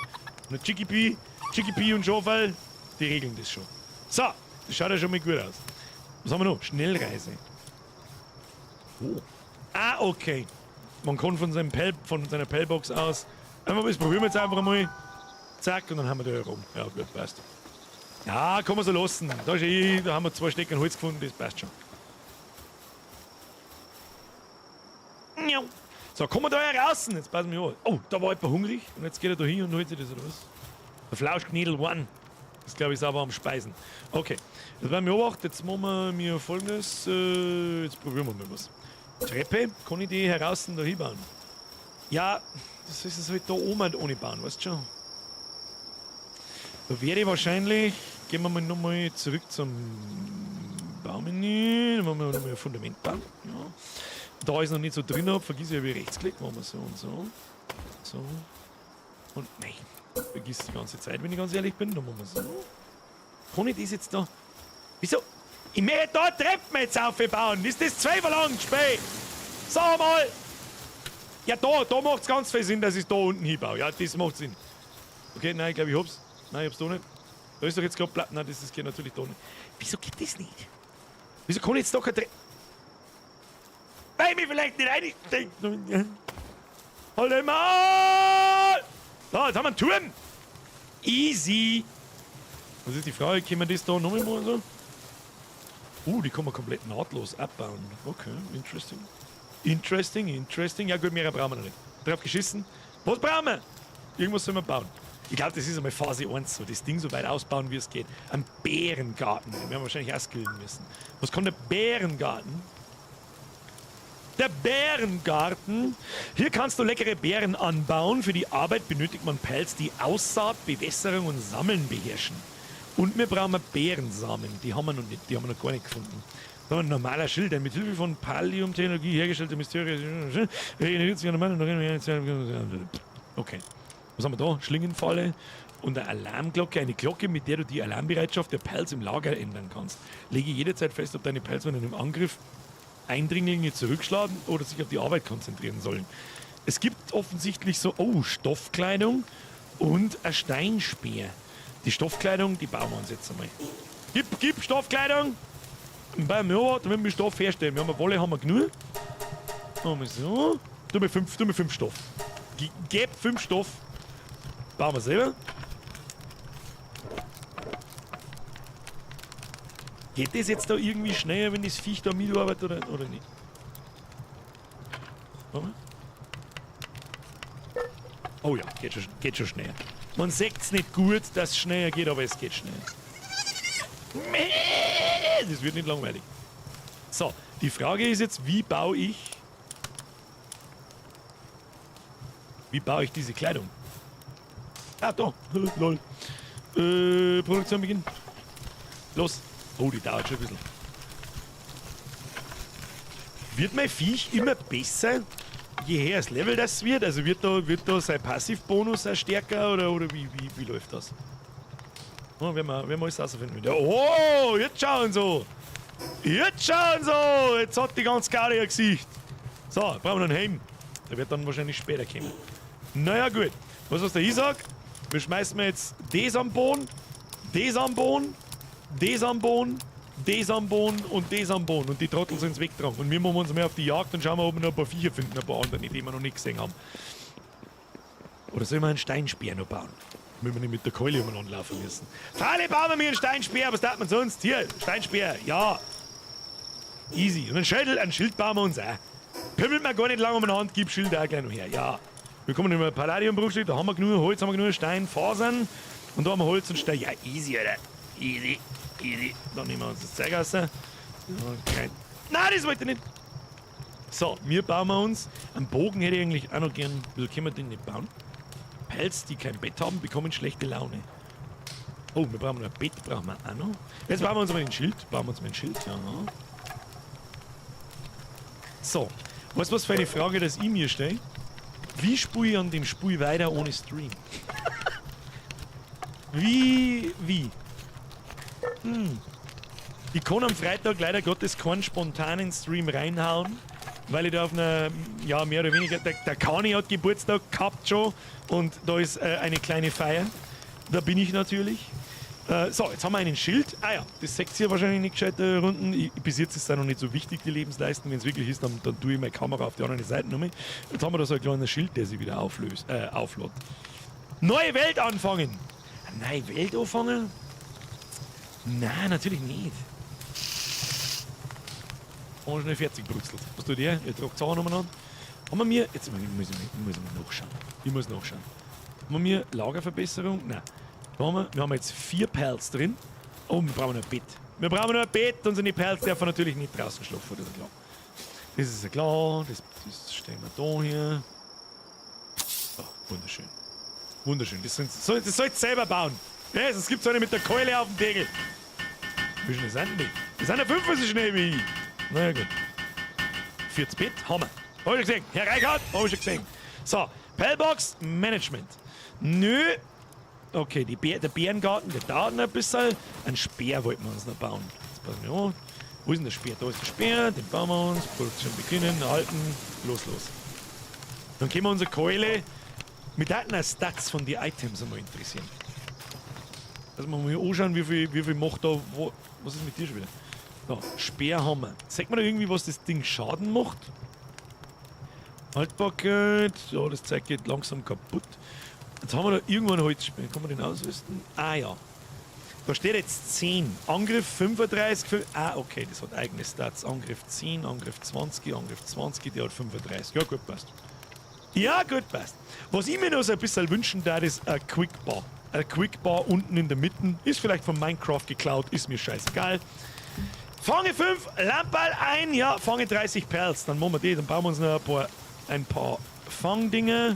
Und ein Chickipee, Chickipee und Schofel, die regeln das schon. So, das schaut ja schon mal gut aus. Was haben wir noch? Schnellreise. Oh. Ah, okay. Man kann von, seinem Pell, von seiner Pellbox aus. Einfach, das probieren wir jetzt einfach mal. Zack, und dann haben wir da herum. Ja, gut, passt. Ja, kann man so lassen. Da, ist eh, da haben wir zwei Stecken Holz gefunden, das passt schon. So, kommen wir da heraus. Jetzt passen wir an. Oh, da war jemand hungrig. Und jetzt geht er da hin und holt sich das oder was? Der Flauschknädel One. Das glaube ich sauber am Speisen. Okay, jetzt werden wir beobachten. Jetzt machen wir mir folgendes. Jetzt probieren wir mal was. Treppe, kann ich die heraus da hinbauen? Ja, das ist es halt da oben halt ohne bauen, weißt du schon? Da werde ich wahrscheinlich. Gehen wir mal nochmal zurück zum Baumenü. Dann machen wir nochmal ein Fundament bauen. Ja. Da ist noch nicht so drin, hab, vergiss ich, habe ich rechtsklick. Machen wir so und so. So. Und nein. Vergiss die ganze Zeit, wenn ich ganz ehrlich bin. Dann machen wir so. Kann ich das jetzt da? Wieso? Ich möchte da Treppen jetzt aufbauen. Ist das zwei verlangt, Spee? Sag mal! Ja, da macht es ganz viel Sinn, dass ich da unten hinbaue. Ja, das macht Sinn. Okay, nein, ich glaube, ich hab's. Nein, ich hab's da nicht. Da ist doch jetzt gerade Platz. Nein, das geht natürlich da nicht. Wieso geht das nicht? Wieso kann ich jetzt da keine Treppe. Weil ich mich vielleicht nicht eindenke. Halt mal! So, jetzt haben wir einen Turm! Easy! Was ist die Frage? Können wir das da nochmal machen? So? Die kann man komplett nahtlos abbauen. Okay, interesting. Interesting, interesting. Ja gut, mehr brauchen wir noch nicht. Drauf geschissen. Was brauchen wir? Irgendwas sollen wir bauen. Ich glaube, das ist einmal Phase 1 so. Das Ding so weit ausbauen, wie es geht. Ein Bärengarten. Den werden wir wahrscheinlich auch skillen müssen. Was kann der Bärengarten? Der Bärengarten. Hier kannst du leckere Beeren anbauen. Für die Arbeit benötigt man Pelz, die Aussaat, Bewässerung und Sammeln beherrschen. Und wir brauchen Beerensamen. Die haben wir noch nicht, die haben wir noch gar nicht gefunden. Da haben wir ein normaler Schild, ein mit Hilfe von Pallium-Technologie hergestellte Mysterie. Okay. Was haben wir da? Schlingenfalle und eine Alarmglocke. Eine Glocke, mit der du die Alarmbereitschaft der Pelz im Lager ändern kannst. Lege jederzeit fest, ob deine Pelz bei einem Angriff Eindringlinge zurückschlagen oder sich auf die Arbeit konzentrieren sollen. Es gibt offensichtlich so, oh, Stoffkleidung und ein Steinspeer. Die Stoffkleidung, die bauen wir uns jetzt einmal. Gib Stoffkleidung! Beim ja, da müssen wir Stoff herstellen. Wir haben Wolle, haben wir genug. Machen wir so. Tu mir fünf Stoff. Gib 5 Stoff. Bauen wir selber. Geht das jetzt da irgendwie schneller, wenn das Viech da mitarbeitet oder nicht? Warte mal. Oh ja, geht schon schneller. Man sieht's nicht gut, dass es schneller geht, aber es geht schneller. Das wird nicht langweilig. So, die Frage ist jetzt, wie baue ich diese Kleidung? Ah, da. Lol. Produktion beginnen. Los. Oh, die dauert schon ein bisschen. Wird mein Viech immer besser, je höher das Level das wird? Also wird da sein Passivbonus auch stärker oder wie läuft das? Oh, werden wir alles rausfinden. Ja, oh, jetzt schauen sie! Jetzt schauen sie! Jetzt hat die ganze Gaudi ein Gesicht. So, brauchen wir noch einen Helm. Der wird dann wahrscheinlich später kommen. Naja, gut. Was der Isaac? Wir schmeißen jetzt das am Boden, das am Boden, das am Boden, das am Boden und das am Boden. Und die Trottel sind weggetragen. Und wir machen uns mal auf die Jagd und schauen mal, ob wir noch ein paar Viecher finden, ein paar andere, die wir noch nicht gesehen haben. Oder sollen wir einen Steinspeer noch bauen? Damit wir nicht mit der Keule umeinander laufen müssen. Freilich bauen wir mir einen Steinspeer, was darf man sonst? Hier, Steinspeer, ja. Easy. Und ein Schild bauen wir uns auch. Pimmelt man gar nicht lange umeinander, gib Schild auch gleich noch her. Ja. Wir kommen über Palladiumbruchstück, da haben wir genug Holz, haben wir genug Stein, Fasern. Und da haben wir Holz und Stein. Ja, easy, Alter. Easy, easy. Dann nehmen wir uns das Zeug raus. Okay. Nein, das wollte ich nicht. So, wir bauen wir uns. Einen Bogen hätte ich eigentlich auch noch gern. Wieso können wir den nicht bauen? Pals, die kein Bett haben, bekommen schlechte Laune. Oh, wir brauchen noch ein Bett, brauchen wir auch noch. Jetzt bauen wir uns mal ein Schild. Bauen wir uns mal ein Schild, ja. So, weißt du, was für eine Frage das ich mir stelle? Wie spiele ich an dem Spiel weiter ohne Stream? Wie? Ich kann am Freitag leider Gottes keinen spontanen Stream reinhauen, weil ich da auf einer, ja, mehr oder weniger, der Kani hat Geburtstag gehabt schon und da ist eine kleine Feier. Da bin ich natürlich. So, jetzt haben wir einen Schild. Ah ja, das seht ihr wahrscheinlich nicht gescheit da unten. Bis jetzt ist es auch noch nicht so wichtig, die Lebensleisten. Wenn es wirklich ist, dann tue ich meine Kamera auf die andere Seite nochmal. Jetzt haben wir da so ein kleines Schild, der sich wieder auflädt. Neue Welt anfangen! Eine neue Welt anfangen? Nein, natürlich nicht. Haben wir schnell fertig gebrutzelt. Was tut ihr? Ihr tragt Sachen umeinander. Haben wir mir. Jetzt muss ich mal nachschauen. Ich muss nachschauen. Haben wir mir Lagerverbesserung? Nein. Da haben wir jetzt 4 Pals drin. Oh, wir brauchen noch ein Bett. Wir brauchen noch ein Bett. Unsere Pals dürfen natürlich nicht draußen schlafen, das ist klar. Das ist ja klar. Das stellen wir da hier. So, wunderschön. Wunderschön. Das sollst du selber bauen. Ja, sonst gibt es eine mit der Keule auf dem Deckel. Wie schnell sind die? Die sind ja 5 so schnell wie ich. Na ja, gut. 40 Bett haben wir. Hab ich schon gesehen. Herr Reichhardt, hab ich schon gesehen. So, Palbox Management. Nö. Okay, der Bärengarten, der dauert noch ein bisschen. Einen Speer wollten wir uns noch bauen. Jetzt passen wir an. Wo ist denn der Speer? Da ist der Speer, den bauen wir uns. Produktion beginnen, erhalten. Los, los. Dann können wir unsere Keule mit den Stats von den Items einmal interessieren. Also man muss anschauen, wie viel macht da. Wo, was ist mit dir schon wieder? So, Speer haben wir. Zeigt mir da irgendwie, was das Ding Schaden macht? Haltbarkeit. Ja, das Zeug geht langsam kaputt. Jetzt haben wir da irgendwann Holzspeer. Kann man den ausrüsten? Ah ja. Da steht jetzt 10. Angriff 35. Ah, okay, das hat eigene Stats. Angriff 10, Angriff 20, Angriff 20, der hat 35. Ja, gut, passt. Ja, gut, passt. Was ich mir noch so ein bisschen wünschen darf, ist ein Quick Bar. Ein Quick Bar unten in der Mitte. Ist vielleicht von Minecraft geklaut, ist mir scheißegal. Fange 5, Lamperl ein, ja, fange 30 Perls. Dann machen wir die, dann bauen wir uns noch ein paar Fangdinge.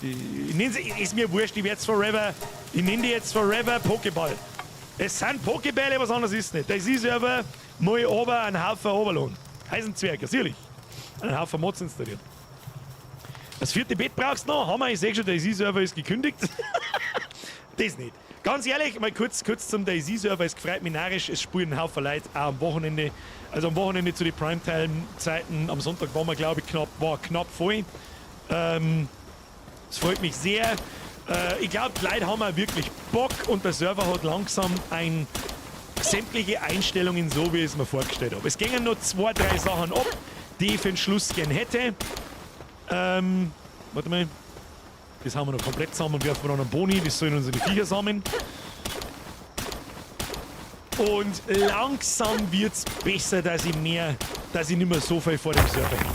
Ich nenne sie, ist mir wurscht, ich werde es forever. Ich nenne die jetzt forever Pokéball. Es sind Pokébälle, was anderes ist nicht. Das ist aber mal ober einen Haufen Oberlohn. Eisenzwerg, natürlich. Einen Haufen Mods installiert. Das vierte Bett brauchst du noch. Haben wir, ich sehe schon, der DayZ-Server ist gekündigt. Das nicht. Ganz ehrlich, mal kurz zum DayZ-Server. Es freut mich narrisch, es spielen ein Haufen Leute, auch am Wochenende. Also am Wochenende zu den Primetime-Zeiten. Am Sonntag waren wir, glaube ich, knapp voll. Es freut mich sehr. Ich glaube, die Leute haben auch wirklich Bock und der Server hat langsam sämtliche Einstellungen so, wie ich es mir vorgestellt habe. Es gingen noch 2, 3 Sachen ab, die ich für den Schluss gern hätte. Warte mal. Das haben wir noch komplett zusammen und werfen wir noch einen Boni. Das sollen unsere Viecher sammeln. Und langsam wird es besser, dass ich nicht mehr so viel vor dem Server bin.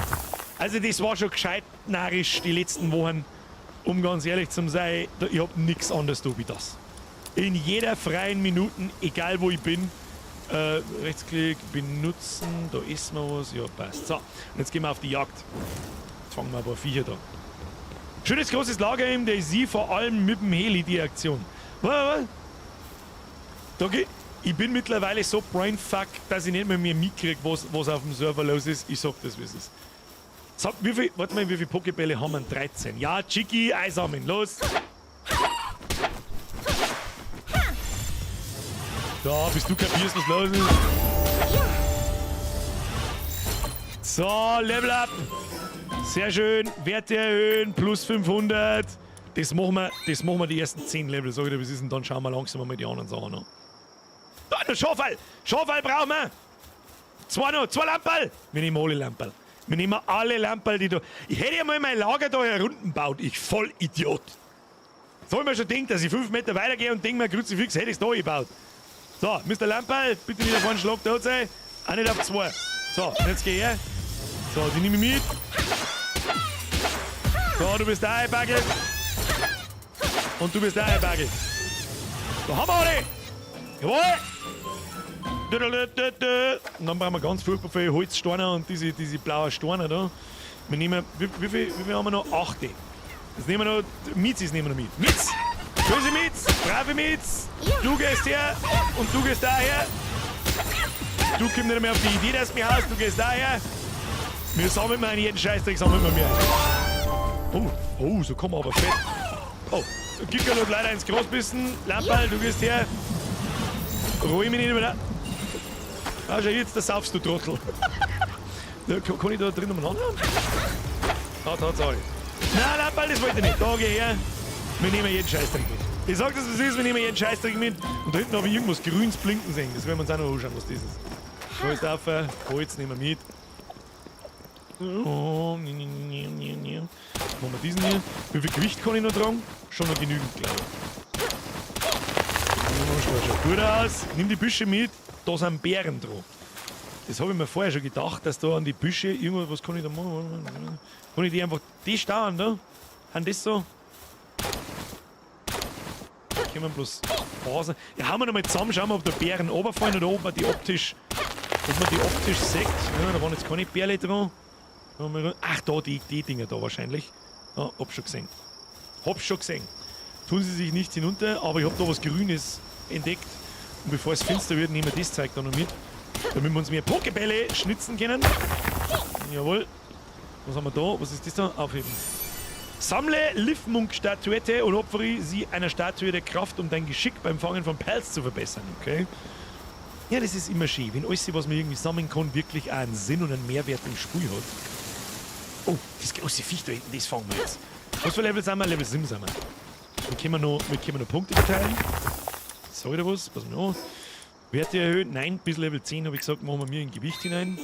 Also das war schon gescheit narrisch die letzten Wochen. Um ganz ehrlich zu sein, ich hab nichts anderes da wie das. In jeder freien Minute, egal wo ich bin, Rechtsklick, benutzen, da ist mal was, ja passt. So, und jetzt gehen wir auf die Jagd. Jetzt fangen wir ein paar Viecher da. Schönes großes Lager im DayZ, vor allem mit dem Heli, die Aktion. Was? Da ich bin mittlerweile so brainfuck, dass ich nicht mehr mitkriege, was auf dem Server los ist. Ich sag das, wie es ist. So, warte mal, wie viele Pokébälle haben wir? 13. Ja, Chicky, einsammeln, los! Da, bis du kapierst, was los ist. So, Level up! Sehr schön, Werte erhöhen, plus 500. Das machen wir die ersten 10 Level, sag ich dir, wie es ist, und dann schauen wir langsam mal die anderen Sachen an. Da, ein Schafall! Schafall brauchen wir! Zwei noch, zwei Lamperl! Wir nehmen alle Lamperl. Wir nehmen alle Lamperl, die da. Ich hätte ja mal mein Lager da herunten gebaut, ich Vollidiot. So hab ich mir schon gedacht, dass ich 5 Meter weitergehe und denke mir, Kruzifix, hätte ich's da gebaut. So, Mr. Lamperl, bitte nicht auf einen Schlag tot sein. Auch nicht auf zwei. So, jetzt geh her. So, die nehme ich mit. So, du bist da, Bagel. Und du bist da, Bagel. Da haben wir alle. Jawohl. Und dann brauchen wir ganz furchtbar viele Holzsteine und diese blauen Steine da. Wir nehmen, wie viel haben wir noch? Acht. Das nehmen wir noch, Mitzis nehmen wir noch mit. Mitz! Böse Mitz! Brave Mitz! Du gehst her und du gehst daher. Du kommst nicht mehr auf die Idee, dass du mich haust, du gehst daher. Wir sammeln mal jeden Scheißdreck, sammeln wir mehr. Oh, oh, so kommen wir aber fett. Oh, Gicker hat leider ins Gras bissen. Lamperl, du gehst her. Ruhig mich nicht mehr. Ah, schau, jetzt, da saufst du, Trottel. Ja, kann ich da drin umeinander hauen? Ah, Tatsache. Nein, Lamperl, das wollte ich nicht. Da, geh her. Wir nehmen jeden Scheißdreck mit. Ich sag das, was ist, wir nehmen jeden Scheißdreck mit. Und da hinten habe ich irgendwas Grünes blinken sehen. Das werden wir uns auch noch anschauen, was das ist. Holz auf, Holz nehmen wir mit. Oh, nee, nee, nee, nee, nee. Machen wir diesen hier. Wie viel Gewicht kann ich noch tragen? Schon noch genügend, glaube ich. Oh, schaut gut aus. Nimm die Büsche mit. Da sind Beeren dran. Das habe ich mir vorher schon gedacht, dass da an die Büsche irgendwas, was kann ich da machen? Kann ich die einfach, die stauen da? Haben das so? Können wir bloß Basen. Ja, hauen wir nochmal zusammen, schauen wir, ob da Beeren runterfallen oder ob man die optisch sieht. Ja, da waren jetzt keine Bärle dran. Ach, da, die Dinger da wahrscheinlich. Ja, hab schon gesehen. Hab schon gesehen. Tun sie sich nicht hinunter, aber ich hab da was Grünes entdeckt. Und bevor es finster wird, nehmen wir das Zeug da noch mit. Damit wir uns mehr Pokebälle schnitzen können. Jawohl. Was haben wir da? Was ist das da? Aufheben. Sammle Lifmunk-Statuette und opfere sie einer Statue der Kraft, um dein Geschick beim Fangen von Pals zu verbessern. Okay. Ja, das ist immer schön, wenn alles, was man irgendwie sammeln kann, wirklich auch einen Sinn und einen Mehrwert im Spiel hat. Oh, das große Viech da hinten, das fangen wir jetzt. Was für Level sind wir? Level 7 sind wir. Wir können noch Punkte verteilen. So wieder was? Pass mal an. Werte erhöhen? Nein, bis Level 10 habe ich gesagt, machen wir mir ein Gewicht hinein.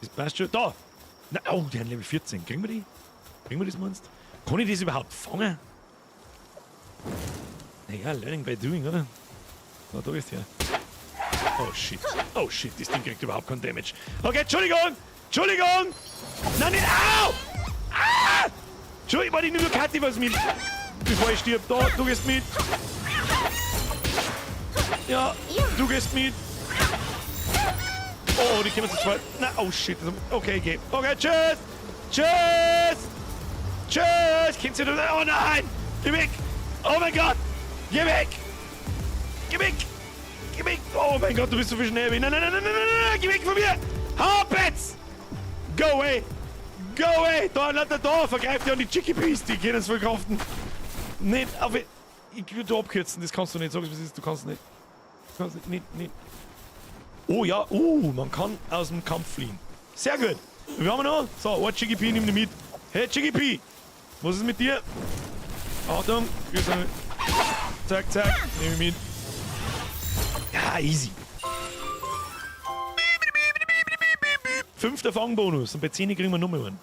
Das passt schon. Da! Na, oh, die haben Level 14. Kriegen wir die? Kriegen wir das, meinst du? Kann ich das überhaupt fangen? Naja, Learning by Doing, oder? Da, da ist der. Oh shit. Oh shit, das Ding kriegt überhaupt keinen Damage. Okay, Entschuldigung! Entschuldigung! Nein, nicht! Au! Ah! Entschuldigung, warte, ich nehme nur Kathi was mit. Bevor ich stirb. Da, du gehst mit. Ja, du gehst mit. Oh, die kommen zu zweit. Na, oh shit. Okay, geh. Okay, tschüss! Tschüss! Tschüss! Kennst du das? Oh nein! Geh weg! Oh mein Gott! Geh weg! Geh weg! Geh weg! Oh mein Gott, du bist so viel schneller. Nein, nein, nein, nein, nein, nein, nein! Geh weg von mir! Hau ab jetzt! Go away! Go away! Da, da, da, vergreift ja an die Chikipies, die können es verkraften. Nicht auf. Ich würde abkürzen, das kannst du nicht. Sag es, was ist, du kannst nicht. Du kannst nicht, nicht, nicht. Oh ja, man kann aus dem Kampf fliehen. Sehr gut. Wie haben wir noch? So, ein Chikipi, nimm die mit. Hey, Chikipi! Was ist mit dir? Achtung, grüß euch. Zack, zack, nehme ich mit. Ja, easy. Fünfter Fangbonus und bei 10 kriegen wir nochmal einen.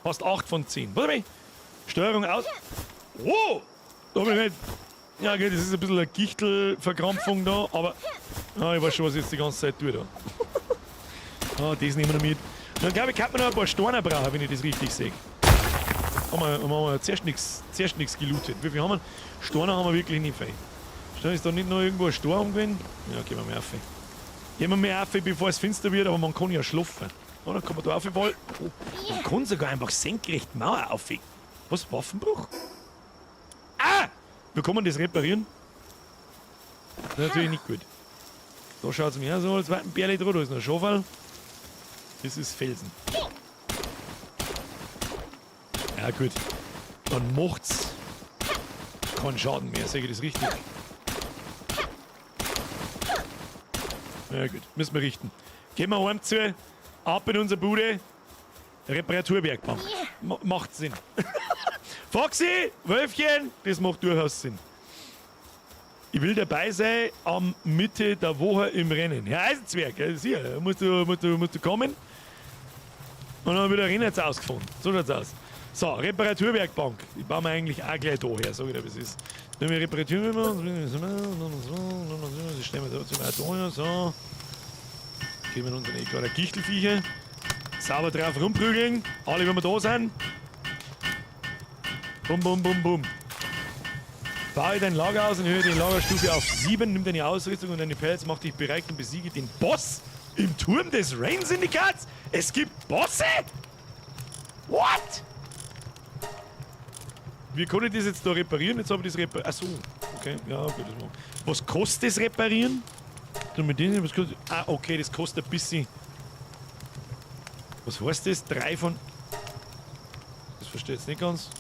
Fast 8 von 10. Warte mal. Steuerung aus. Oh! Da hab ich nicht. Ja, okay, das ist ein bisschen eine Gichtelverkrampfung da, aber. Ah, ich weiß schon, was ich jetzt die ganze Zeit tue da. Ah, das nehmen wir noch mit. Dann glaube ich, kann man noch ein paar Steine brauchen, wenn ich das richtig sehe. Haben wir zuerst nichts gelootet. Wie viel haben wir? Steine haben wir wirklich nicht viel. Stein, ist da nicht noch irgendwo ein Sturm gewesen? Ja, gehen wir mal auf. Gehen wir mal auf, bevor es finster wird, aber man kann ja schlafen. Oder kann man da aufwollen? Oh, man kann sogar einfach senkrecht Mauer auf. Was? Waffenbruch? Ah! Wir kann man das reparieren? Das ist natürlich nicht gut. Da schaut es mir so, als wäre ein Bärli dran. Da ist noch ein Schafal. Das ist Felsen. Ja gut. Dann macht's keinen Schaden mehr, sage ich das richtig? Ja gut, müssen wir richten. Gehen wir heim zu, ab in unsere Bude. Reparaturwerkbank. Macht Sinn. Foxy, Wölfchen, das macht durchaus Sinn. Ich will dabei sein am Mitte der Woche im Rennen. Herr Eisenzwerg, ja, sicher, musst du kommen. Und dann wird der Rennen jetzt ausgefahren. So schaut's aus. So, Reparaturwerkbank. Die bauen wir eigentlich auch gleich da her, sag ich dir, wie es ist. Nehmen wir Reparaturwerkbank. Das stellen wir da, da her, so. Geben wir unsere kleinen Gichtelviecher. Sauber drauf rumprügeln. Alle, wenn wir da sind. Bum, bum, bum, bum. Baue dein Lager aus und erhöhe die Lagerstufe auf 7. Nimm deine Ausrüstung und deine Pals, mach dich bereit und besiege den Boss im Turm des Rayne-Syndikats. Es gibt Bosse? What? Wie kann ich das jetzt da reparieren? Jetzt habe ich das repariert. Achso, okay. Ja, okay, das machen. Was kostet das Reparieren? Mit denen, was kostet? Ah, okay, das kostet ein bisschen. Was heißt das? 3 von. Das verstehe ich jetzt nicht ganz.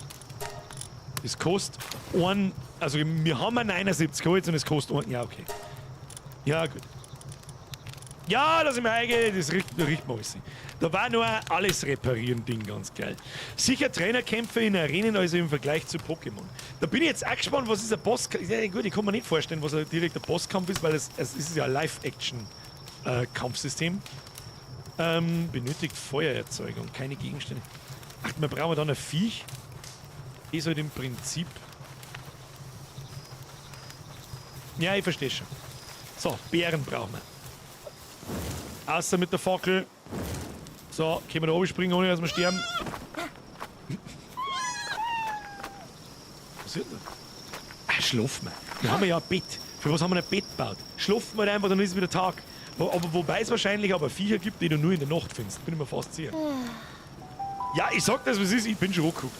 Das kostet ein. Also, wir haben ein 79 Holz und es kostet ein. Ja, okay. Ja, gut. Ja, das ist mir eigen, das riecht mir alles. Da war nur ein alles reparieren Ding ganz geil. Sicher Trainerkämpfe in Arenen, also im Vergleich zu Pokémon. Da bin ich jetzt auch gespannt, was ist ein Bosskampf? Ja, gut, ich kann mir nicht vorstellen, was ein direkter Bosskampf ist, weil es ist ja ein Live-Action-Kampfsystem. Benötigt Feuererzeugung, keine Gegenstände. Ach, wir brauchen dann ein Viech. Ist halt im Prinzip. Ja, ich verstehe schon. So, Bären brauchen wir. Außer mit der Fackel. So, können wir da oben springen, ohne dass wir sterben? Was ist denn da? Ah, schlafen wir. Wir haben ja ein Bett. Für was haben wir ein Bett gebaut? Schlafen wir einfach, dann ist es wieder Tag. Aber wobei es wahrscheinlich aber Viecher gibt, die du nur in der Nacht findest. Bin ich mir fast sicher. Ja, ich sag das, was ist, ich bin schon angeguckt.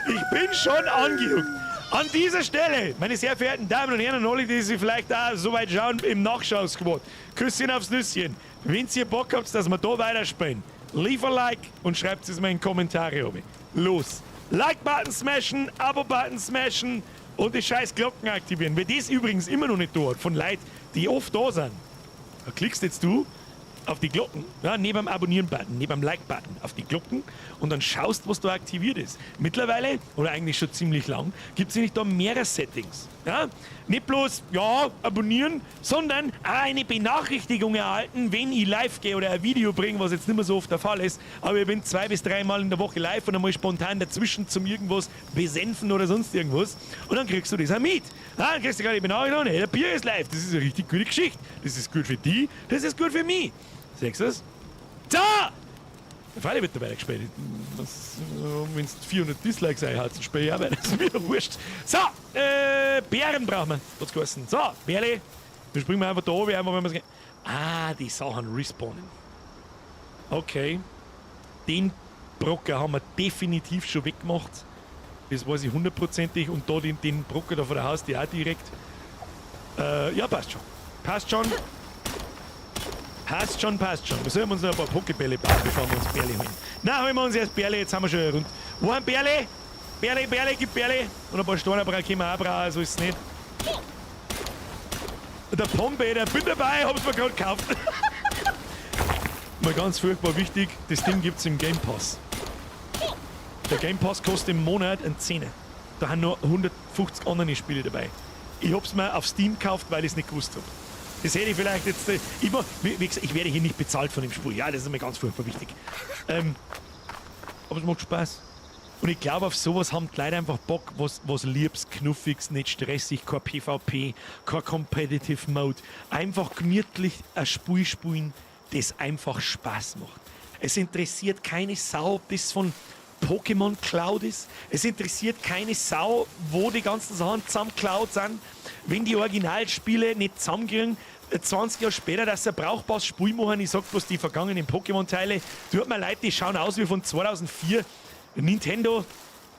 Ich bin schon angeguckt. An dieser Stelle, meine sehr verehrten Damen und Herren und alle, die sich vielleicht auch so weit schauen im Nachschau-Squad, Küsschen aufs Nüsschen. Wenn ihr Bock habt, dass wir da weiterspielen, leave a like und schreibt es mir in die Kommentare oben. Los! Like-Button smashen, Abo-Button smashen und die scheiß Glocken aktivieren. Wer das übrigens immer noch nicht tut, von Leuten, die oft da sind, da klickst jetzt du auf die Glocken, ja, neben dem Abonnieren-Button, neben dem Like-Button, auf die Glocken und dann schaust, was da aktiviert ist. Mittlerweile, oder eigentlich schon ziemlich lang, gibt es nämlich da mehrere Settings. Ja? Nicht bloß, ja, abonnieren, sondern auch eine Benachrichtigung erhalten, wenn ich live gehe oder ein Video bringe, was jetzt nicht mehr so oft der Fall ist. Aber ich bin 2 bis 3 Mal in der Woche live und einmal spontan dazwischen zum irgendwas besenfen oder sonst irgendwas. Und dann kriegst du das auch mit. Ja, dann kriegst du gerade die Benachrichtigung, hey, der Bier ist live. Das ist eine richtig gute Geschichte. Das ist gut für die, das ist gut für mich. Siehst du das? Da! Freilich wird da weitergespielt. Wenn es 400 Dislikes einhat, spiele ich auch weiter. Das ist mir wurscht. So, Bären brauchen wir. Hat's geheißen. So, Bärle. Wir springen einfach da oben, einfach, wenn wir's. Ah, die Sachen respawnen. Okay. Den Brocker haben wir definitiv schon weggemacht. Das weiß ich hundertprozentig. Und da den Brocker da vor der Haustür auch direkt. Ja, passt schon. Passt schon. Passt schon, passt schon. Wir sollen uns noch ein paar Pokébälle bauen, bevor wir uns Bärle holen. Na, holen wir uns erst Bärle, jetzt haben wir schon rund. Wo haben Bärle? Bärle, Bärle, gib Bärle. Und ein paar Steine können wir auch brauchen, so ist es nicht. Der Pombe, der bin dabei, hab's mir gerade gekauft. Mal ganz furchtbar wichtig, das Ding gibt's im Game Pass. Der Game Pass kostet im Monat einen Zehner. Da haben nur 150 andere Spiele dabei. Ich hab's mir auf Steam gekauft, weil ich's nicht gewusst hab. Das hätte ich vielleicht jetzt. Wie gesagt, ich werde hier nicht bezahlt von dem Spiel. Ja, das ist mir ganz furchtbar wichtig. Aber es macht Spaß. Und ich glaube, auf sowas haben die Leute einfach Bock, was Liebs, Knuffiges, nicht stressig, kein PvP, kein Competitive Mode. Einfach gemütlich ein Spiel spielen, das einfach Spaß macht. Es interessiert keine Sau, ob das von Pokémon Cloud ist. Es interessiert keine Sau, wo die ganzen Sachen zusammengeklaut sind. Wenn die Originalspiele nicht zusammenkriegen, 20 Jahre später, dass sie ein brauchbares Spiel machen, ich sag bloß die vergangenen Pokémon-Teile, tut mir leid, die schauen aus wie von 2004. Nintendo,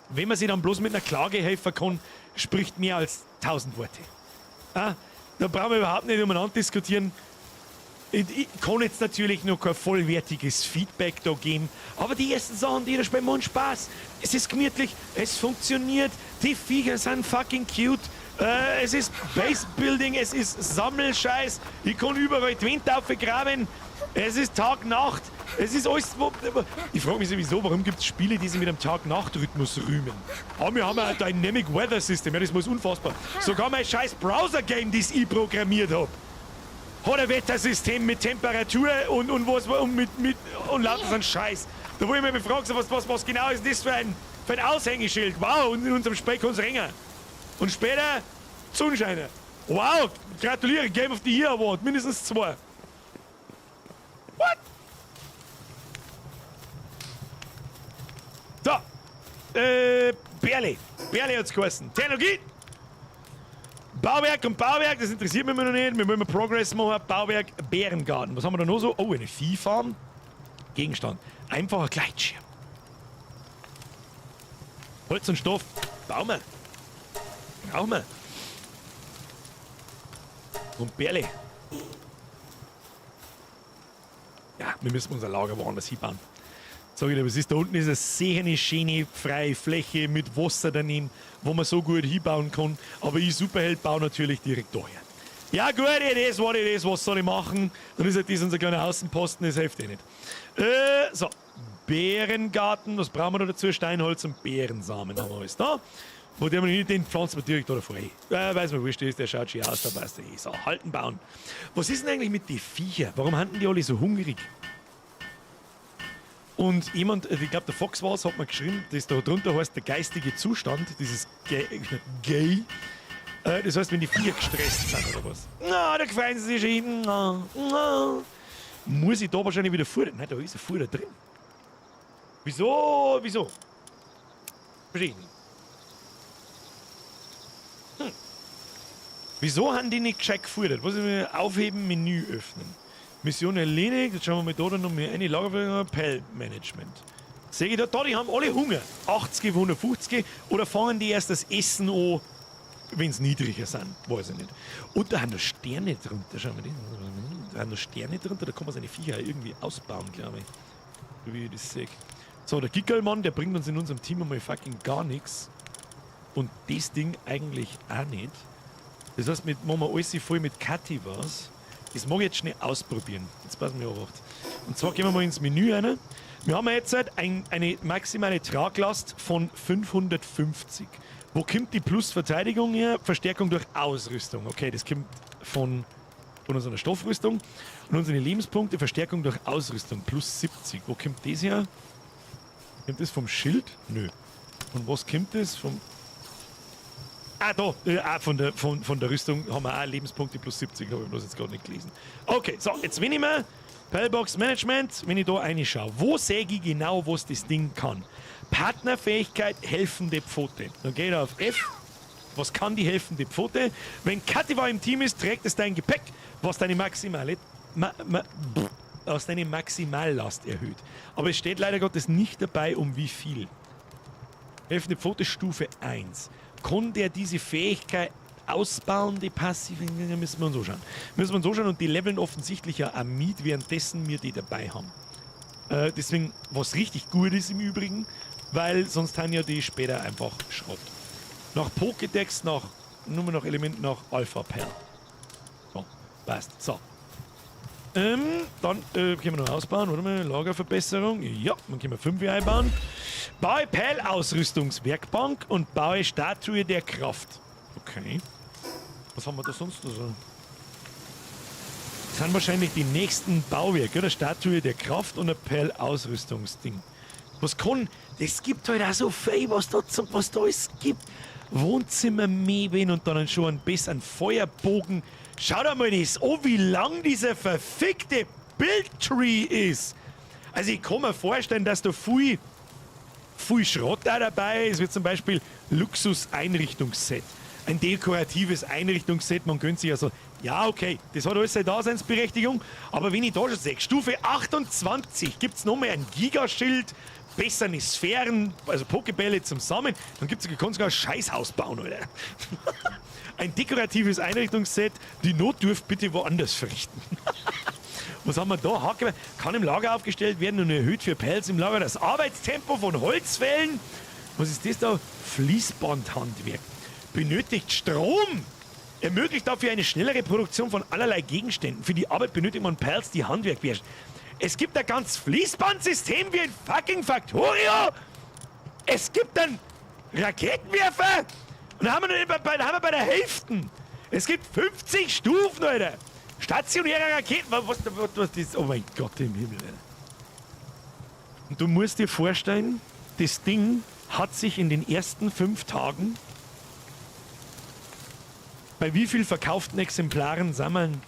wenn man sich dann bloß mit einer Klage helfen kann, spricht mehr als 1000 Worte. Ah, da brauchen wir überhaupt nicht umeinander diskutieren. Ich kann jetzt natürlich noch kein vollwertiges Feedback da geben, aber die ersten Sachen, die da spielen, machen Spaß. Es ist gemütlich, es funktioniert, die Viecher sind fucking cute, es ist Base-Building, es ist Sammelscheiß, ich kann überall die Wände aufgraben, es ist Tag, Nacht, Es ist alles. Ich frage mich sowieso, warum gibt es Spiele, die sich mit einem Tag-Nacht-Rhythmus rühmen? Aber wir haben ein Dynamic Weather System, ja, das muss unfassbar. Sogar mein scheiß Browser-Game, das ich programmiert habe, hat ein Wettersystem mit Temperatur und was und mit und lauter so ein Scheiß. Da wo ich mich frage, so, was genau ist das für ein Aushängeschild? Wow, und in unserem Spiel kann's regnen. Und später Sonne scheinen. Wow, gratuliere, Game of the Year Award, mindestens zwei. What? So, Berle. Berle hat's geheißen. Technologie. Bauwerk und Bauwerk, das interessiert mich noch nicht. Wir wollen Progress machen. Bauwerk, Bärengarten. Was haben wir da noch so? Oh, eine Viehfarm. Gegenstand. Einfacher Gleitschirm. Holz und Stoff. Bauen wir. Brauchen wir. Und Berle. Ja, wir müssen unser Lager woanders hinbauen. Sag ich dir, was ist da unten? Ist eine sehr eine schöne freie Fläche mit Wasser daneben, wo man so gut hinbauen kann. Aber ich Superheld baue natürlich direkt daher. Ja gut, it is what it is, was soll ich machen? Dann ist halt das unser kleiner Außenposten, das hilft eh nicht. So, Beerengarten, was brauchen wir da dazu? Steinholz und Beerensamen haben wir alles da. Wo der nicht, den pflanzen wir direkt da davor hin. Weiß man, wurscht ist, der schaut schon aus, da passt der eh. So, halten, bauen. Was ist denn eigentlich mit den Viecher? Warum haben die alle so hungrig? Und jemand, ich glaube, der Fox war es, hat mir geschrieben, das da drunter heißt der geistige Zustand, dieses Gay. Gay. Das heißt, wenn die Viecher gestresst sind oder was. Na, da freuen sie sich schon. Na, na. Muss ich da wahrscheinlich wieder Futter? Nein, da ist ein Futter drin. Wieso? Wieso? Verstehe ich nicht. Wieso haben die nicht gescheit gefuttert? Was ist aufheben, Menü öffnen? Mission erledigt. Jetzt schauen wir mal da noch mal eine Lagerfeuer, Pal Management. Sehe ich da, da, die haben alle Hunger. 80, 150 oder fangen die erst das Essen an, wenn sie niedriger sind? Weiß ich nicht. Und da haben noch Sterne drunter. Schauen wir die. Da haben noch Sterne drunter, da kann man seine Viecher irgendwie ausbauen, glaube ich. So wie ich das sehe. So, der Gickelmann, der bringt uns in unserem Team einmal fucking gar nichts. Und das Ding eigentlich auch nicht. Das heißt, mit, machen wir alles voll mit Kativas. Das mag ich jetzt schnell ausprobieren. Jetzt passen wir auf. Und zwar gehen wir mal ins Menü rein. Wir haben jetzt halt eine maximale Traglast von 550. Wo kommt die Plus-Verteidigung her? Verstärkung durch Ausrüstung. Okay, das kommt von unserer Stoffrüstung. Und unsere Lebenspunkte, Verstärkung durch Ausrüstung, plus 70. Wo kommt das her? Kommt das vom Schild? Nö. Und was kommt das? Vom. Ah, da, von der Rüstung haben wir auch Lebenspunkte plus 70, habe ich bloß jetzt gerade nicht gelesen. Okay, so, jetzt wenn ich mir Palbox Management, wenn ich da reinschaue, wo sehe ich genau, was das Ding kann? Partnerfähigkeit, helfende Pfote. Dann geht er auf F. Was kann die helfende Pfote? Wenn Kativa im Team ist, trägt es dein Gepäck, was deine maximale ma, ma, was deine Maximallast erhöht. Aber es steht leider Gottes nicht dabei, um wie viel. Helfende Pfote Stufe 1. Kann der diese Fähigkeit ausbauen, die passive? Müssen wir uns anschauen. Müssen wir uns anschauen und die leveln offensichtlich ja auch mit, währenddessen wir die dabei haben. Deswegen, was richtig gut ist im Übrigen, weil sonst haben ja die später einfach Schrott. Nach Pokédex, nach nur noch Element nach Alpha Pal. So, passt. So. Dann können wir noch ausbauen, oder mal? Lagerverbesserung. Ja, dann können wir 5 einbauen. Baue Pal-Ausrüstungswerkbank und baue Statue der Kraft. Okay. Was haben wir da sonst noch so? Das sind wahrscheinlich die nächsten Bauwerke, oder? Statue der Kraft und ein Pal-Ausrüstungsding. Was kann. Das gibt halt auch so viel, was da alles gibt. Wohnzimmermebeln und dann schon ein bisschen Feuerbogen. Schau dir mal das an, wie lang dieser verfickte Build-Tree ist. Also ich kann mir vorstellen, dass da viel, viel Schrott da dabei ist, wie zum Beispiel Luxus-Einrichtungsset. Ein dekoratives Einrichtungsset, man könnte sich also, ja okay, das hat alles seine Daseinsberechtigung, aber wenn ich da schon sehe, Stufe 28 gibt es nochmal ein Gigaschild, bessere Sphären, also Pokebälle zum Sammeln, dann gibt es kann sogar ein Scheißhaus bauen, Alter. Ein dekoratives Einrichtungsset, die Notdurft bitte woanders verrichten. Was haben wir da? Hacke kann im Lager aufgestellt werden und erhöht für Pals im Lager das Arbeitstempo von Holzfällen. Was ist das da? Fließbandhandwerk. Benötigt Strom. Ermöglicht dafür eine schnellere Produktion von allerlei Gegenständen. Für die Arbeit benötigt man Pals, die Handwerk beherrschen. Es gibt ein ganz Fließbandsystem wie in fucking Factorio. Es gibt einen Raketenwerfer. Und da haben wir, noch bei, haben wir bei der Hälfte. Es gibt 50 Stufen, Alter. Stationäre Raketen. Was das? Oh mein Gott im Himmel, Alter. Und du musst dir vorstellen, das Ding hat sich in den ersten 5 Tagen bei wie viel verkauften Exemplaren sammeln?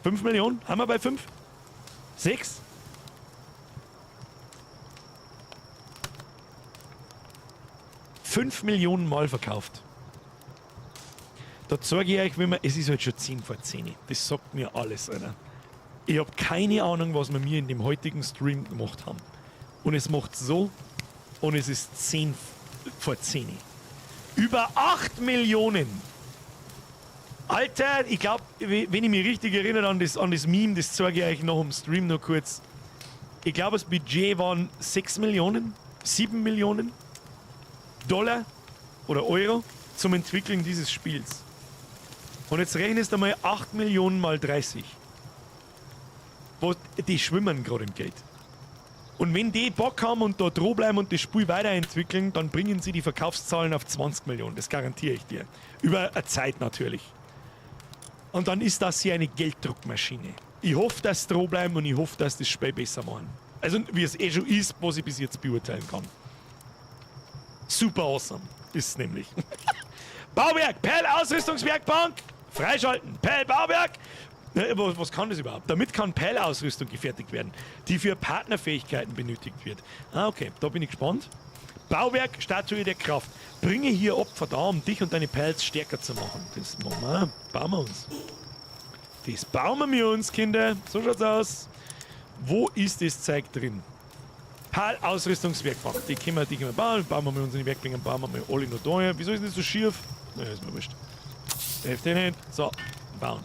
5 Millionen? Haben wir bei 5? 6? 5 Millionen Mal verkauft. Da zeige ich euch, wie man. Es ist halt schon 10 vor 10. Das sagt mir alles, Alter. Ich hab keine Ahnung, was wir mir in dem heutigen Stream gemacht haben. Und es macht so, und es ist 10 vor 10. Über 8 Millionen. Alter, ich glaub, wenn ich mich richtig erinnere an das Meme, das zeige ich euch noch im Stream noch kurz. Ich glaub, das Budget waren 6 Millionen, 7 Millionen Dollar oder Euro zum Entwickeln dieses Spiels. Und jetzt rechnest du mal 8 Millionen mal 30. Die schwimmen gerade im Geld. Und wenn die Bock haben und da dran bleiben und das Spiel weiterentwickeln, dann bringen sie die Verkaufszahlen auf 20 Millionen. Das garantiere ich dir. Über eine Zeit natürlich. Und dann ist das hier eine Gelddruckmaschine. Ich hoffe, dass sie dran bleiben und ich hoffe, dass das Spiel besser machen. Also, wie es eh schon ist, was ich bis jetzt beurteilen kann. Super awesome ist es nämlich. Bauwerk, Pal Ausrüstungswerkbank, freischalten. Pal Bauwerk. Was kann das überhaupt? Damit kann Pal-Ausrüstung gefertigt werden, die für Partnerfähigkeiten benötigt wird. Ah, okay, da bin ich gespannt. Bauwerk, Statue der Kraft. Bringe hier Opfer da, um dich und deine Pals stärker zu machen. Das machen wir. Bauen wir uns. Das bauen wir uns, Kinder. So schaut's aus. Wo ist das Zeug drin? Pal-Ausrüstungswerkbank. Die können wir bauen. Bauen wir mal unsere Werkbänke, bauen wir mal alle noch da her. Wieso ist das so schief? Naja, ist mir wurscht. Hilft eh nicht. So, bauen.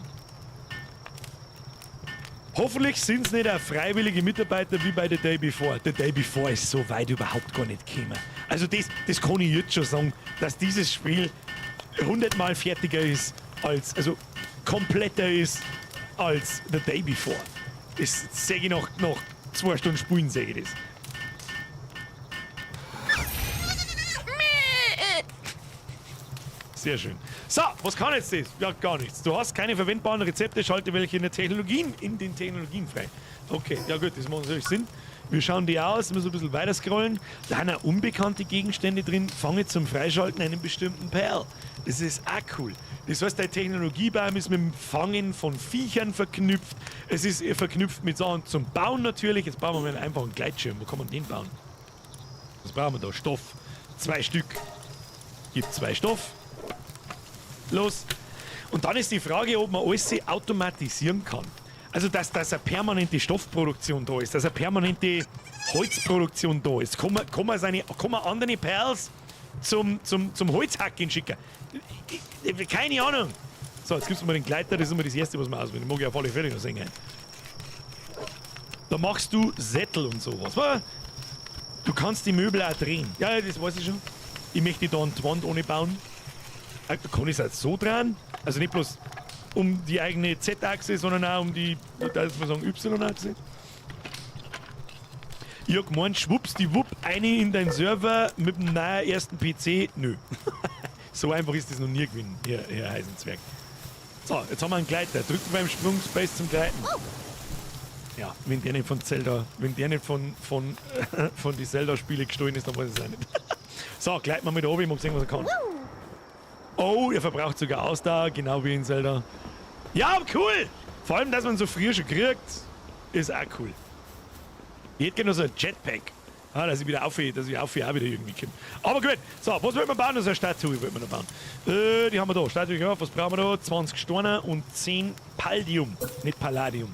Hoffentlich sind's nicht auch freiwillige Mitarbeiter wie bei The Day Before. The Day Before ist so weit überhaupt gar nicht gekommen. Also das kann ich jetzt schon sagen, dass dieses Spiel 100-mal fertiger ist als, also kompletter ist als The Day Before. Das seh ich noch 2 Stunden spielen, seh ich das. Sehr schön. So, was kann jetzt das? Ja, gar nichts. Du hast keine verwendbaren Rezepte, schalte welche in den Technologien frei. Okay, ja gut, das macht natürlich Sinn. Wir schauen die aus, müssen ein bisschen weiter scrollen. Da sind auch unbekannte Gegenstände drin. Fange zum Freischalten einen bestimmten Perl. Das ist auch cool. Das heißt, der Technologiebaum ist mit dem Fangen von Viechern verknüpft. Es ist verknüpft mit Sachen zum Bauen natürlich. Jetzt bauen wir mal einen einfachen Gleitschirm. Wo kann man den bauen? Was brauchen wir da? Stoff. 2 Stück. Gibt 2 Stoff. Los. Und dann ist die Frage, ob man alles automatisieren kann. Also, dass eine permanente Stoffproduktion da ist, dass eine permanente Holzproduktion da ist. Kann man andere Perls zum Holzhacken schicken? Keine Ahnung. So, jetzt gibt's mal den Gleiter, das ist immer das Erste, was man auswählt. Den mag ich auf alle Fälle noch sehen. Da machst du Sättel und sowas. Du kannst die Möbel auch drehen. Ja, das weiß ich schon. Ich möchte da eine Wand ohne bauen. Da kann ich es halt so drehen. Also nicht bloß um die eigene Z-Achse, sondern auch um die, ich darf mal sagen, Y-Achse. Ich hab gemeint, schwuppsdiwupp, eine in deinen Server mit dem neuen ersten PC. Nö. So einfach ist das noch nie gewesen, Herr Heisenzwerg. So, jetzt haben wir einen Gleiter. Drücken beim Sprung Space zum Gleiten. Ja, wenn der nicht von Zelda, wenn der nicht von die Zelda-Spiele gestohlen ist, dann weiß ich es auch nicht. So, gleiten wir mit oben, ich mag sehen, was er kann. Oh, er verbraucht sogar Ausdauer, genau wie in Zelda. Ja, cool! Vor allem, dass man so früh schon kriegt, ist auch cool. Ich hätte gerne noch so ein Jetpack. Ah, dass ich wieder aufhöre, dass ich aufhöre auch wieder irgendwie komme. Aber gut, so, was wollen wir bauen? Also eine Statue wollen wir noch bauen. Die haben wir da. Statue, ja, was brauchen wir da? 20 Steine und 10 Palladium. Nicht Palladium.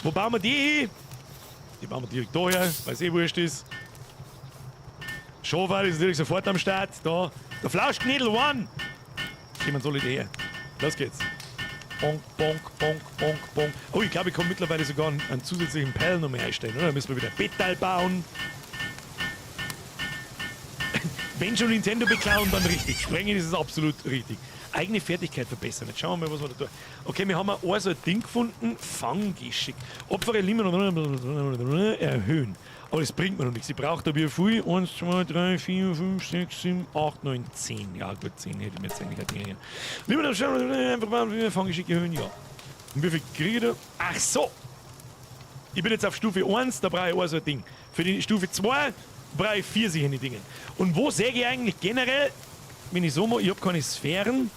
Wo bauen wir die hin? Die bauen wir direkt da her, weil es eh wurscht ist. Schofal ist natürlich sofort am Start. Da, der Flauschknädel One. Kommen soll ich her. Los geht's. Bonk, bonk, bonk, bonk, bonk. Oh, ich glaube, ich kann mittlerweile sogar einen zusätzlichen Pal noch mehr einstellen, oder? Da müssen wir wieder Bettteil bauen. Wenn schon Nintendo beklauen, dann richtig. Sprengen ist es absolut richtig. Eigene Fertigkeit verbessern. Jetzt schauen wir mal, was wir da tun. Okay, wir haben auch so ein Ding gefunden. Fanggeschick. Opfere Limit erhöhen. Aber das bringt mir noch nichts. Ich brauche da wie viel? 1, 2, 3, 4, 5, 6, 7, 8, 9, 10. Ja gut, 10 hätte ich mir jetzt eigentlich auch Dinge. Limit einfach mal Fanggeschick erhöhen, ja. Und wie viel kriege ich da? Ach so! Ich bin jetzt auf Stufe 1, da brauche ich auch so ein Ding. Für die Stufe 2 brauche ich 4 solche Dinge. Und wo sehe ich eigentlich generell, wenn ich so mache, ich habe keine Sphären.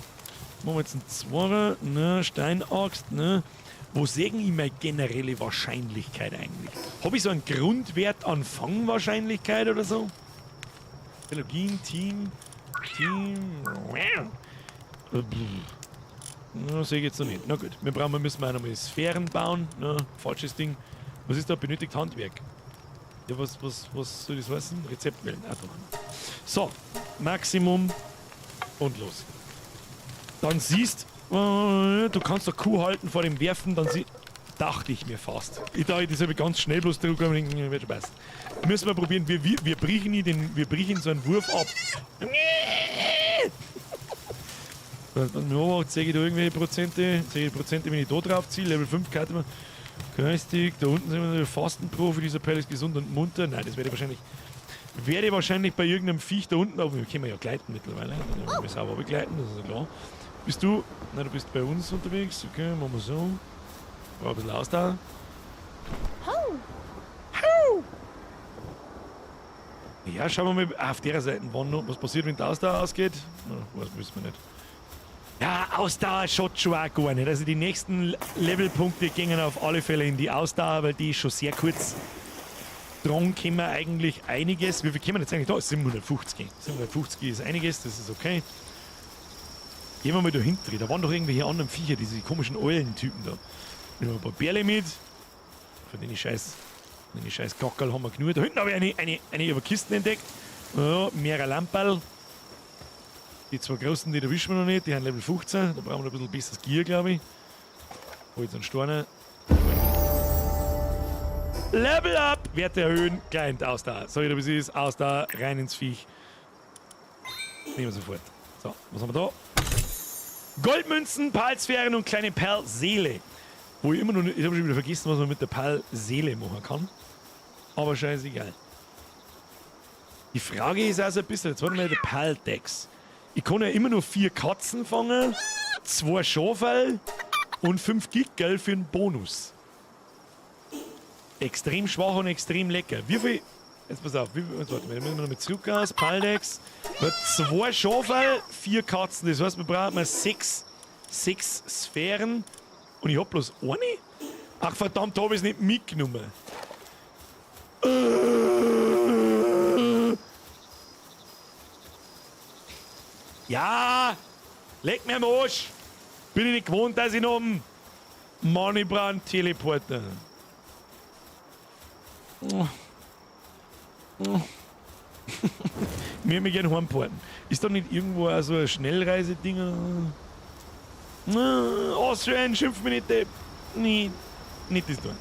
Machen wir jetzt einen Zweier, ne, Steinaxt, ne. Wo sehe ich meine generelle Wahrscheinlichkeit eigentlich? Habe ich so einen Grundwert an Fangwahrscheinlichkeit oder so? Biologien, Team, Team. Na, sehe ich jetzt noch nicht. Na gut, müssen wir auch nochmal Sphären bauen. Ne, falsches Ding. Was ist da? Benötigt Handwerk. Ja, was soll das heißen? Rezept wählen. Ah, da. So, Maximum und los. Dann siehst du kannst doch Kuh halten vor dem Werfen, dann dachte ich mir fast. Ich dachte, das habe ich ganz schnell bloß drüber gekommen, wird schon passen. Müssen wir probieren, wir brechen nicht den, wir brechen so einen Wurf ab. Was sehe ich da irgendwelche Prozente? Sehe ich Prozente, wenn ich da drauf ziehe? Level 5 Karte. Geistig, da unten sind wir Fastenprofi, dieser Perl ist gesund und munter. Nein, das werde ich wahrscheinlich bei irgendeinem Viech da unten, aber wir können ja gleiten mittlerweile. Dann wir sauber begleiten, das ist ja klar. Bist du? Nein, du bist bei uns unterwegs. Okay, machen wir so. Brauch ein bisschen Ausdauer. Ho! Ho! Ja, schauen wir mal auf der Seite, wann noch, was passiert, wenn die Ausdauer ausgeht. Na, was wissen wir nicht. Ja, Ausdauer schaut schon auch gar nicht. Also die nächsten Levelpunkte gingen auf alle Fälle in die Ausdauer, weil die ist schon sehr kurz. Dran können wir eigentlich einiges. Wie viel können wir jetzt eigentlich da? 750. 750 ist einiges, das ist okay. Gehen wir mal da hinten. Da waren doch irgendwelche anderen Viecher, diese komischen Eulentypen da. Nehmen wir ein paar Bärle mit. Von denen scheiß Kackerl haben wir genug. Da hinten habe ich eine über Kisten entdeckt. Ja, mehrere Lamperl. Die zwei großen, die erwischen wir noch nicht, die haben Level 15. Da brauchen wir noch ein bisschen besseres Gear, glaube ich. Hol jetzt einen Steiner. Level up! Werte erhöhen, Client Ausdauer. Sag ich dir, wie es ist. Ausdauer, rein ins Viech. Nehmen wir sofort. So, was haben wir da? Goldmünzen, Palsphären und kleine Perlseele. Wo ich immer noch nicht, ich habe schon wieder vergessen, was man mit der Perlseele machen kann. Aber scheißegal. Die Frage ist also ein bisschen, jetzt warte mal, der Perldex. Ich kann ja immer nur 4 Katzen fangen, 2 Schaferl und 5 Gickerl für einen Bonus. Extrem schwach und extrem lecker. Wie viel? Jetzt pass auf, wie viel, jetzt warte mal, müssen wir noch mit zurück aus. Paldex. 2 Schaferl, 4 Katzen. Das heißt, wir brauchen mal 6 Sphären. Und ich hab bloß eine? Ach verdammt, hab ich's nicht mitgenommen. Ja! Leck mir am Arsch! Bin ich nicht gewohnt, dass ich noch einen Mann, ich brauche einen Teleporter. Oh. Oh. Mir mich gerne heimporten. Ist da nicht irgendwo auch so ein Schnellreiseding? Austrian, schimpf mich nicht. Nee, nicht das tun.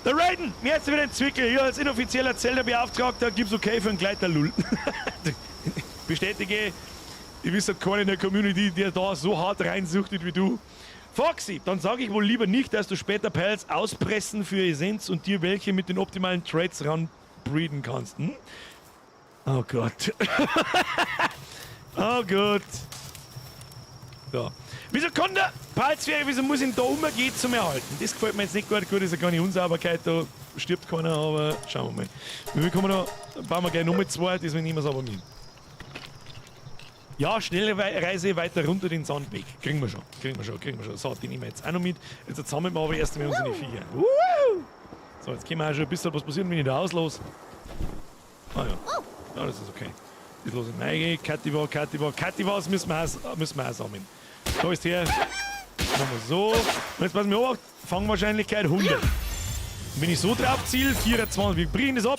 Der Raiden, mir hat's wieder ein Zwickel. Ja, als inoffizieller Zelda-Beauftragter gibt's okay für einen Gleiter Lull. Bestätige, ich wüsste keinen in der Community, der da so hart reinsuchtet wie du. Foxy, dann sage ich wohl lieber nicht, dass du später Pals auspressen für Essenz und dir welche mit den optimalen Traits ranbreeden kannst. Hm? Oh Gott. Oh Gott. So. Wieso kann der Palsphäre, wieso muss ich da umgehen zum Erhalten? Das gefällt mir jetzt nicht gut. Gut, ist ja keine Unsauberkeit, da stirbt keiner, aber schauen wir mal. Wie kommen wir da? Bauen wir gleich nochmal 2, das nehmen wir es aber mit. Ja, schnelle Reise weiter runter den Sandweg. Kriegen wir schon, kriegen wir schon, kriegen wir schon. So, die nehmen wir jetzt auch noch mit. Jetzt sammeln wir aber erst einmal unsere Viecher. So, jetzt können wir auch schon ein bisschen was passieren, wenn ich da auslasse. Ah ja. Ja, das ist okay. Das lasse ich rein. Kativa, Kativa, Kativas müssen wir auch sammeln. Da ist her. Machen wir so. Und jetzt passen wir auf. Fangwahrscheinlichkeit 100. Und wenn ich so drauf ziele, 24. Wir brechen das ab.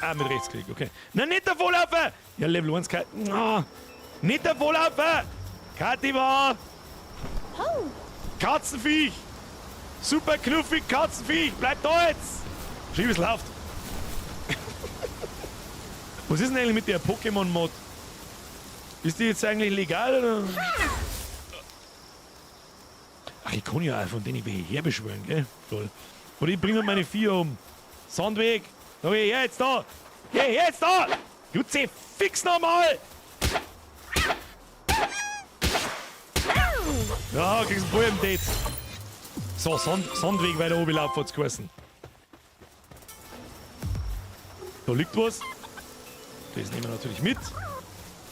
Ah, mit Rechtsklick, okay. Nein, nicht davonlaufen! Ja, Level 1, oh, nicht davonlaufen! Kativa! Katzenviech! Super knuffig Katzenviech! Bleib da jetzt! Schau, wie es läuft. Was ist denn eigentlich mit der Pokémon-Mod? Ist die jetzt eigentlich legal oder? Ach, ich kann ja auch von denen welche herbeschwören, gell? Toll. Oder ich bringe meine Vier um. Sandweg! Da geh her jetzt da! Geh her jetzt da! Jutze, fix nochmal! Ja, kriegst einen Ball im Date. So, Sandweg weiter oben laufen, hat's geheißen. Da liegt was. Das nehmen wir natürlich mit.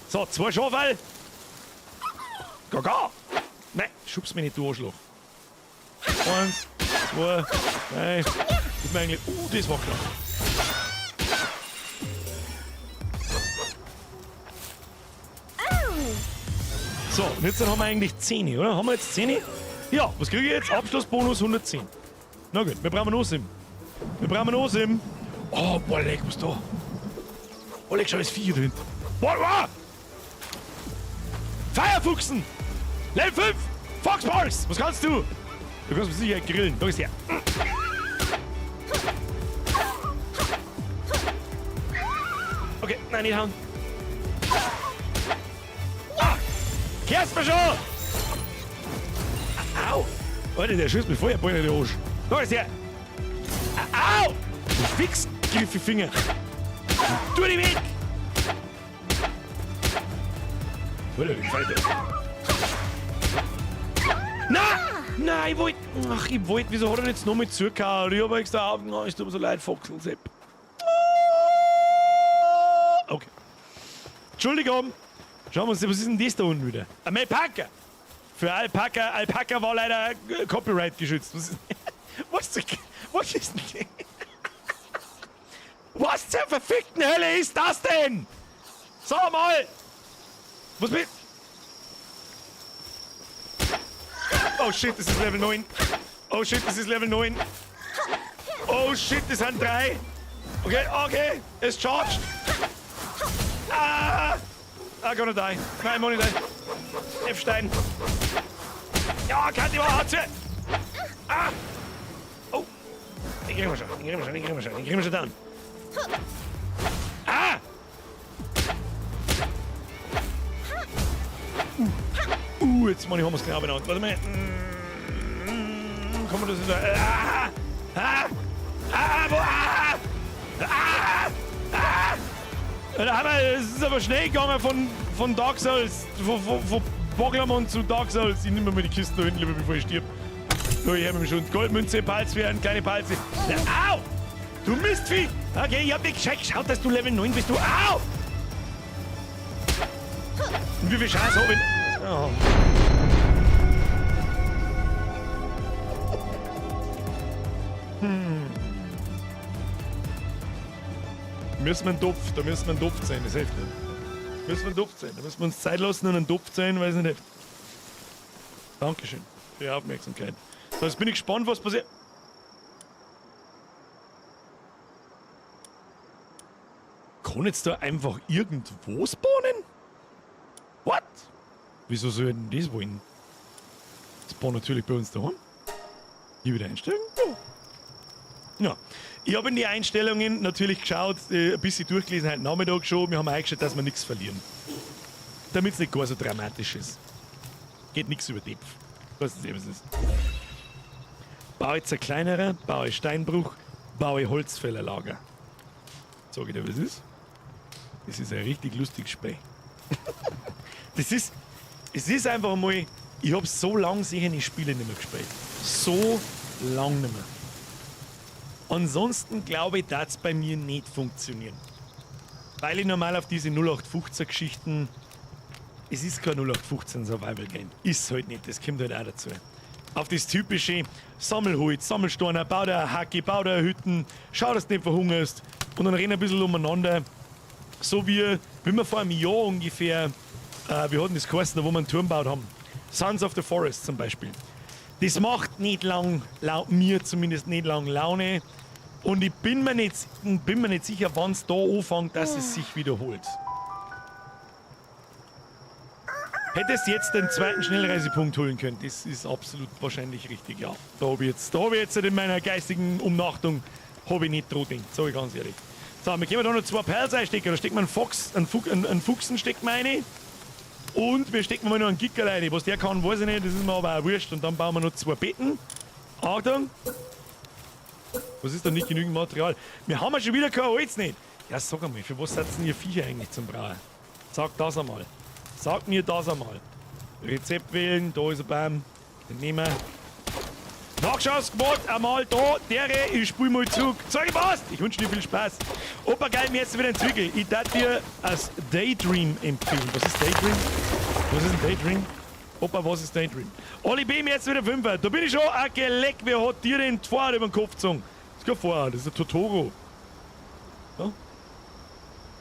So, 2 Schaferl. Gaga! Nein, schubst mich nicht, du Arschloch. 1, 2, 3. Ist mir eigentlich. Das war knapp. So, und jetzt haben wir eigentlich 10, oder? Haben wir jetzt 10? Ja, was kriege ich jetzt? Abschlussbonus 110. Na gut, wir brauchen noch 7. Wir brauchen noch 7. Oh, boah, leck, was da? Oh, leck, schau, das Vieh hier drin. Boah, boah! Feierfuchsen! Level 5! Foxballs! Was kannst du? Du kannst mich sicher grillen. Da ist er. Okay, nein, nicht hauen. Ah! Kehrst mir schon! Au! Alter, der schießt mir Feuerball in den Arsch. Da ist er! Au! Du fix, griffe Finger! Tu dich weg! Alter, wie gefällt der? Na! Nein, ich wollt. Ach, ich wollt. Wieso hat er jetzt noch mal zugehauen? Ich hab extra Augen. Oh, es tut mir so leid, Foxel, Sepp. Okay. Entschuldigung. Schauen wir uns, was ist denn das da unten wieder? Ein Alpaka! Für Alpaka, Alpaka war leider Copyright geschützt. Was ist, was, was ist denn das? Was zur verfickten Hölle ist das denn? Sag mal! Was mit? Oh shit, das ist Level 9. Oh shit, das ist Level 9. Oh shit, das sind 3. Okay, okay, es charged. Ah! I'm gonna die. Nein, I'm gonna die. F-Stein. Ja, kann die mal zu. Ah! Oh! Den kriegen wir schon, den kriegen wir schon, den kriegen wir schon, den kriegen wir schon down. Ah! Jetzt meine ich, haben wir's genau benannt. Warte mal. Kann man das wieder. Ah! Ah! Ah! Wo? Ah! Ah! Ah! Da haben wir, es ist aber schnell gegangen von Dark Souls, von Boglamon zu Dark Souls. Ich nehme mir mal die Kiste da hinten, lieber, bevor ich stirb. So, hier haben wir schon Goldmünze, Palzwehren, kleine Palze. Na, au! Du Mistvieh! Okay, ich hab nicht gescheit geschaut, dass du Level 9 bist, du. Au! Und wie viel Chance hab ich? Oh. Müssen wir einen Topf, da müssen wir einen Topf sein, das hilft nicht. Müssen wir einen Topf sein, da müssen wir uns Zeit lassen und einen Topf sein, weil es nicht hilft. Dankeschön für die Aufmerksamkeit. So, jetzt bin ich gespannt, was passiert. Kann jetzt da einfach irgendwo spawnen? What? Wieso soll denn das wollen? Spawnt natürlich bei uns daheim. Hier wieder einstellen? Ja. Ja. Ich habe in die Einstellungen natürlich geschaut, ein bisschen durchgelesen heute Nachmittag schon. Wir haben eingestellt, dass wir nichts verlieren. Damit's nicht gar so dramatisch ist. Geht nichts über Depf. Was ist eben, was ist. Baue zerkleinerer, baue Steinbruch, baue Holzfällerlager. Sag ich dir, was ist? Das ist ein richtig lustiges Spiel. Das ist, es ist einfach mal, ich hab so lange sicher die Spiele nicht mehr gespielt. So lang nicht mehr. Ansonsten glaube ich, darf's bei mir nicht funktionieren. Weil ich normal auf diese 0815 Geschichten, es ist kein 0815 Survival Game. Ist halt nicht, das kommt halt auch dazu. Auf das typische Sammelholz, Sammelsteine, bau dir eine Hacke, bau dir eine Hütten, schau, dass du nicht verhungerst und dann renn ein bisschen umeinander. So wie wir vor einem Jahr ungefähr, wir hatten das geheißen, wo wir einen Turm gebaut haben. Sons of the Forest zum Beispiel. Das macht nicht lang, laut mir zumindest nicht lang Laune. Und ich bin mir nicht sicher, wann's da anfängt, dass es sich wiederholt. Hättest jetzt den zweiten Schnellreisepunkt holen können, das ist absolut wahrscheinlich richtig, ja. Da hab ich jetzt, da hab ich jetzt in meiner geistigen Umnachtung hab ich nicht dran gedacht, sag ich ganz ehrlich. So, wir können da noch 2 Perls einstecken. Da steckt man einen Fox, einen Fuch, einen, einen Fuchsen steckt man rein. Und wir stecken mal noch einen Gicker rein. Was der kann, weiß ich nicht. Das ist mir aber auch wurscht. Und dann bauen wir noch zwei Betten. Achtung! Was ist da nicht genügend Material? Wir haben ja schon wieder kein Holz nicht. Ja, sag einmal, für was seid denn ihr Viecher eigentlich zum Brauchen? Sag das einmal. Sag mir das einmal. Rezept wählen, da ist ein Baum. Den nehmen wir. Nachschaus gemacht, einmal da, dere, ich spul mal zurück. Sag ich was? Ich wünsche dir viel Spaß. Opa geil, mir jetzt wieder ein Zwickel. Ich darf dir als Daydream empfehlen. Was ist Daydream? Was ist ein Daydream? Opa, was ist Daydream? Oli B, mir jetzt wieder Fünfer. Da bin ich schon. Ein Geleck, wer hat dir denn die Vorhaut über den Kopf gezogen? Das ist kein Vorhaut, das ist ein Totoro. Ja?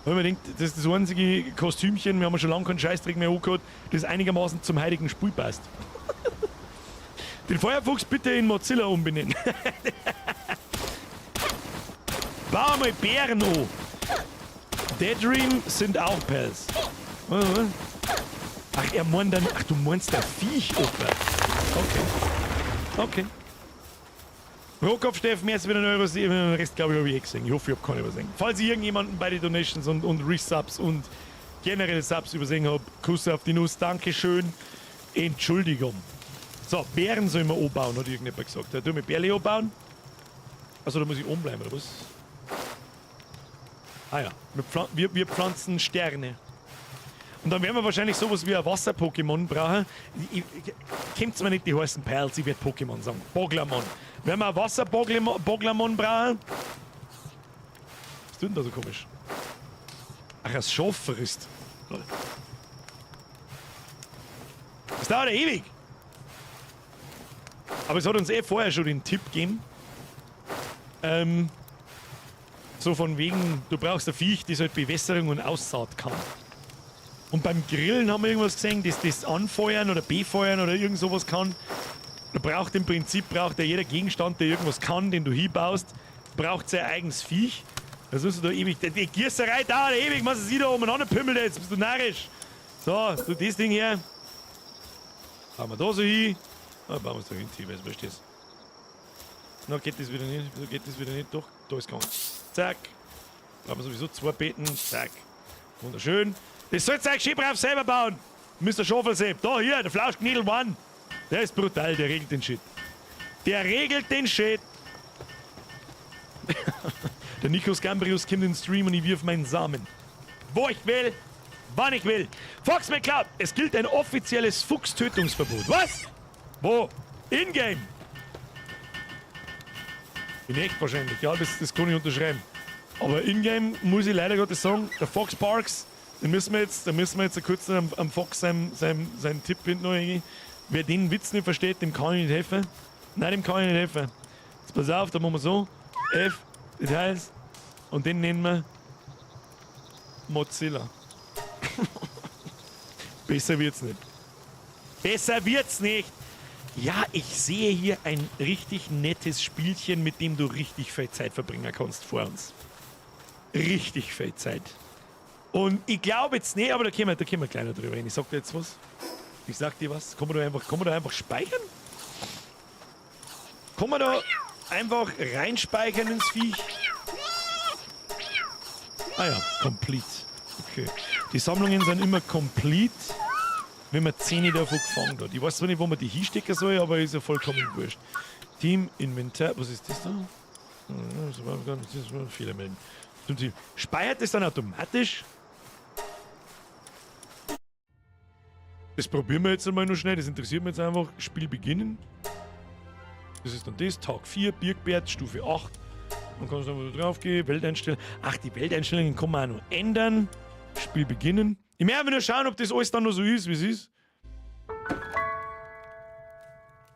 Wenn man denkt, das ist das einzige Kostümchen, wir haben schon lange keinen Scheißdreck mehr angehabt, das einigermaßen zum heiligen Spiel passt. Den Feuerfuchs bitte in Mozilla umbenennen. Bau mal Bären an. Daydream sind auch Pals. Ach, er meint dann. Ach, du meinst der Viech, Opa. Okay. Okay. Rohkopf Steffen, mehr als wieder ein Euro. Den Rest, glaube ich, habe ich eh gesehen. Ich hoffe, ich habe keine übersehen. Falls ich irgendjemanden bei den Donations und Resubs und generell Subs übersehen habe, Kuss auf die Nuss. Dankeschön. Entschuldigung. So, Bären sollen wir anbauen, hat irgendjemand gesagt. Ja, du mit Bärle anbauen? Also da muss ich oben bleiben, oder was? Ah ja, wir pflanzen Sterne. Und dann werden wir wahrscheinlich sowas wie ein Wasser-Pokémon brauchen. Kennt zwar nicht die heißen Perls, ich werde Pokémon sagen. Boglamon. Werden wir ein Wasser-Boglamon brauchen? Was tut denn da so komisch? Ach, das Schaf frisst. Lol. Das dauert ja ewig. Aber es hat uns eh vorher schon den Tipp gegeben. So von wegen, du brauchst ein Viech, das halt Bewässerung und Aussaat kann. Und beim Grillen haben wir irgendwas gesehen, das das anfeuern oder befeuern oder irgend sowas kann. Da braucht im Prinzip braucht ja jeder Gegenstand, der irgendwas kann, den du hinbaust, braucht sein eigenes Viech. Das musst du da ewig. Die Gießerei dauert ewig, was ist da umeinander pümmelt jetzt, bist du narrisch. So, du das Ding hier. Bauen wir da so hin. Ah, bauen wir es da hin, ich weiß, was das. Na, geht das wieder nicht? Wieso geht das wieder nicht? Doch, da ist gegangen. Zack. Brauchen wir sowieso zwei Beeten. Zack. Wunderschön. Das sollt ihr euch schön brav selber bauen. Mr. Schaufelsepp. Da, hier, der Flauschknädel One. Der ist brutal, der regelt den Shit. Der regelt den Shit. Der Nikos Gambrius kommt in den Stream und ich wirf meinen Samen. Wo ich will, wann ich will. Fox McCloud, es gilt ein offizielles Fuchstötungsverbot. Was? Wo? In-game. In echt wahrscheinlich, ja, das kann ich unterschreiben. Aber in-game muss ich leider Gottes sagen, der Fox Parks, den müssen wir jetzt, da müssen wir jetzt kurz am Fox seinen Tipp hinten noch irgendwie. Wer den Witz nicht versteht, dem kann ich nicht helfen. Nein, dem kann ich nicht helfen. Jetzt pass auf, da machen wir so. F, Details. Und den nennen wir Mozilla. Besser wird's nicht. Besser wird's nicht. Ja, ich sehe hier ein richtig nettes Spielchen, mit dem du richtig viel Zeit verbringen kannst vor uns. Richtig viel Zeit. Und ich glaube jetzt nicht, aber da können wir gleich noch drüber reden. Ich sag dir jetzt was. Ich sag dir was. Kann man da einfach speichern? Kann man da einfach reinspeichern ins Viech? Ah ja, complete. Okay. Die Sammlungen sind immer complete, wenn man 10 davon gefangen hat. Ich weiß zwar nicht, wo man die hinstecken soll, aber ist ja vollkommen wurscht. Team, Inventar, was ist das da? Fehler melden. Speichert das dann automatisch? Das probieren wir jetzt einmal noch schnell, das interessiert mich jetzt einfach. Spiel beginnen. Das ist dann das, Tag 4, Birkbert, Stufe 8. Dann kannst du einfach da drauf gehen, Welteinstellungen. Ach, die Welteinstellungen kann man auch noch ändern. Spiel beginnen. Ich möchte einfach nur schauen, ob das alles dann noch so ist, wie es ist.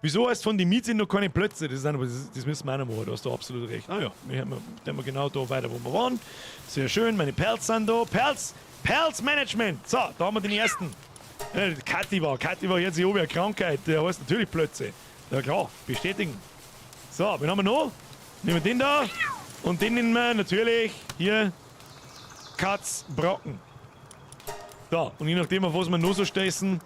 Wieso heißt von den Mieten noch keine Plätze? Das müssen wir auch noch machen, da hast du absolut recht. Ah ja, wir haben genau da weiter, wo wir waren. Sehr schön, meine Pelz sind da. Pelz, Pelz Management. So, da haben wir den ersten. Ja, Kathi war jetzt hier oben eine Krankheit. Der heißt natürlich Plötze. Ja klar, bestätigen. So, wen haben wir noch? Nehmen wir den da. Und den nehmen wir natürlich hier Katzbrocken. So, und je nachdem, auf was wir noch so stessen,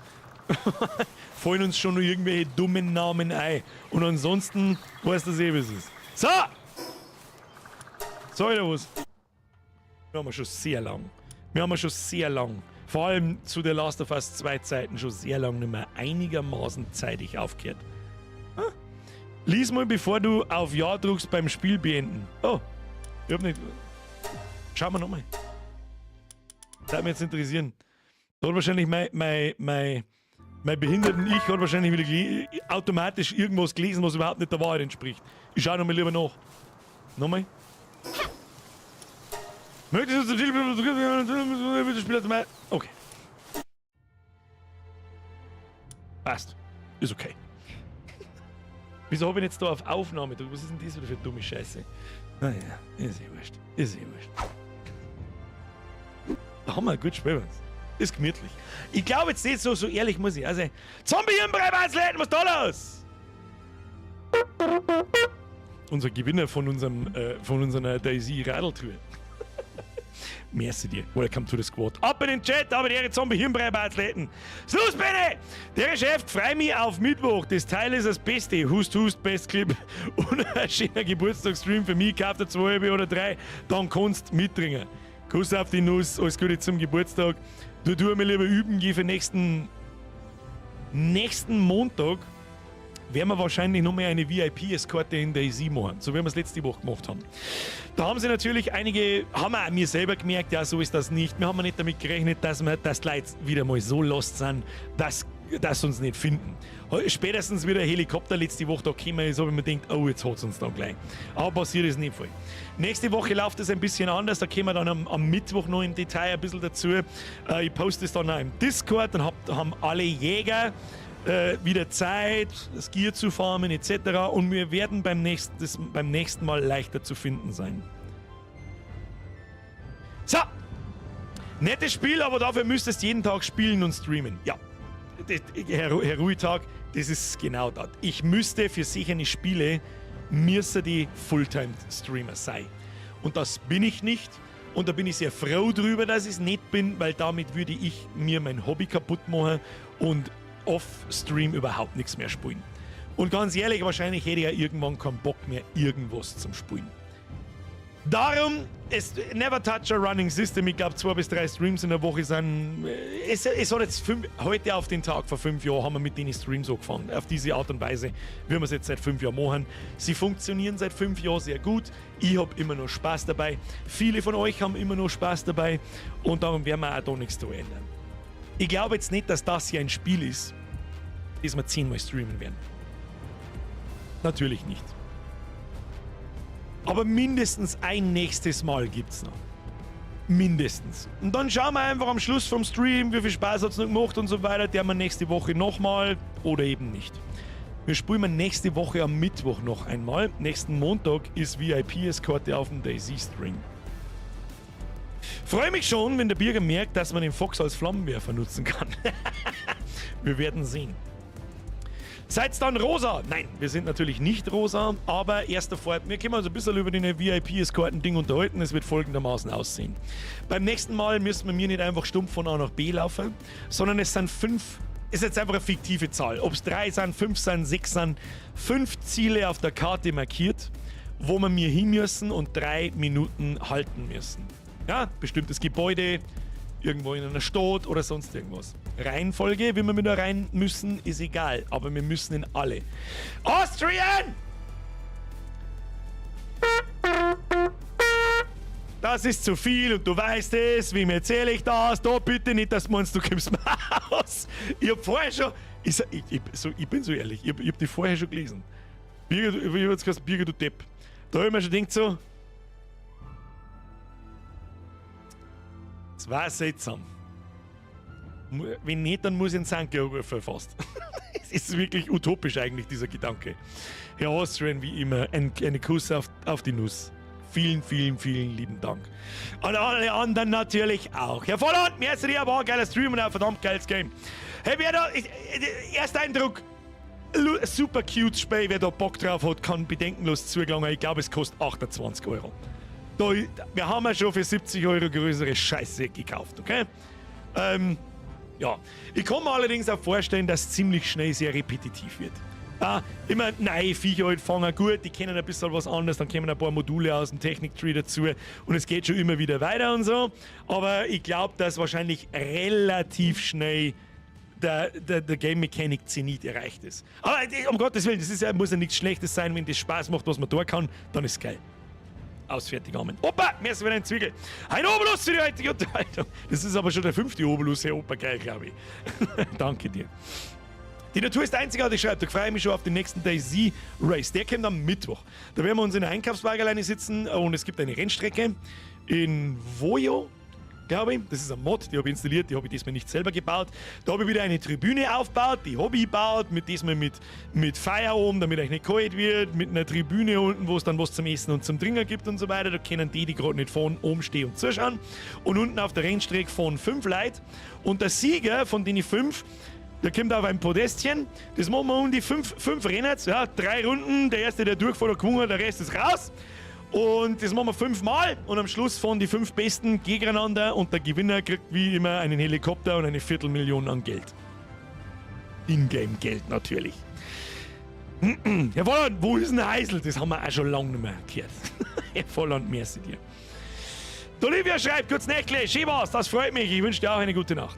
fallen uns schon noch irgendwelche dummen Namen ein. Und ansonsten weiß das eh, wie es ist. So! Sag ich dir was? Wir haben schon sehr lang. Wir haben schon sehr lang. Vor allem zu The Last of Us 2 Zeiten schon sehr lange nicht mehr einigermaßen zeitig aufgehört. Ah. Lies mal, bevor du auf Ja drückst beim Spiel beenden. Oh, ich hab nicht. Schauen wir nochmal. Das würde mich jetzt interessieren. Da hat wahrscheinlich mein behinderten Ich hat wahrscheinlich wieder automatisch irgendwas gelesen, was überhaupt nicht der Wahrheit entspricht. Ich schau nochmal lieber nach. Nochmal. Möchtest du zum Spiel? Okay. Passt. Ist okay. Wieso habe ich jetzt da auf Aufnahme gedrückt? Was ist denn das wieder für dumme Scheiße? Naja, ist eh wurscht. Ist eh wurscht. Da haben wir ein gutes Spiel. Ist gemütlich. Ich glaube jetzt nicht so, so ehrlich muss ich. Also, Zombie im Breibansläden, was ist da los? Unser Gewinner von unserer DayZ Radeltour. Merci dir. Welcome to the squad. Ab in den Chat, aber die Zombie Hirnbrei-Athleten. Schluss, Bene! Der Chef, freu mich auf Mittwoch. Das Teil ist das Beste. Hust, hust, Best Clip. Und ein schöner Geburtstagsstream für mich. Kauft er 2 oder 3, dann kannst du mittrinken. Kuss auf die Nuss, alles Gute zum Geburtstag. Du tu mir lieber üben, geh für nächsten Montag werden wir wahrscheinlich noch mehr eine VIP-Eskorte in DayZ machen, so wie wir es letzte Woche gemacht haben. Da haben sie natürlich einige, haben wir auch mir selber gemerkt, ja, so ist das nicht. Wir haben nicht damit gerechnet, dass die Leute wieder mal so lost sind, dass sie uns nicht finden. Spätestens wieder ein Helikopter letzte Woche da gekommen ist, habe ich mir gedacht, oh, jetzt hat's uns dann gleich. Aber passiert ist nicht viel. Nächste Woche läuft es ein bisschen anders, da kommen wir dann am Mittwoch noch im Detail ein bisschen dazu. Ich poste es dann auch im Discord, dann haben alle Jäger wieder Zeit, das Gear zu farmen etc. Und wir werden beim nächsten Mal leichter zu finden sein. So! Nettes Spiel, aber dafür müsstest du jeden Tag spielen und streamen. Ja, das, Herr Ruhetag, das ist genau das. Ich müsste für sichere Spiele, müsste die Fulltime-Streamer sein. Und das bin ich nicht. Und da bin ich sehr froh drüber, dass ich es nicht bin, weil damit würde ich mir mein Hobby kaputt machen und off-Stream überhaupt nichts mehr spielen. Und ganz ehrlich, wahrscheinlich hätte ich ja irgendwann keinen Bock mehr, irgendwas zum Spielen. Darum, es, never touch a running system. Ich glaub, 2 bis 3 Streams in der Woche sind. Es hat jetzt fünf, heute auf den Tag vor 5 Jahren haben wir mit den Streams angefangen. Auf diese Art und Weise, wie wir es jetzt seit 5 Jahren machen. Sie funktionieren seit 5 Jahren sehr gut. Ich hab immer noch Spaß dabei. Viele von euch haben immer noch Spaß dabei. Und darum werden wir auch da nichts da ändern. Ich glaube jetzt nicht, dass das hier ein Spiel ist, das wir 10-mal streamen werden. Natürlich nicht. Aber mindestens ein nächstes Mal gibt's noch. Mindestens. Und dann schauen wir einfach am Schluss vom Stream, wie viel Spaß hat's noch gemacht und so weiter. Der haben wir nächste Woche nochmal oder eben nicht. Wir spielen nächste Woche am Mittwoch noch einmal. Nächsten Montag ist V I P-Eskorte auf dem DayZ-Stream. Freue mich schon, wenn der Birger merkt, dass man den Fox als Flammenwerfer nutzen kann. Wir werden sehen. Seid's dann rosa? Nein, wir sind natürlich nicht rosa, aber erster Fahrt. Wir können uns ein bisschen über den V I P-Eskorten-Ding unterhalten. Es wird folgendermaßen aussehen. Beim nächsten Mal müssen wir mir nicht einfach stumpf von A nach B laufen, sondern es sind 5, ist jetzt einfach eine fiktive Zahl. Ob's 3 sind, 5 sind, 6 sind, 5 Ziele auf der Karte markiert, wo wir mir hin müssen und 3 Minuten halten müssen. Ja, bestimmtes Gebäude, irgendwo in einer Stadt oder sonst irgendwas. Reihenfolge, wie wir mit da rein müssen, ist egal, aber wir müssen in alle. Austrian! Das ist zu viel und du weißt es, wem erzähle ich das? Da bitte nicht, dass du meinst, du kommst mir aus. Ich hab vorher schon, ich, sag, ich, ich, so, ich bin so ehrlich, ich hab, ich hab die vorher schon gelesen. Birger, du, ich hab jetzt gesagt, Birger, du Depp. Da hab ich mir schon gedacht so, das war seltsam. Wenn nicht, dann muss ich einen Sanke anrufen fast. Es ist wirklich utopisch eigentlich, dieser Gedanke. Herr Austrian, wie immer, eine Kuss auf die Nuss. Vielen, vielen, vielen lieben Dank. Und alle anderen natürlich auch. Herr Volland, merci dir, war ein geiler Stream und ein verdammt geiles Game. Hey, wer da, ich, ich, erster Eindruck, super cute Spiel, wer da Bock drauf hat, kann bedenkenlos zugelangen. Ich glaube, es kostet 28 Euro. Wir haben ja schon für 70 Euro größere Scheiße gekauft, okay? Ja. Ich kann mir allerdings auch vorstellen, dass es ziemlich schnell sehr repetitiv wird. Ah, immer neue Viecher halt fangen, gut, die kennen ein bisschen was anderes, dann kommen ein paar Module aus dem Technik-Tree dazu und es geht schon immer wieder weiter und so. Aber ich glaube, dass wahrscheinlich relativ schnell der Game Mechanic Zenit erreicht ist. Aber um Gottes Willen, das ist ja, muss ja nichts Schlechtes sein, wenn das Spaß macht, was man da kann, dann ist es geil. Aus, fertig, Amen. Opa, merci für deinen Zwiegel. Ein Obolus für die heutige Unterhaltung. Das ist aber schon der 5. Obolus, Herr Opa, geil, glaube ich. Danke dir. Die Natur ist einzigartig, schreibt. Da freue ich mich schon auf den nächsten DayZ Race. Der kommt am Mittwoch. Da werden wir uns in der Einkaufswagen alleine sitzen und es gibt eine Rennstrecke in Voyo, glaube ich. Das ist ein Mod, die habe ich installiert, die habe ich diesmal nicht selber gebaut. Da habe ich wieder eine Tribüne aufgebaut, die habe ich gebaut, mit diesmal mit Feuer oben, damit euch nicht kalt wird, mit einer Tribüne unten, wo es dann was zum Essen und zum Trinken gibt und so weiter. Da können die, die gerade nicht fahren, oben stehen und zuschauen. Und unten auf der Rennstrecke fahren 5 Leute. Und der Sieger von den 5, der kommt auf ein Podestchen. Das machen wir um die 5 Rennen. Ja, 3 Runden. Der erste, der durchfährt, hat gewonnen, der Rest ist raus. Und das machen wir 5-mal. Und am Schluss fahren die 5 Besten gegeneinander. Und der Gewinner kriegt wie immer einen Helikopter und eine 250.000 an Geld. Ingame-Geld natürlich. Herr Volland, wo ist denn der Heisel? Das haben wir auch schon lange nicht mehr gehört. Herr Volland, merci dir. Die Olivia schreibt, kurz Nächtle, schön war's, das freut mich. Ich wünsche dir auch eine gute Nacht.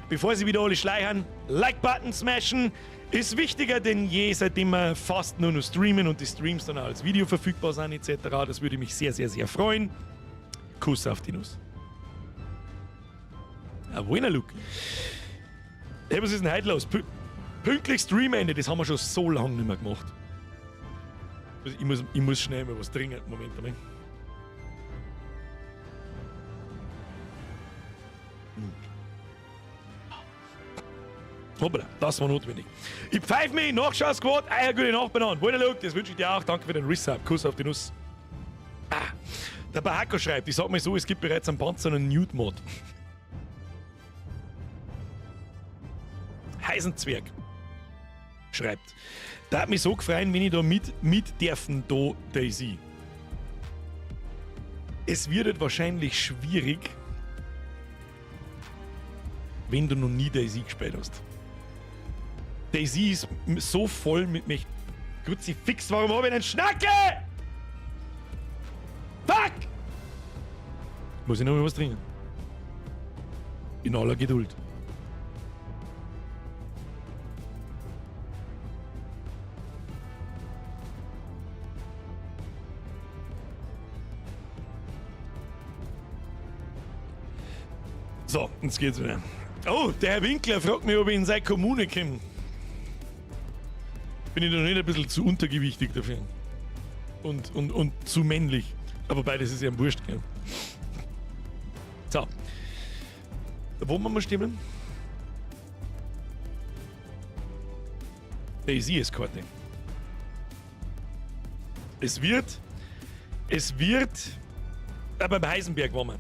Bevor sie wieder alle schleichern, Like-Button smashen ist wichtiger denn je, seitdem wir fast nur noch streamen und die Streams dann auch als Video verfügbar sind etc. Das würde mich sehr, sehr, sehr freuen. Kuss auf die Nuss. Ah, wohner Luke. Hey, was ist denn heute los? Pünktlich Streamende, das haben wir schon so lange nicht mehr gemacht. Also ich muss schnell mal was trinken. Moment einmal. Hoppala, das war notwendig. Ich pfeife mich, Nachschau-Squad, eier gute Nacht benannt. Wohner Luke, das wünsche ich dir auch. Danke für den Resub. Kuss auf die Nuss. Ah, der Bahako schreibt, ich sag mal so, es gibt bereits einen Panzer und einen Nude-Mod. Heisenzwerg schreibt, da hat mich so gefreut, wenn ich da mit dürfen, da DayZ. Es wird halt wahrscheinlich schwierig, wenn du noch nie DayZ gespielt hast. DayZ ist so voll mit mich. Kruzifix, warum hab ich einen Schnacke? Fuck! Muss ich noch mal was trinken? In aller Geduld. So, jetzt geht's wieder. Oh, der Herr Winkler fragt mich, ob ich in seine Kommune komme. Bin ich noch nicht ein bisschen zu untergewichtig dafür? Und zu männlich. Aber beides ist ja ein Wurscht, gell? So. Wo wollen wir mal stehen? DayZ-Eskorte. Es wird. Es wird. Beim Heisenberg waren wir.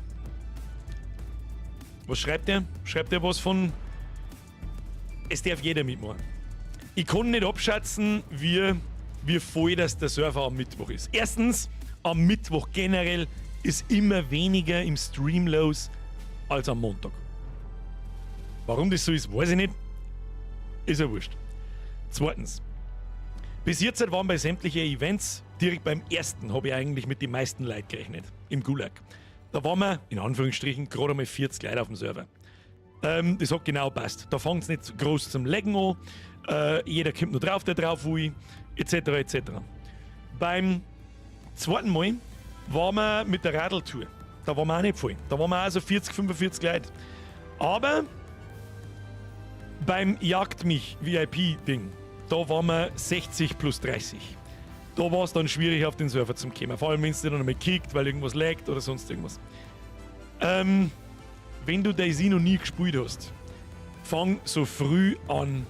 Was schreibt der? Schreibt er was von. Es darf jeder mitmachen. Ich kann nicht abschätzen, wie voll das der Server am Mittwoch ist. Erstens, am Mittwoch generell ist immer weniger im Stream los als am Montag. Warum das so ist, weiß ich nicht. Ist ja wurscht. Zweitens, bis jetzt waren bei sämtlichen Events, direkt beim ersten habe ich eigentlich mit den meisten Leuten gerechnet, im Gulag. Da waren wir, in Anführungsstrichen, gerade einmal 40 Leute auf dem Server. Das hat genau passt. Da fängt's nicht groß zum Laggen an. Jeder kommt nur drauf, der drauf will, et cetera, et cetera. Beim zweiten Mal waren wir mit der Radeltour. Da waren wir auch nicht voll. Da waren wir auch so 40, 45 Leute. Aber beim Jagd mich V I P-Ding, da waren wir 60 plus 30. Da war's dann schwierig, auf den Server zu kommen. Vor allem, wenn's dir dann einmal kickt, weil irgendwas laggt oder sonst irgendwas. Wenn du DayZ noch nie gespielt hast, fang so früh an,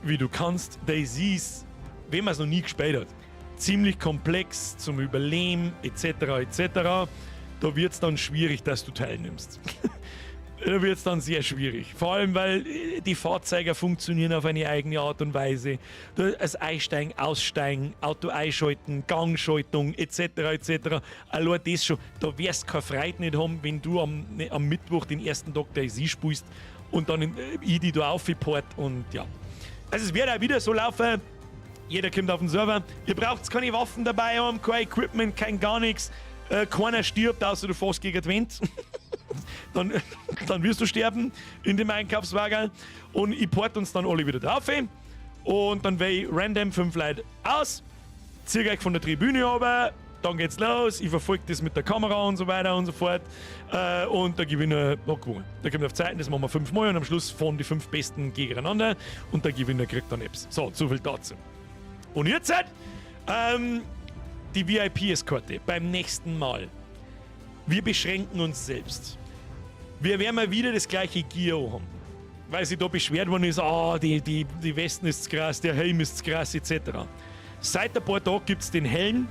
wie du kannst. DayZ ist, wenn man's noch nie gespielt hat, ziemlich komplex zum Überleben, et cetera, et cetera. Da wird's dann schwierig, dass du teilnimmst. Da wird's dann sehr schwierig. Vor allem, weil die Fahrzeuge funktionieren auf eine eigene Art und Weise. Das Einsteigen, Aussteigen, Auto einschalten, Gangschaltung, et cetera, et cetera. Allein das schon. Da wirst du keine Freude nicht haben, wenn du am Mittwoch den ersten Tag DayZ spielst und dann ich die da aufgeport und ja. Also es wird auch wieder so laufen. Jeder kommt auf den Server. Ihr braucht keine Waffen dabei haben, kein Equipment, kein gar nichts. Keiner stirbt, außer du fährst gegen die Wand. Dann wirst du sterben in dem Einkaufswagen. Und ich port uns dann alle wieder drauf. Und dann wähl ich random fünf Leute aus, zieh euch von der Tribüne runter, dann geht's los, ich verfolge das mit der Kamera und so weiter und so fort. Und der Gewinner hat gewonnen. Der kommt auf Zeiten, das machen wir fünfmal und am Schluss fahren die fünf Besten gegeneinander und der Gewinner kriegt dann etwas. So, so viel dazu. Und jetzt die VIP-Eskorte beim nächsten Mal. Wir beschränken uns selbst. Wir werden mal wieder das gleiche Gear haben. Weil sich da beschwert worden ist, ah, die Westen ist krass, der Helm ist krass, etc. Seit ein paar Tagen gibt es den Helm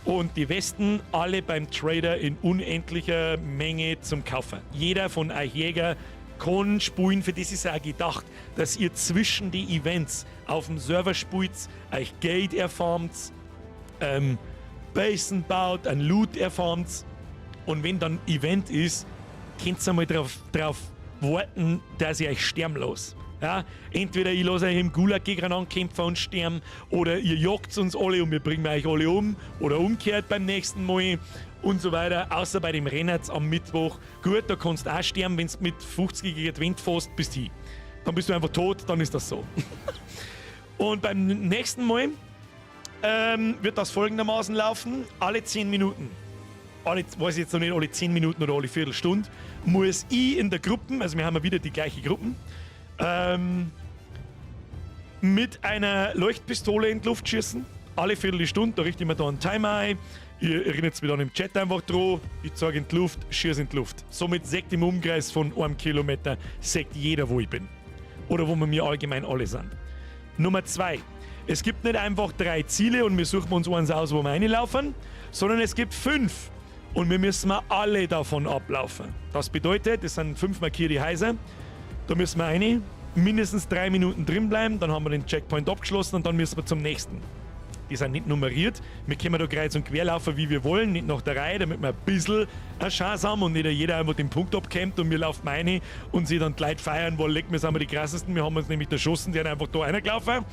und die Westen alle beim Trader in unendlicher Menge zum Kaufen. Jeder von euch Jäger kann spielen, für das ist auch gedacht, dass ihr zwischen die Events auf dem Server spielt, euch Geld erfarmt, Basen baut, ein Loot erfarmt und wenn dann Event ist, könnt ihr mal drauf warten, dass ich euch sterben lasse. Ja, entweder ich lasse euch im Gulag gegeneinander kämpfen und sterben, oder ihr jagt uns alle und wir bringen euch alle um, oder umgekehrt beim nächsten Mal und so weiter. Außer bei dem Rennen am Mittwoch. Gut, da kannst du auch sterben, wenn du mit 50 gegen die Wand fährst, bist hin. Dann bist du einfach tot, dann ist das so. Und beim nächsten Mal wird das folgendermaßen laufen: Alle 10 Minuten, alle, weiß ich jetzt noch nicht, alle 10 Minuten oder alle Viertelstunde, muss ich in der Gruppe, also wir haben ja wieder die gleiche Gruppen, mit einer Leuchtpistole in die Luft schießen. Alle Viertelstunde, da richte ich mir da einen Timer ein. Ihr erinnert mich dann im Chat einfach dran. Ich zeige in die Luft, schieße in die Luft. Somit seht im Umkreis von einem Kilometer, seht jeder, wo ich bin. Oder wo wir mir allgemein alle sind. Nummer 2. Es gibt nicht einfach drei Ziele und wir suchen uns eins aus, wo wir reinlaufen, sondern es gibt fünf. Und wir müssen wir alle davon ablaufen. Das bedeutet, es sind fünf markierte Häuser. Da müssen wir rein, mindestens 3 Minuten drin bleiben, dann haben wir den Checkpoint abgeschlossen und dann müssen wir zum nächsten. Die sind nicht nummeriert. Wir können da kreuz und quer laufen, wie wir wollen, nicht nach der Reihe, damit wir ein bisschen eine Chance haben und nicht jeder einfach den Punkt abkämpft und wir laufen rein und sie dann die Leute feiern, weil leck, wir sind wir die Krassesten, wir haben uns nämlich erschossen, die sind einfach da reingelaufen.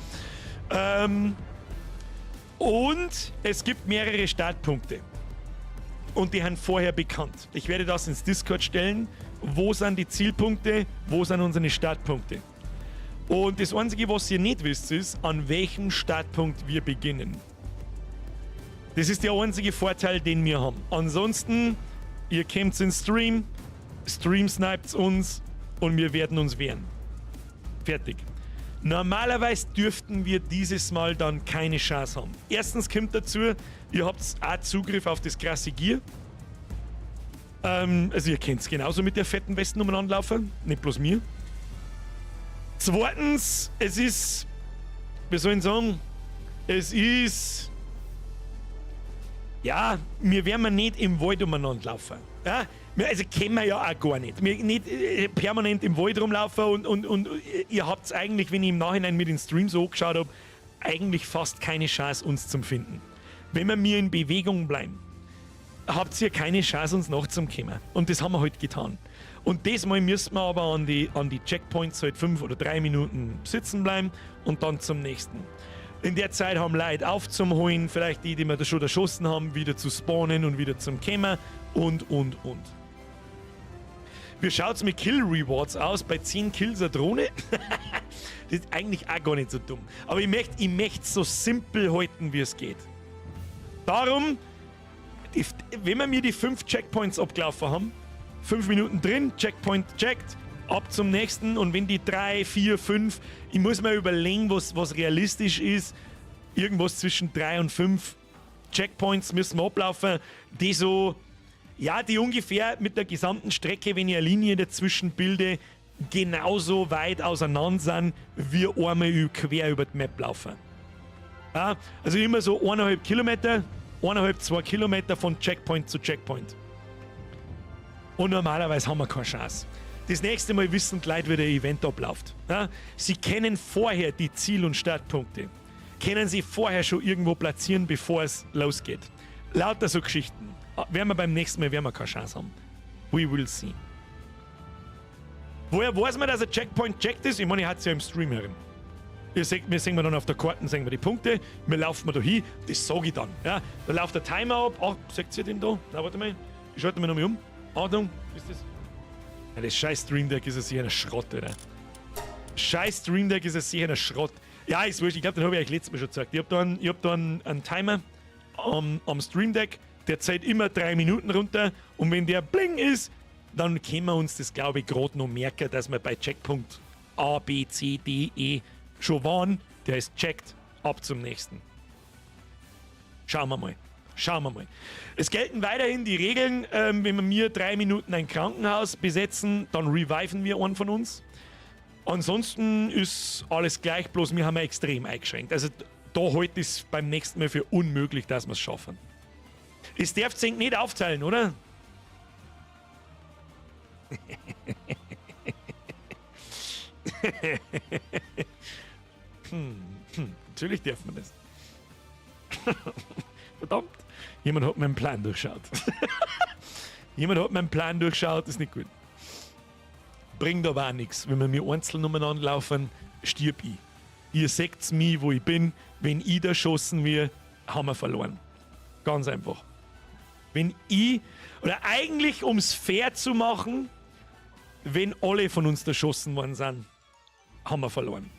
Und es gibt mehrere Startpunkte. Und die sind vorher bekannt. Ich werde das ins Discord stellen. Wo sind die Zielpunkte? Wo sind unsere Startpunkte? Und das Einzige, was ihr nicht wisst, ist, an welchem Startpunkt wir beginnen. Das ist der einzige Vorteil, den wir haben. Ansonsten, ihr kommt in Stream, Stream sniped uns und wir werden uns wehren. Fertig. Normalerweise dürften wir dieses Mal dann keine Chance haben. Erstens kommt dazu, ihr habt auch Zugriff auf das krasse Gear. Also ihr könnt genauso mit der fetten Westen umeinander laufen, nicht bloß mir. Zweitens, es ist, wie soll ich sagen, es ist, ja, wir werden nicht im Wald umeinander laufen. Ja? Also kennen wir ja auch gar nicht. Wir nicht permanent im Wald rumlaufen und ihr habt eigentlich, wenn ich im Nachhinein mir den Stream so angeschaut habe, eigentlich fast keine Chance, uns zu finden. Wenn wir mir in Bewegung bleiben, habt ihr keine Chance, uns nachzukommen. Und das haben wir halt getan. Und diesmal müssen wir aber an die Checkpoints halt 5 oder 3 Minuten sitzen bleiben und dann zum nächsten. In der Zeit haben Leute aufzuholen, vielleicht die, die wir da schon erschossen haben, wieder zu spawnen und wieder zum Kämmer und, und. Wie schaut's mit Kill Rewards aus? Bei 10 Kills eine Drohne? Das ist eigentlich auch gar nicht so dumm. Aber ich möchte es so simpel halten, wie es geht. Darum, wenn wir mir die fünf Checkpoints abgelaufen haben, 5 Minuten drin, Checkpoint checkt, ab zum nächsten und wenn die drei, vier, fünf, ich muss mir überlegen, was realistisch ist, irgendwas zwischen 3 und 5 Checkpoints müssen wir ablaufen, die so, ja, die ungefähr mit der gesamten Strecke, wenn ich eine Linie dazwischen bilde, genauso weit auseinander sind, wie einmal quer über die Map laufen. Ja, also immer so 1,5 Kilometer, 1,5, 2 Kilometer von Checkpoint zu Checkpoint. Und normalerweise haben wir keine Chance. Das nächste Mal wissen die Leute, wie der Event abläuft. Ja, sie kennen vorher die Ziel- und Startpunkte. Können sie vorher schon irgendwo platzieren, bevor es losgeht. Lauter so Geschichten. Werden wir beim nächsten Mal werden wir keine Chance haben. We will see. Woher weiß man, dass ein Checkpoint checkt ist? Ich meine, ich hatte es ja im Stream herin. Ihr seht, wir sehen wir dann auf der Karte, sehen wir die Punkte. Wir laufen da hin, das sage ich dann. Ja, da läuft der Timer ab. Ach, seht ihr den da? Na, warte mal. Ich schalte mir nochmal um. Achtung, ist das? Ja, das scheiß Stream Deck ist ja sicher ein Schrott, oder? Scheiß Stream Deck ist ja sicher ein Schrott. Ja, ist wurscht. Ich glaube, den habe ich euch letztes Mal schon gezeigt. Ich habe da einen, ich hab da einen Timer am Stream Deck. Der zählt immer 3 Minuten runter. Und wenn der bling ist, dann können wir uns das, glaube ich, gerade noch merken, dass wir bei Checkpunkt A, B, C, D, E schon waren. Der ist checkt. Ab zum nächsten. Schauen wir mal. Schauen wir mal. Es gelten weiterhin die Regeln, wenn wir 3 Minuten ein Krankenhaus besetzen, dann reviven wir einen von uns. Ansonsten ist alles gleich, bloß wir haben ja extrem eingeschränkt. Also da halte ich es beim nächsten Mal für unmöglich, dass wir es schaffen. Es darf sich nicht aufteilen, oder? Natürlich darf man das. Verdammt, jemand hat meinen Plan durchschaut. Jemand hat meinen Plan durchschaut, ist nicht gut. Bringt aber auch nichts. Wenn wir mir einzeln umeinander laufen, stirb ich. Ihr seht's mich, wo ich bin. Wenn ich da erschossen wird, haben wir verloren. Ganz einfach. Wenn ich, oder eigentlich, um's fair zu machen, wenn alle von uns erschossen worden sind, haben wir verloren.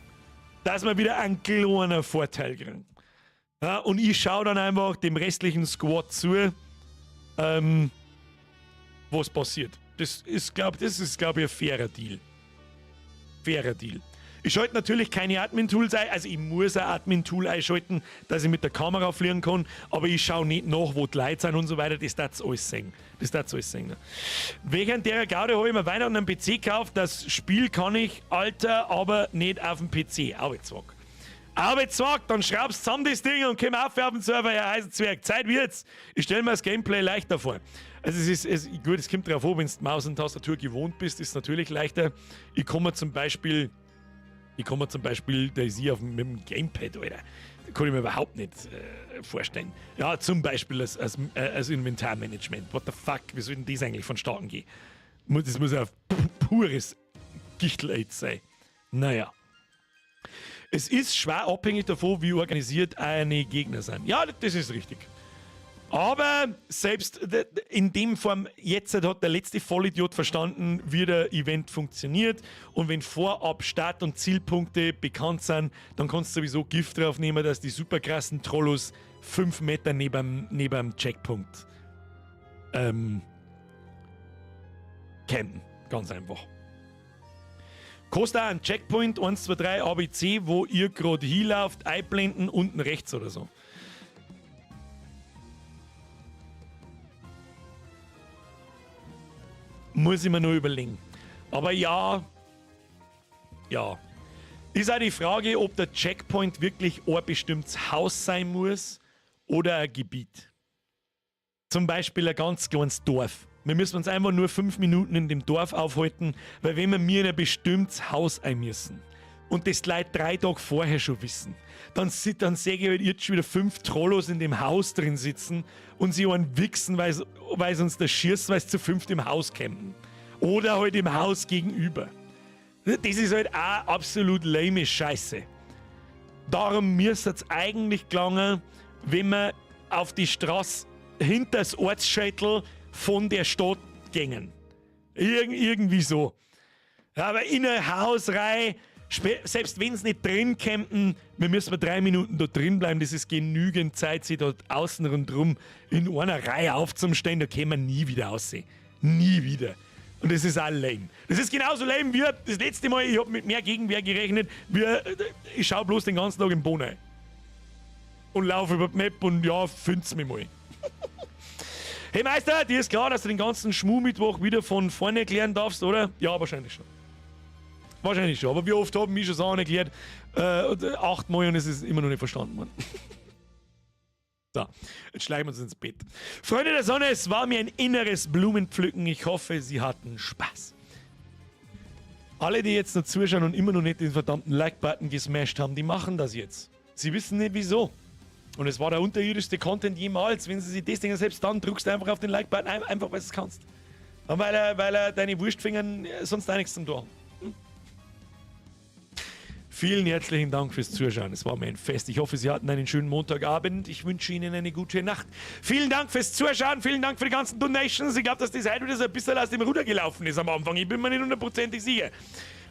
Dass wir wieder einen kleinen Vorteil kriegen. Ja, und ich schaue dann einfach dem restlichen Squad zu, was passiert. Das ist, glaub ich, ein fairer Deal. Fairer Deal. Ich schalte natürlich keine Admin-Tools ein, also ich muss ein Admin-Tool einschalten, dass ich mit der Kamera fliegen kann, aber ich schaue nicht nach, wo die Leute sind und so weiter, das darf's alles sehen. Das darf's alles sehen. Während der Gaude habe ich mir Weihnachten einen PC gekauft, das Spiel kann ich, Alter, aber nicht auf dem PC. Arbeitszwack. Arbeitszwack, dann schraubst zusammen das Ding und komm auf den Server, Herr Eisenzwerg. Zeit wird's. Ich stell mir das Gameplay leichter vor. Also es ist, gut, es kommt drauf an, wenn du Maus und Tastatur gewohnt bist, ist es natürlich leichter. Ich komme zum Beispiel, da ist ich mit dem Gamepad, Alter. Das kann ich mir überhaupt nicht vorstellen. Ja, zum Beispiel als Inventarmanagement. What the fuck, wie soll denn das eigentlich vonstatten gehen? Das muss ja pures Gichtel-Aids sein. Naja. Es ist schwer abhängig davon, wie organisiert eine Gegner sind. Ja, das ist richtig. Aber selbst in dem Form, jetzt hat der letzte Vollidiot verstanden, wie der Event funktioniert. Und wenn vorab Start- und Zielpunkte bekannt sind, dann kannst du sowieso Gift drauf nehmen, dass die super krassen Trollos 5 Meter neben dem Checkpunkt campen. Ganz einfach. Kostet auch einen Checkpoint 1, 2, 3, A, B, C, wo ihr gerade hinlauft, einblenden, unten rechts oder so. Muss ich mir nur überlegen. Aber ja, ja. Ist auch die Frage, ob der Checkpoint wirklich ein bestimmtes Haus sein muss oder ein Gebiet. Zum Beispiel ein ganz kleines Dorf. Wir müssen uns einfach nur 5 Minuten in dem Dorf aufhalten, weil wenn wir mir in ein bestimmtes Haus ein müssen und das Leute 3 Tage vorher schon wissen, dann sehe ich halt jetzt schon wieder 5 Trollos in dem Haus drin sitzen und sie einen wichsen, weil sie uns da schießen, weil sie zu 5 im Haus campen. Oder halt im Haus gegenüber. Das ist halt auch absolut lame Scheiße. Darum müsste es eigentlich gelangen, wenn wir auf die Straße hinter das Ortsschädel von der Stadt gängen. Irgendwie so. Ja, aber in ein Haus rein, selbst wenn es nicht drin campen, wir müssen 3 Minuten da drin bleiben, das ist genügend Zeit, sich dort außen rundherum in einer Reihe aufzustellen, da können wir nie wieder aussehen. Nie wieder. Und das ist auch lame. Das ist genauso lame wie das letzte Mal, ich hab mit mehr Gegenwehr gerechnet, wie, ich schau bloß den ganzen Tag im Boden rein. Und laufe über die Map und ja, find's mich mal. Hey Meister, dir ist klar, dass du den ganzen Schmuh-Mittwoch wieder von vorne erklären darfst, oder? Ja, wahrscheinlich schon. Wahrscheinlich schon, aber wie oft haben mich schon Sachen erklärt? 8 Mal und es ist immer noch nicht verstanden worden. So, jetzt schleichen wir uns ins Bett. Freunde der Sonne, es war mir ein inneres Blumenpflücken. Ich hoffe, Sie hatten Spaß. Alle, die jetzt noch zuschauen und immer noch nicht den verdammten Like-Button gesmashed haben, die machen das jetzt. Sie wissen nicht wieso. Und es war der unterirdischste Content jemals. Wenn sie sich das denken, selbst dann drückst du einfach auf den Like-Button, einfach weil du es kannst. Und weil er deine Wurstfingern sonst auch nichts zum Tun haben. Vielen herzlichen Dank fürs Zuschauen. Es war mir ein Fest. Ich hoffe, Sie hatten einen schönen Montagabend. Ich wünsche Ihnen eine gute Nacht. Vielen Dank fürs Zuschauen. Vielen Dank für die ganzen Donations. Ich glaube, dass das heute wieder so ein bisschen aus dem Ruder gelaufen ist am Anfang. Ich bin mir nicht hundertprozentig sicher.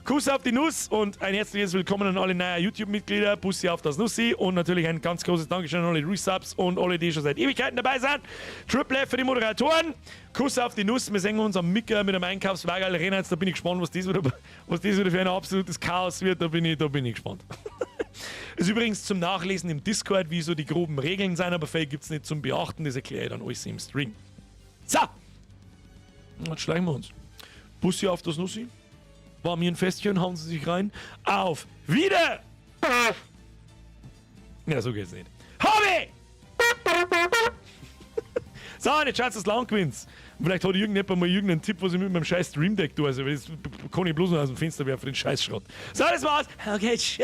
Kuss auf die Nuss und ein herzliches Willkommen an alle neuen YouTube-Mitglieder. Bussi auf das Nussi und natürlich ein ganz großes Dankeschön an alle Resubs und alle, die schon seit Ewigkeiten dabei sind. Triple F für die Moderatoren. Kuss auf die Nuss. Wir sehen uns am Micker mit dem Einkaufswagen rennen. Da bin ich gespannt, was das wieder für ein absolutes Chaos wird. Da bin ich gespannt. Ist übrigens zum Nachlesen im Discord, wie so die groben Regeln sind, aber viel gibt es nicht zum Beachten. Das erkläre ich dann alles im Stream. So! Jetzt schleichen wir uns. Bussi auf das Nussi. War mir ein Festchen, hauen Sie sich rein. Auf wieder! Ja, so geht's nicht. Hobby! So, und jetzt schaut's, dass lang gewinnt. Vielleicht hat irgendjemand mal irgendeinen Tipp, was ich mit meinem scheiß Stream Deck tue. Also, das kann ich bloß noch aus dem Fenster werfen, den Scheißschrott. So, das war's. Okay, tschüss.